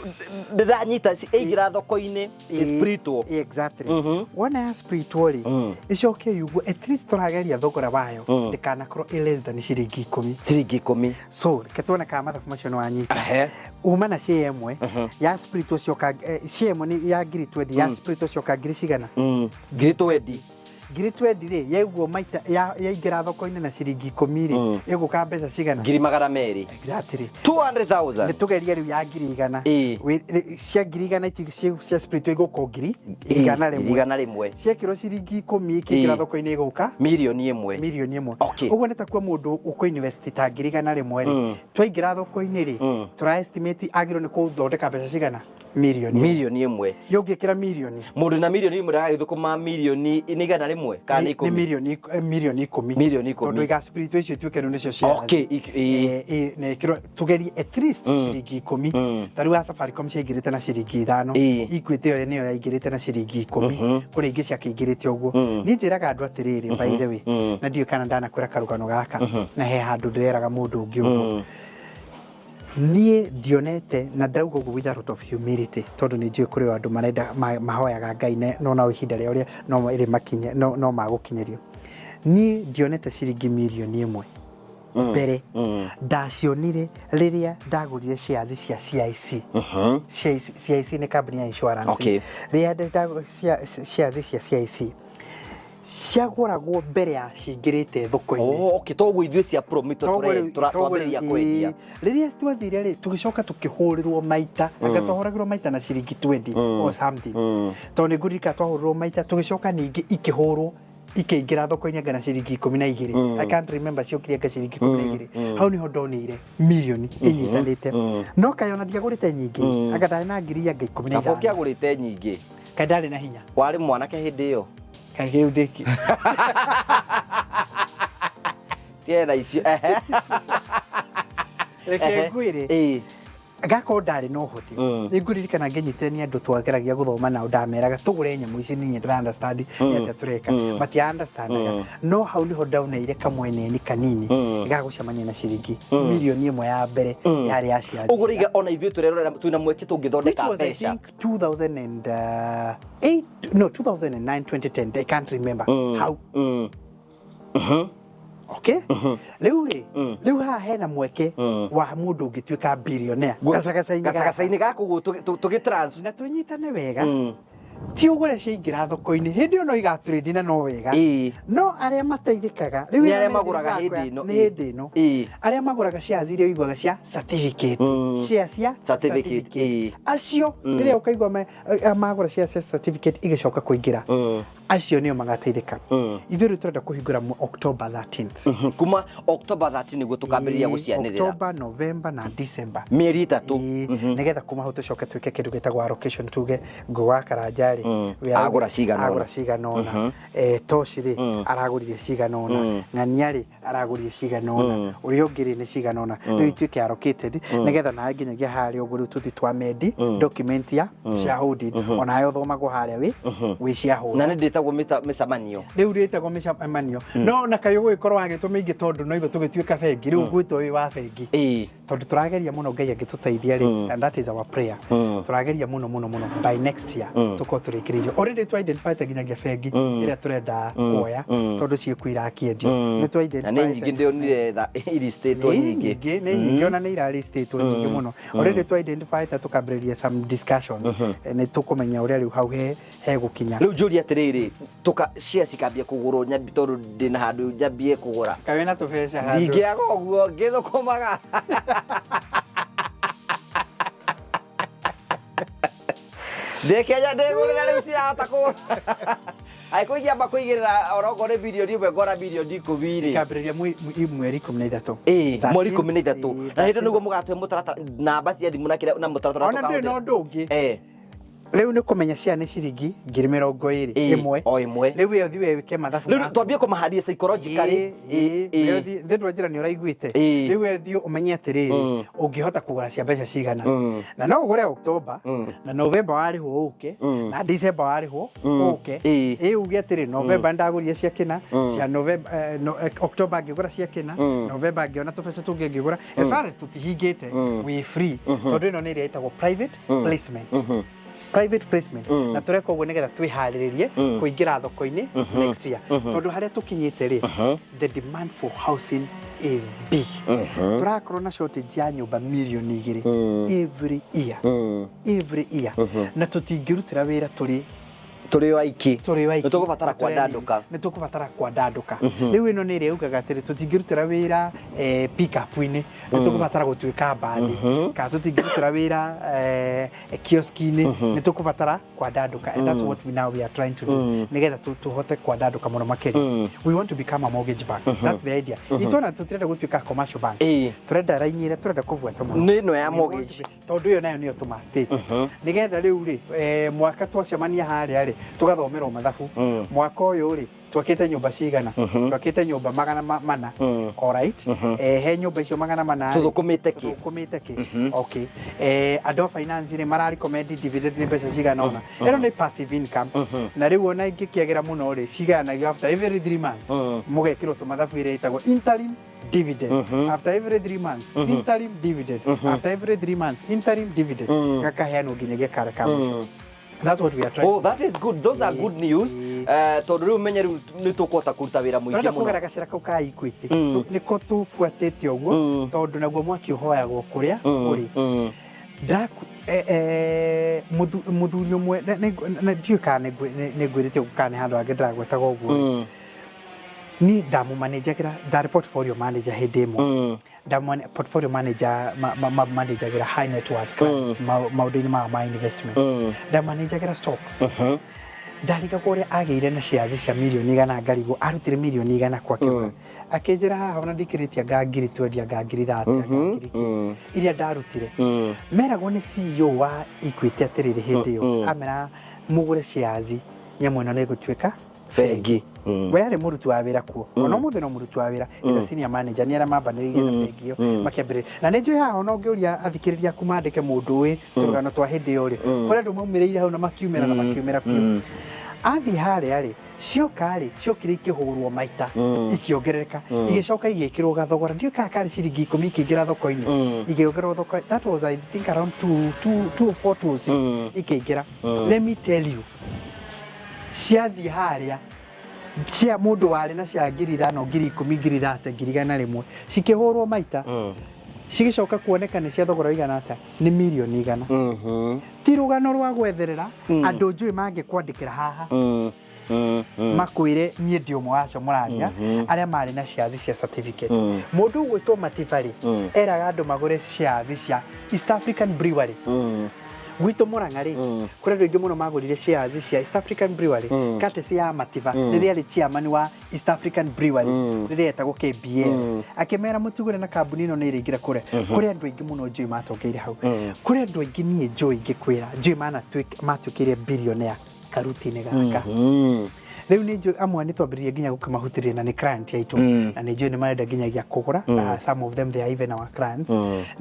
ndĩranyita ĩingĩra thoko-inĩ ĩsplitwo. Exactly. Wona ya splitwo rĩ, ĩcoke yugwo at least tũrageria thogora wayo ndĩkanakorwo ĩ less than ciringi 10. Ciringi 10. So reke tuone kana mathabu macio nĩ wanyita. Uma na share ĩmwe ya split ũcio, share ĩmwe nĩ ya ngiri 20, ya split ũcio ngiri cigana? Ngiri 20. Ngiri 20 rĩ, yaiguo maita yaingĩra thoko-inĩ na ciringi 10 rĩ, ĩgũka mbeca cigana? Ngiri 200. Exactly. 200,000. Nĩ tũgerie rĩu ya ngiri 100. Cia ngiri 100 cia split igũka ngiri 100. 100. Ciekĩrwo ciringi 10 ikĩingĩra thoko-inĩ ĩgũka 1,000,000. 1,000,000. Okay. Ũguo nĩ takuo mũndũ ũkũ invest ta ngiri 100 rĩ, twaingĩra thoko-inĩ rĩ, tũra estimate agĩrĩirwo nĩ kũthondeka mbeca cigana? 1,000,000. 1,000,000. Yũngĩkĩra mirioni. Mũndũ na 1,000,000 ndagagĩthũkũma mirioni nĩ 100 kana nĩ nĩ 10? 10,000,000. 10,000,000. Tondũ iga split icio ituĩke rĩu nĩcio shares. Okay, Na ĩkĩrwo tũgerie at least ciringi 10. Ta rĩu ya Safaricom ciaingĩrĩte na ciringi 5. Equity ĩyo nĩyo yaingĩrĩte na ciringi 10. Kũrĩ ingĩ ciakĩingĩrĩte ũguo. Niĩ njĩraga andũ atĩrĩrĩ, by the way, na ndiũĩ kana ndanakwĩra karũgano gaka, na he handũ ndĩreraga mũndũ ũngĩ ũguo. Niĩ ndionete, na ndauga ũguo with a lot of humility, tondũ nĩ njũĩ kũrĩ andũ marenda mahoyaga Ngai no nao ihinda rĩao rĩa no ĩrĩ makinye no magũkinyĩrio. Niĩ ndionete ciringi 1,000,000 mbere. Ndacionire rĩrĩa ndagũrire shares cia CIC. CIC nĩ kambuni ya insurance. Rĩrĩa ndagũrire shares cia CIC, ciagũragwo mbere ya cingĩrĩte thoko-inĩ. Oh, okay, toguo ithuĩ cia Promito Toguo rĩu- toguo twambĩrĩria rĩu, kwendia. Rĩrĩa twathire rĩ, tũgĩcoka tũkĩhũrĩrwo maita, anga twahũragĩrwo maita na ciringi 20 or something, tondũ nĩ ngũririkana twahũrĩrwo maita, tũgĩcoka ningĩ ikĩhũrwo ikĩingĩra thoko-inĩ anga na ciringi 12. I can't remember ciokire anga ciringi 12. Hau niho ndonire mirioni ĩnyitanĩte, no kaĩ ona ndiagũrĩte nyingĩ, anga ndarĩ na ngiri anga ikũmi na Kaba ithano. ũkĩagũrĩte nyingĩ. Kaĩ ndarĩ na hinya. Warĩ mwanake hĩndĩ ĩyo. Kaĩ kĩu ndĩki. Tiera icio. Ehe. Reke ngwĩre, ngakorwo ndarĩ na ũhoti. Nĩ ngũririkana ngĩnyitithania andũ twageragia gũthoma nao, ndameraga tũgũre nyamũ ici, niĩ ndĩra understand nĩ atĩa tũreka. Matia understandaga. No hau nĩho ndaoneire kamweneni kanini ga gũcemania na ciringi 1,000,000 ya mbere yarĩ ya ciathi. Ũguo rĩiga ona ithuĩ tũrerorera twĩna mweke Which tũngĩthondeka was, I mbeca. think, 2008, no, 2009, 2010, I can't remember how. Okay, rĩu rĩ, rĩu haha hena mweke wa mũndũ ũngĩtuĩka billionaire gacagaca-inĩ gaka. Gacagaca-inĩ gaka ũguo tũgĩ transfer. Na tũnyitane wega, ti ũgũre ciaingĩra thoko-inĩ hĩndĩ ĩyo no igatũrĩndi na no wega, no arĩa mateithĩkaga rĩu Nĩ ĩno arĩa nĩ magũraga thirikari hĩndĩ ĩno. Nĩ hĩndĩ ĩno. Arĩa magũraga shares iria ũiguaga cia certificate, shares cia Certificate, acio rĩrĩa ũkaigua magũra shares cia certificate igĩcoka kũingĩra, acio nĩo magateithĩka. Ithuĩ rĩu tũrenda kũhingũra October 13th. Kuma October 13 nĩguo tũkambĩrĩria gũcianĩrĩra. October, November na December. Mĩeri 3. Nĩgetha kuma hau tũcoke twĩke kĩndũ gĩtagwo allocation, tuge Ngũgĩ wa Karanja rĩ, we Agũra cigana ũna. Agũra cigana ũna, Toshi rĩ, aragũrire cigana ũna, Ng'ania rĩ, aragũrire cigana ũna, ũrĩa ũngĩ rĩ, nĩ cigana ũna. Rĩu ituĩke allocated, nĩgetha nawe nginyagia harĩa ũguo rĩu tũthiĩ twa mendi document ya shareholding, onawe ũthomagwo harĩa wĩ shareholder. Na nĩ ndĩtagwo mĩcemanio. Rĩu rĩtagwo mĩcemanio, no na kaĩ ũgũgĩkorwo wagĩtwo mĩingĩ, tondũ no igũ tũgĩtuĩka bengi rĩu gwĩtwo wĩ wa bengi, tondũ tũrageria mũno, Ngai angĩtũteithia rĩ, and that is our prayer, tũrageria mũno mũno mũno by next year tũkorwo tũrĩkĩrĩirio. Already twa identify nginyagia bengi ĩrĩa tũrenda kuoya, tondũ ciĩkuo irakĩendio, nĩ twa Na identify. nĩ nyingĩ ndĩonire iristĩtwo Nĩ nyingĩ. nyingĩ, nĩ nyingĩ, ona nĩ iraristĩtwo nyingĩ mũno. Already twa identify ta tũkambĩrĩria some discussions. Nĩ tũkũmenya ũrĩa rĩu hau he hegũkinya. Rĩu njũria atĩrĩrĩ, tũka share cikambia kũgũrwo nyambi, tondũ ndĩna handũ nyambie kũgũra. Kaĩ wĩna tũbeca handũ? Ndingĩaga ũguo ngĩthũkũmaga. Ndĩ Kenya ndĩgũrĩra rĩu cirahota kũgũra, angĩkorwo ingĩamba kũigĩrĩra onokorwo nĩ 1,000,000 ngona 10,000,000 rĩ. Ikambĩrĩria mweri 13. Ĩĩ, mweri 13. Na hĩndĩ 13. nĩguo mũgatũhe mũtaratara, namba cia thimũ na kĩrĩa na mũtaratara. Ona ndũrĩ na ũndũ ũngĩ. Rĩu nĩ kũmenya cia nĩ ciringi 20,000 ĩmwe. O ĩmwe. Rĩu we ũthiĩ wĩke mathabu Rĩu maku. twambie kũmaharia psychologically. We ũthiĩ ndĩ njĩra nĩ ũraiguĩte. Rĩu we ũthiĩ ũmenye atĩrĩrĩ, ũngĩhota kũgũra cia mbeca cigana, na no ũgũre October, na November warĩhwo ũke, na December warĩhwo ũke. Ĩ uge atĩrĩ, November ndagũrire cia kĩna, cia November, no, October ngĩgũra cia kĩna, November ngĩona tũbeca tũngĩ ngĩgũra. As far as tũtihingĩte, wĩ free, tondũ ĩno nĩ ĩrĩa ĩtagwo private placement, private placement. Na tũreka ũguo nĩgetha twĩharĩrĩrie kũingĩra thoko-inĩ next year, tondũ harĩa tũkinyĩte rĩ, the demand for housing is big. Tũrakorwo na shortage ya nyũmba 2 mirioni every year, every year, na tũtingĩrutĩra wĩra tũrĩ Tũrĩ o aiki. Tũrĩ aiki. Nĩ tũgũbatara kwandandũka. Nĩ tũkũbatara kwandandũka. Rĩu ĩno nĩ ĩrĩa yugaga atĩrĩ, tũtingĩrutĩra wĩra pick-up-inĩ, nĩ tũkũbatara gũtuĩka mbathi, kana tũtingĩrutĩra wĩra kioski-inĩ, nĩ tũkũbatara kwandandũka. And that's what we now we are trying to do, nĩgetha tũhote kwandandũka mũno makĩria. We want to become a mortgage bank. That's the idea. Itwana tũtirenda gũtuĩka commercial bank. Tũrenda raini ĩrĩa tũrenda kũbuata mũno Nĩ ĩno ya We want mortgage. to tondũ ĩyo nayo nĩyo tũma state, nĩgetha rĩu rĩ mwaka twacemania harĩa rĩ, tũgathomerwo mathabu. Mwaka ũyũ rĩ, twakĩte nyũmba cigana? Twakĩte nyũmba 400. Alright, he nyũmba icio 400 rĩ, Tũthũkũmĩte kĩ? Tũthũkũmĩte kĩ? Okay, andũ a finance rĩ, mara recommend dividend nĩ mbeca cigana ũna. Ĩno nĩ passive income, na rĩu ona ingĩkĩagĩra mũno rĩ, cigayanagio after every 3 months, mũgekĩrwo tũmathabu ĩrĩa ĩtagwo interim dividend. After every 3 months, interim dividend. After every 3 months, interim dividend, gakaheanwo nginyagia kara ka mũico. That's what we are trying Oh, to do. that is good. Those are good news. Tondũ rĩu menye rĩu nĩ tũkũhota kũruta wĩra mũingĩ Tũrenda mũno. kũgera gacĩra kau ka Equity. Nĩko tũbuatĩte ũguo, tondũ naguo mwaki ũhoyagwo kũrĩa ũrĩ. Ndaku mũthuri ũmwe ndiũĩ kana nĩ ngwĩrĩte ũguo kana nĩ handũ hangĩ ndĩragwetaga ũguo. Niĩ ndamũmanĩnjagĩra, ndarĩ portfolio manager hĩndĩ ĩmwe. Ndamũ portfolio manager managagĩra high net worth clients maũndũ-inĩ mao ma investment. Ndamanĩnjagĩra stocks. Ndarigagwo ũrĩa agĩire na shares cia 100,000,000, ngarigwo arutire 100,000,000 kwake. Akĩnjĩra haha ona ndikĩrĩtie anga ngiri 20, anga ngiri 30, anga ngiri kĩ, iria ndarutire. Meragwo nĩ CEO wa Equity atĩrĩrĩ, hĩndĩ ĩyo amera mũgũre shares, nyamũ ĩno nĩ ĩgũtuĩka bengi. We arĩ mũruti wa wĩra kuo, ona ũmũthĩ no mũruti wa wĩra, is a senior manager. Nĩ arĩa mambanĩrĩirie na bengi ĩyo makĩambĩrĩria, na nĩ njũĩ haha ona ũngĩũria athikĩrĩria aku mandĩke mũndũ ũĩ tũrũgano twa hĩndĩ ĩyo rĩ, kũrĩ andũ maumĩrĩire hau na makiumĩra na makiumĩra biũ. Athiĩ harĩa rĩ, cioka rĩ, ciokire ikĩhũrwo maita, ikĩongerereka, igĩcoka igĩkĩrwo gathogora, ndiũĩ kana karĩ ciringi 10, ikĩingĩra thoko-inĩ, ikĩongererwo thoko. That was, I think, around 2 2 2 4 2 6 ikĩingĩra. Let me tell you, ciathiĩ harĩa cia mũndũ warĩ na cia 5,000, 10,000, 30,000, 100,000, cikĩhũrwo maita, cigĩcoka kuoneka nĩ cia thogora ũigana atĩa? Nĩ 100,000,000. Ti rũgano rwa gwetherera andũ njũĩ mangĩkwandĩkĩra haha makwĩre niĩ ndĩ ũmwe wacio mũraria arĩa marĩ na shares cia certificate. Mũndũ ũgwĩtwo Matiba rĩ, eraga andũ magũre shares cia East African Brewery. Gwitũ Mũrang'a rĩ, kũrĩ andũ aingĩ mũno magũrire shares cia East African Brewery courtesy ya Matiba, rĩrĩa arĩ chairman wa East African Brewery, rĩrĩa etagwo KBL, akĩmera mũtigũre na kambuni ĩno nĩ ĩrĩingĩra kũrĩa. Kũrĩ andũ aingĩ mũno njũĩ matongeire hau. Kũrĩ andũ aingĩ niĩ njũĩ ingĩkwĩra njũĩ manatuĩkire billionaire karuti-inĩ gaka. Rĩu nĩ njũĩ amwe nĩ twambĩrĩria nginya gũkĩmahutĩria, na nĩ client aitũ, na nĩ njũĩ nĩ marenda nginyagia kũgũra. Some of them, they are even our clients.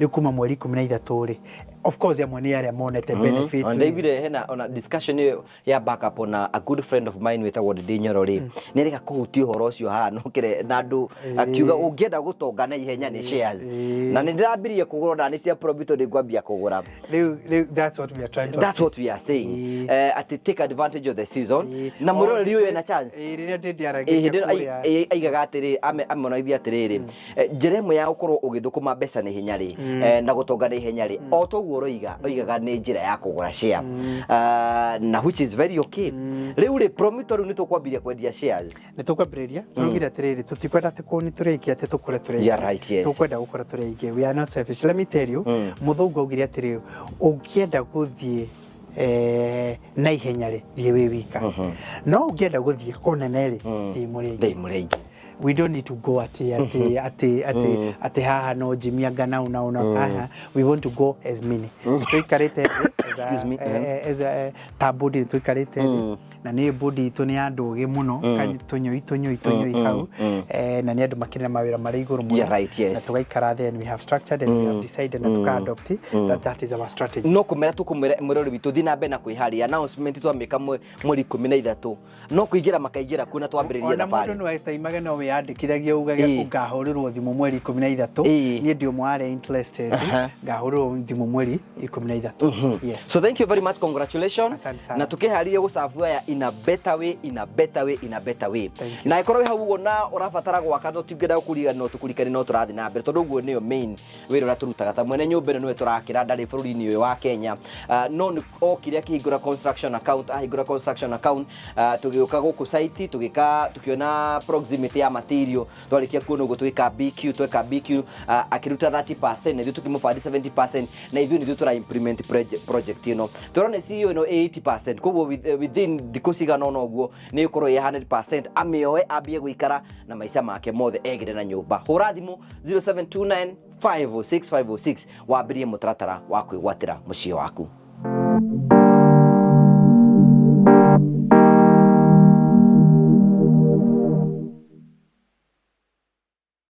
Rĩu kuma mweri 13 rĩ, of course amwe nĩ arĩa monete benefit. Ona ndaiguire hena ona discussion ĩyo ya backup ona a good friend of mine wĩtagwo Ndĩndĩ Nyoro rĩ, nĩ areka kũhutia ũhoro ũcio haha nokĩre na andũ, akiuga ũngĩenda gũtonga na ihenya nĩ shares. Na nĩ ndĩrambirie kũgũra, ona nĩ cia profit nĩ ngwambia kũgũra. Rĩu that's what we are trying to That's what we are saying, atĩ take advantage of the season, na mwĩroreri ũyũ ena chance. Rĩrĩa Ndĩndĩ Ĩ, hĩndĩ aragĩria ĩno kũrĩa aigaga atĩrĩ, amonaithia atĩrĩrĩ, njĩra ĩmwe ya gũkorwo ũgĩthũkũma mbeca na ihenya rĩ, na gũtonga na ihenya rĩ, o toguo ũroiga oigaga nĩ njĩra ya kũgũra share. Ah, na which is very okay. Rĩu rĩ, Promito, rĩu nĩ tũkwambiria kwendia shares. Nĩ tũkwambĩrĩria. Tũraugire atĩrĩrĩ, tũtikwenda atĩ kũni tũrĩ aingĩ atĩ tũkũre tũrĩ aingĩ. Yeah, right, yes. Tũkwenda gũkũra tũrĩ aingĩ. We are not selfish. Let me tell you, mũthũngũ augire atĩrĩrĩ, ũngĩenda gũthiĩ na ihenya rĩ, thiĩ wĩ wika, no ũngĩenda gũthiĩ kũnene rĩ, thiĩ mũrĩ aingĩ. Thiĩ mũrĩ aingĩ. We don't need to go ati ati ati ati ati haha no Jimmy anga nau nau nau haha. We want to go as many tuikarĩte thĩ as a- Excuse me. As a ta bodi tuikarĩte thĩ, na nĩ bodi itũ nĩ andũ ogĩ mũno, tũnyũi tũnyũi tũnyũi hau, na nĩ andũ makĩrĩ na mawĩra marĩ igũrũ mũno. Yeah, right, yes. Na tũgaikara thĩ and we have structured and we have decided na tuka adopt that that is our strategy. No kũmera tũkũmwĩra mwĩrori witũ thiĩ na mbere na kwĩharĩria. Announcement twamĩka mweri 13, no kũingĩra makaingĩra kuo na twambĩrĩrie Ona mũndũ thabarĩ. no etaimage no Wĩyandĩkithagia ugage ngahũrĩrwo thimũ mweri 13. Niĩ ndĩ ũmwe warĩa interested. Ngahũrĩrwo thimũ mweri 13, yes. So thank you very much, congratulations. Asante sana. Na tukiharĩrie gũcabu aya in a better way, in a better way, in a better way. Thank you. Na ĩkorwo wĩ hau ũguo na ũrabatara gwaka, no tingĩenda gũkũriganĩrwo, tũkũrikanie no tũrathiĩ na mbere, tondũ ũguo nĩyo main wĩra ũrĩa tũrutaga. Ta mwene nyũmba ĩno nĩwe tũrakĩra, ndarĩ bũrũri-inĩ ũyũ wa Kenya. No nĩ okire akĩhingũra construction account, ahingũra construction account, tũgĩũka gũkũ site, tũgĩka, tũkĩona proximity ya material. Twarĩkia kuona ũguo, tũgĩka BQ, tweka BQ, akĩruta 30% na ithuĩ tũkĩmũbandi 70%, na ithuĩ nĩthuĩ tũra implement project ĩno. Tũrona CEO ĩno 80%, koguo within thikũ cigana ũna ũguo nĩ ĩkorwo ĩ 100%, amĩoe ambie gũikara na maica make mothe egĩre na nyũmba. Hũra thimũ 0729 506 506 wambĩrie mũtaratara wa kwĩgwatĩra mũciĩ waku.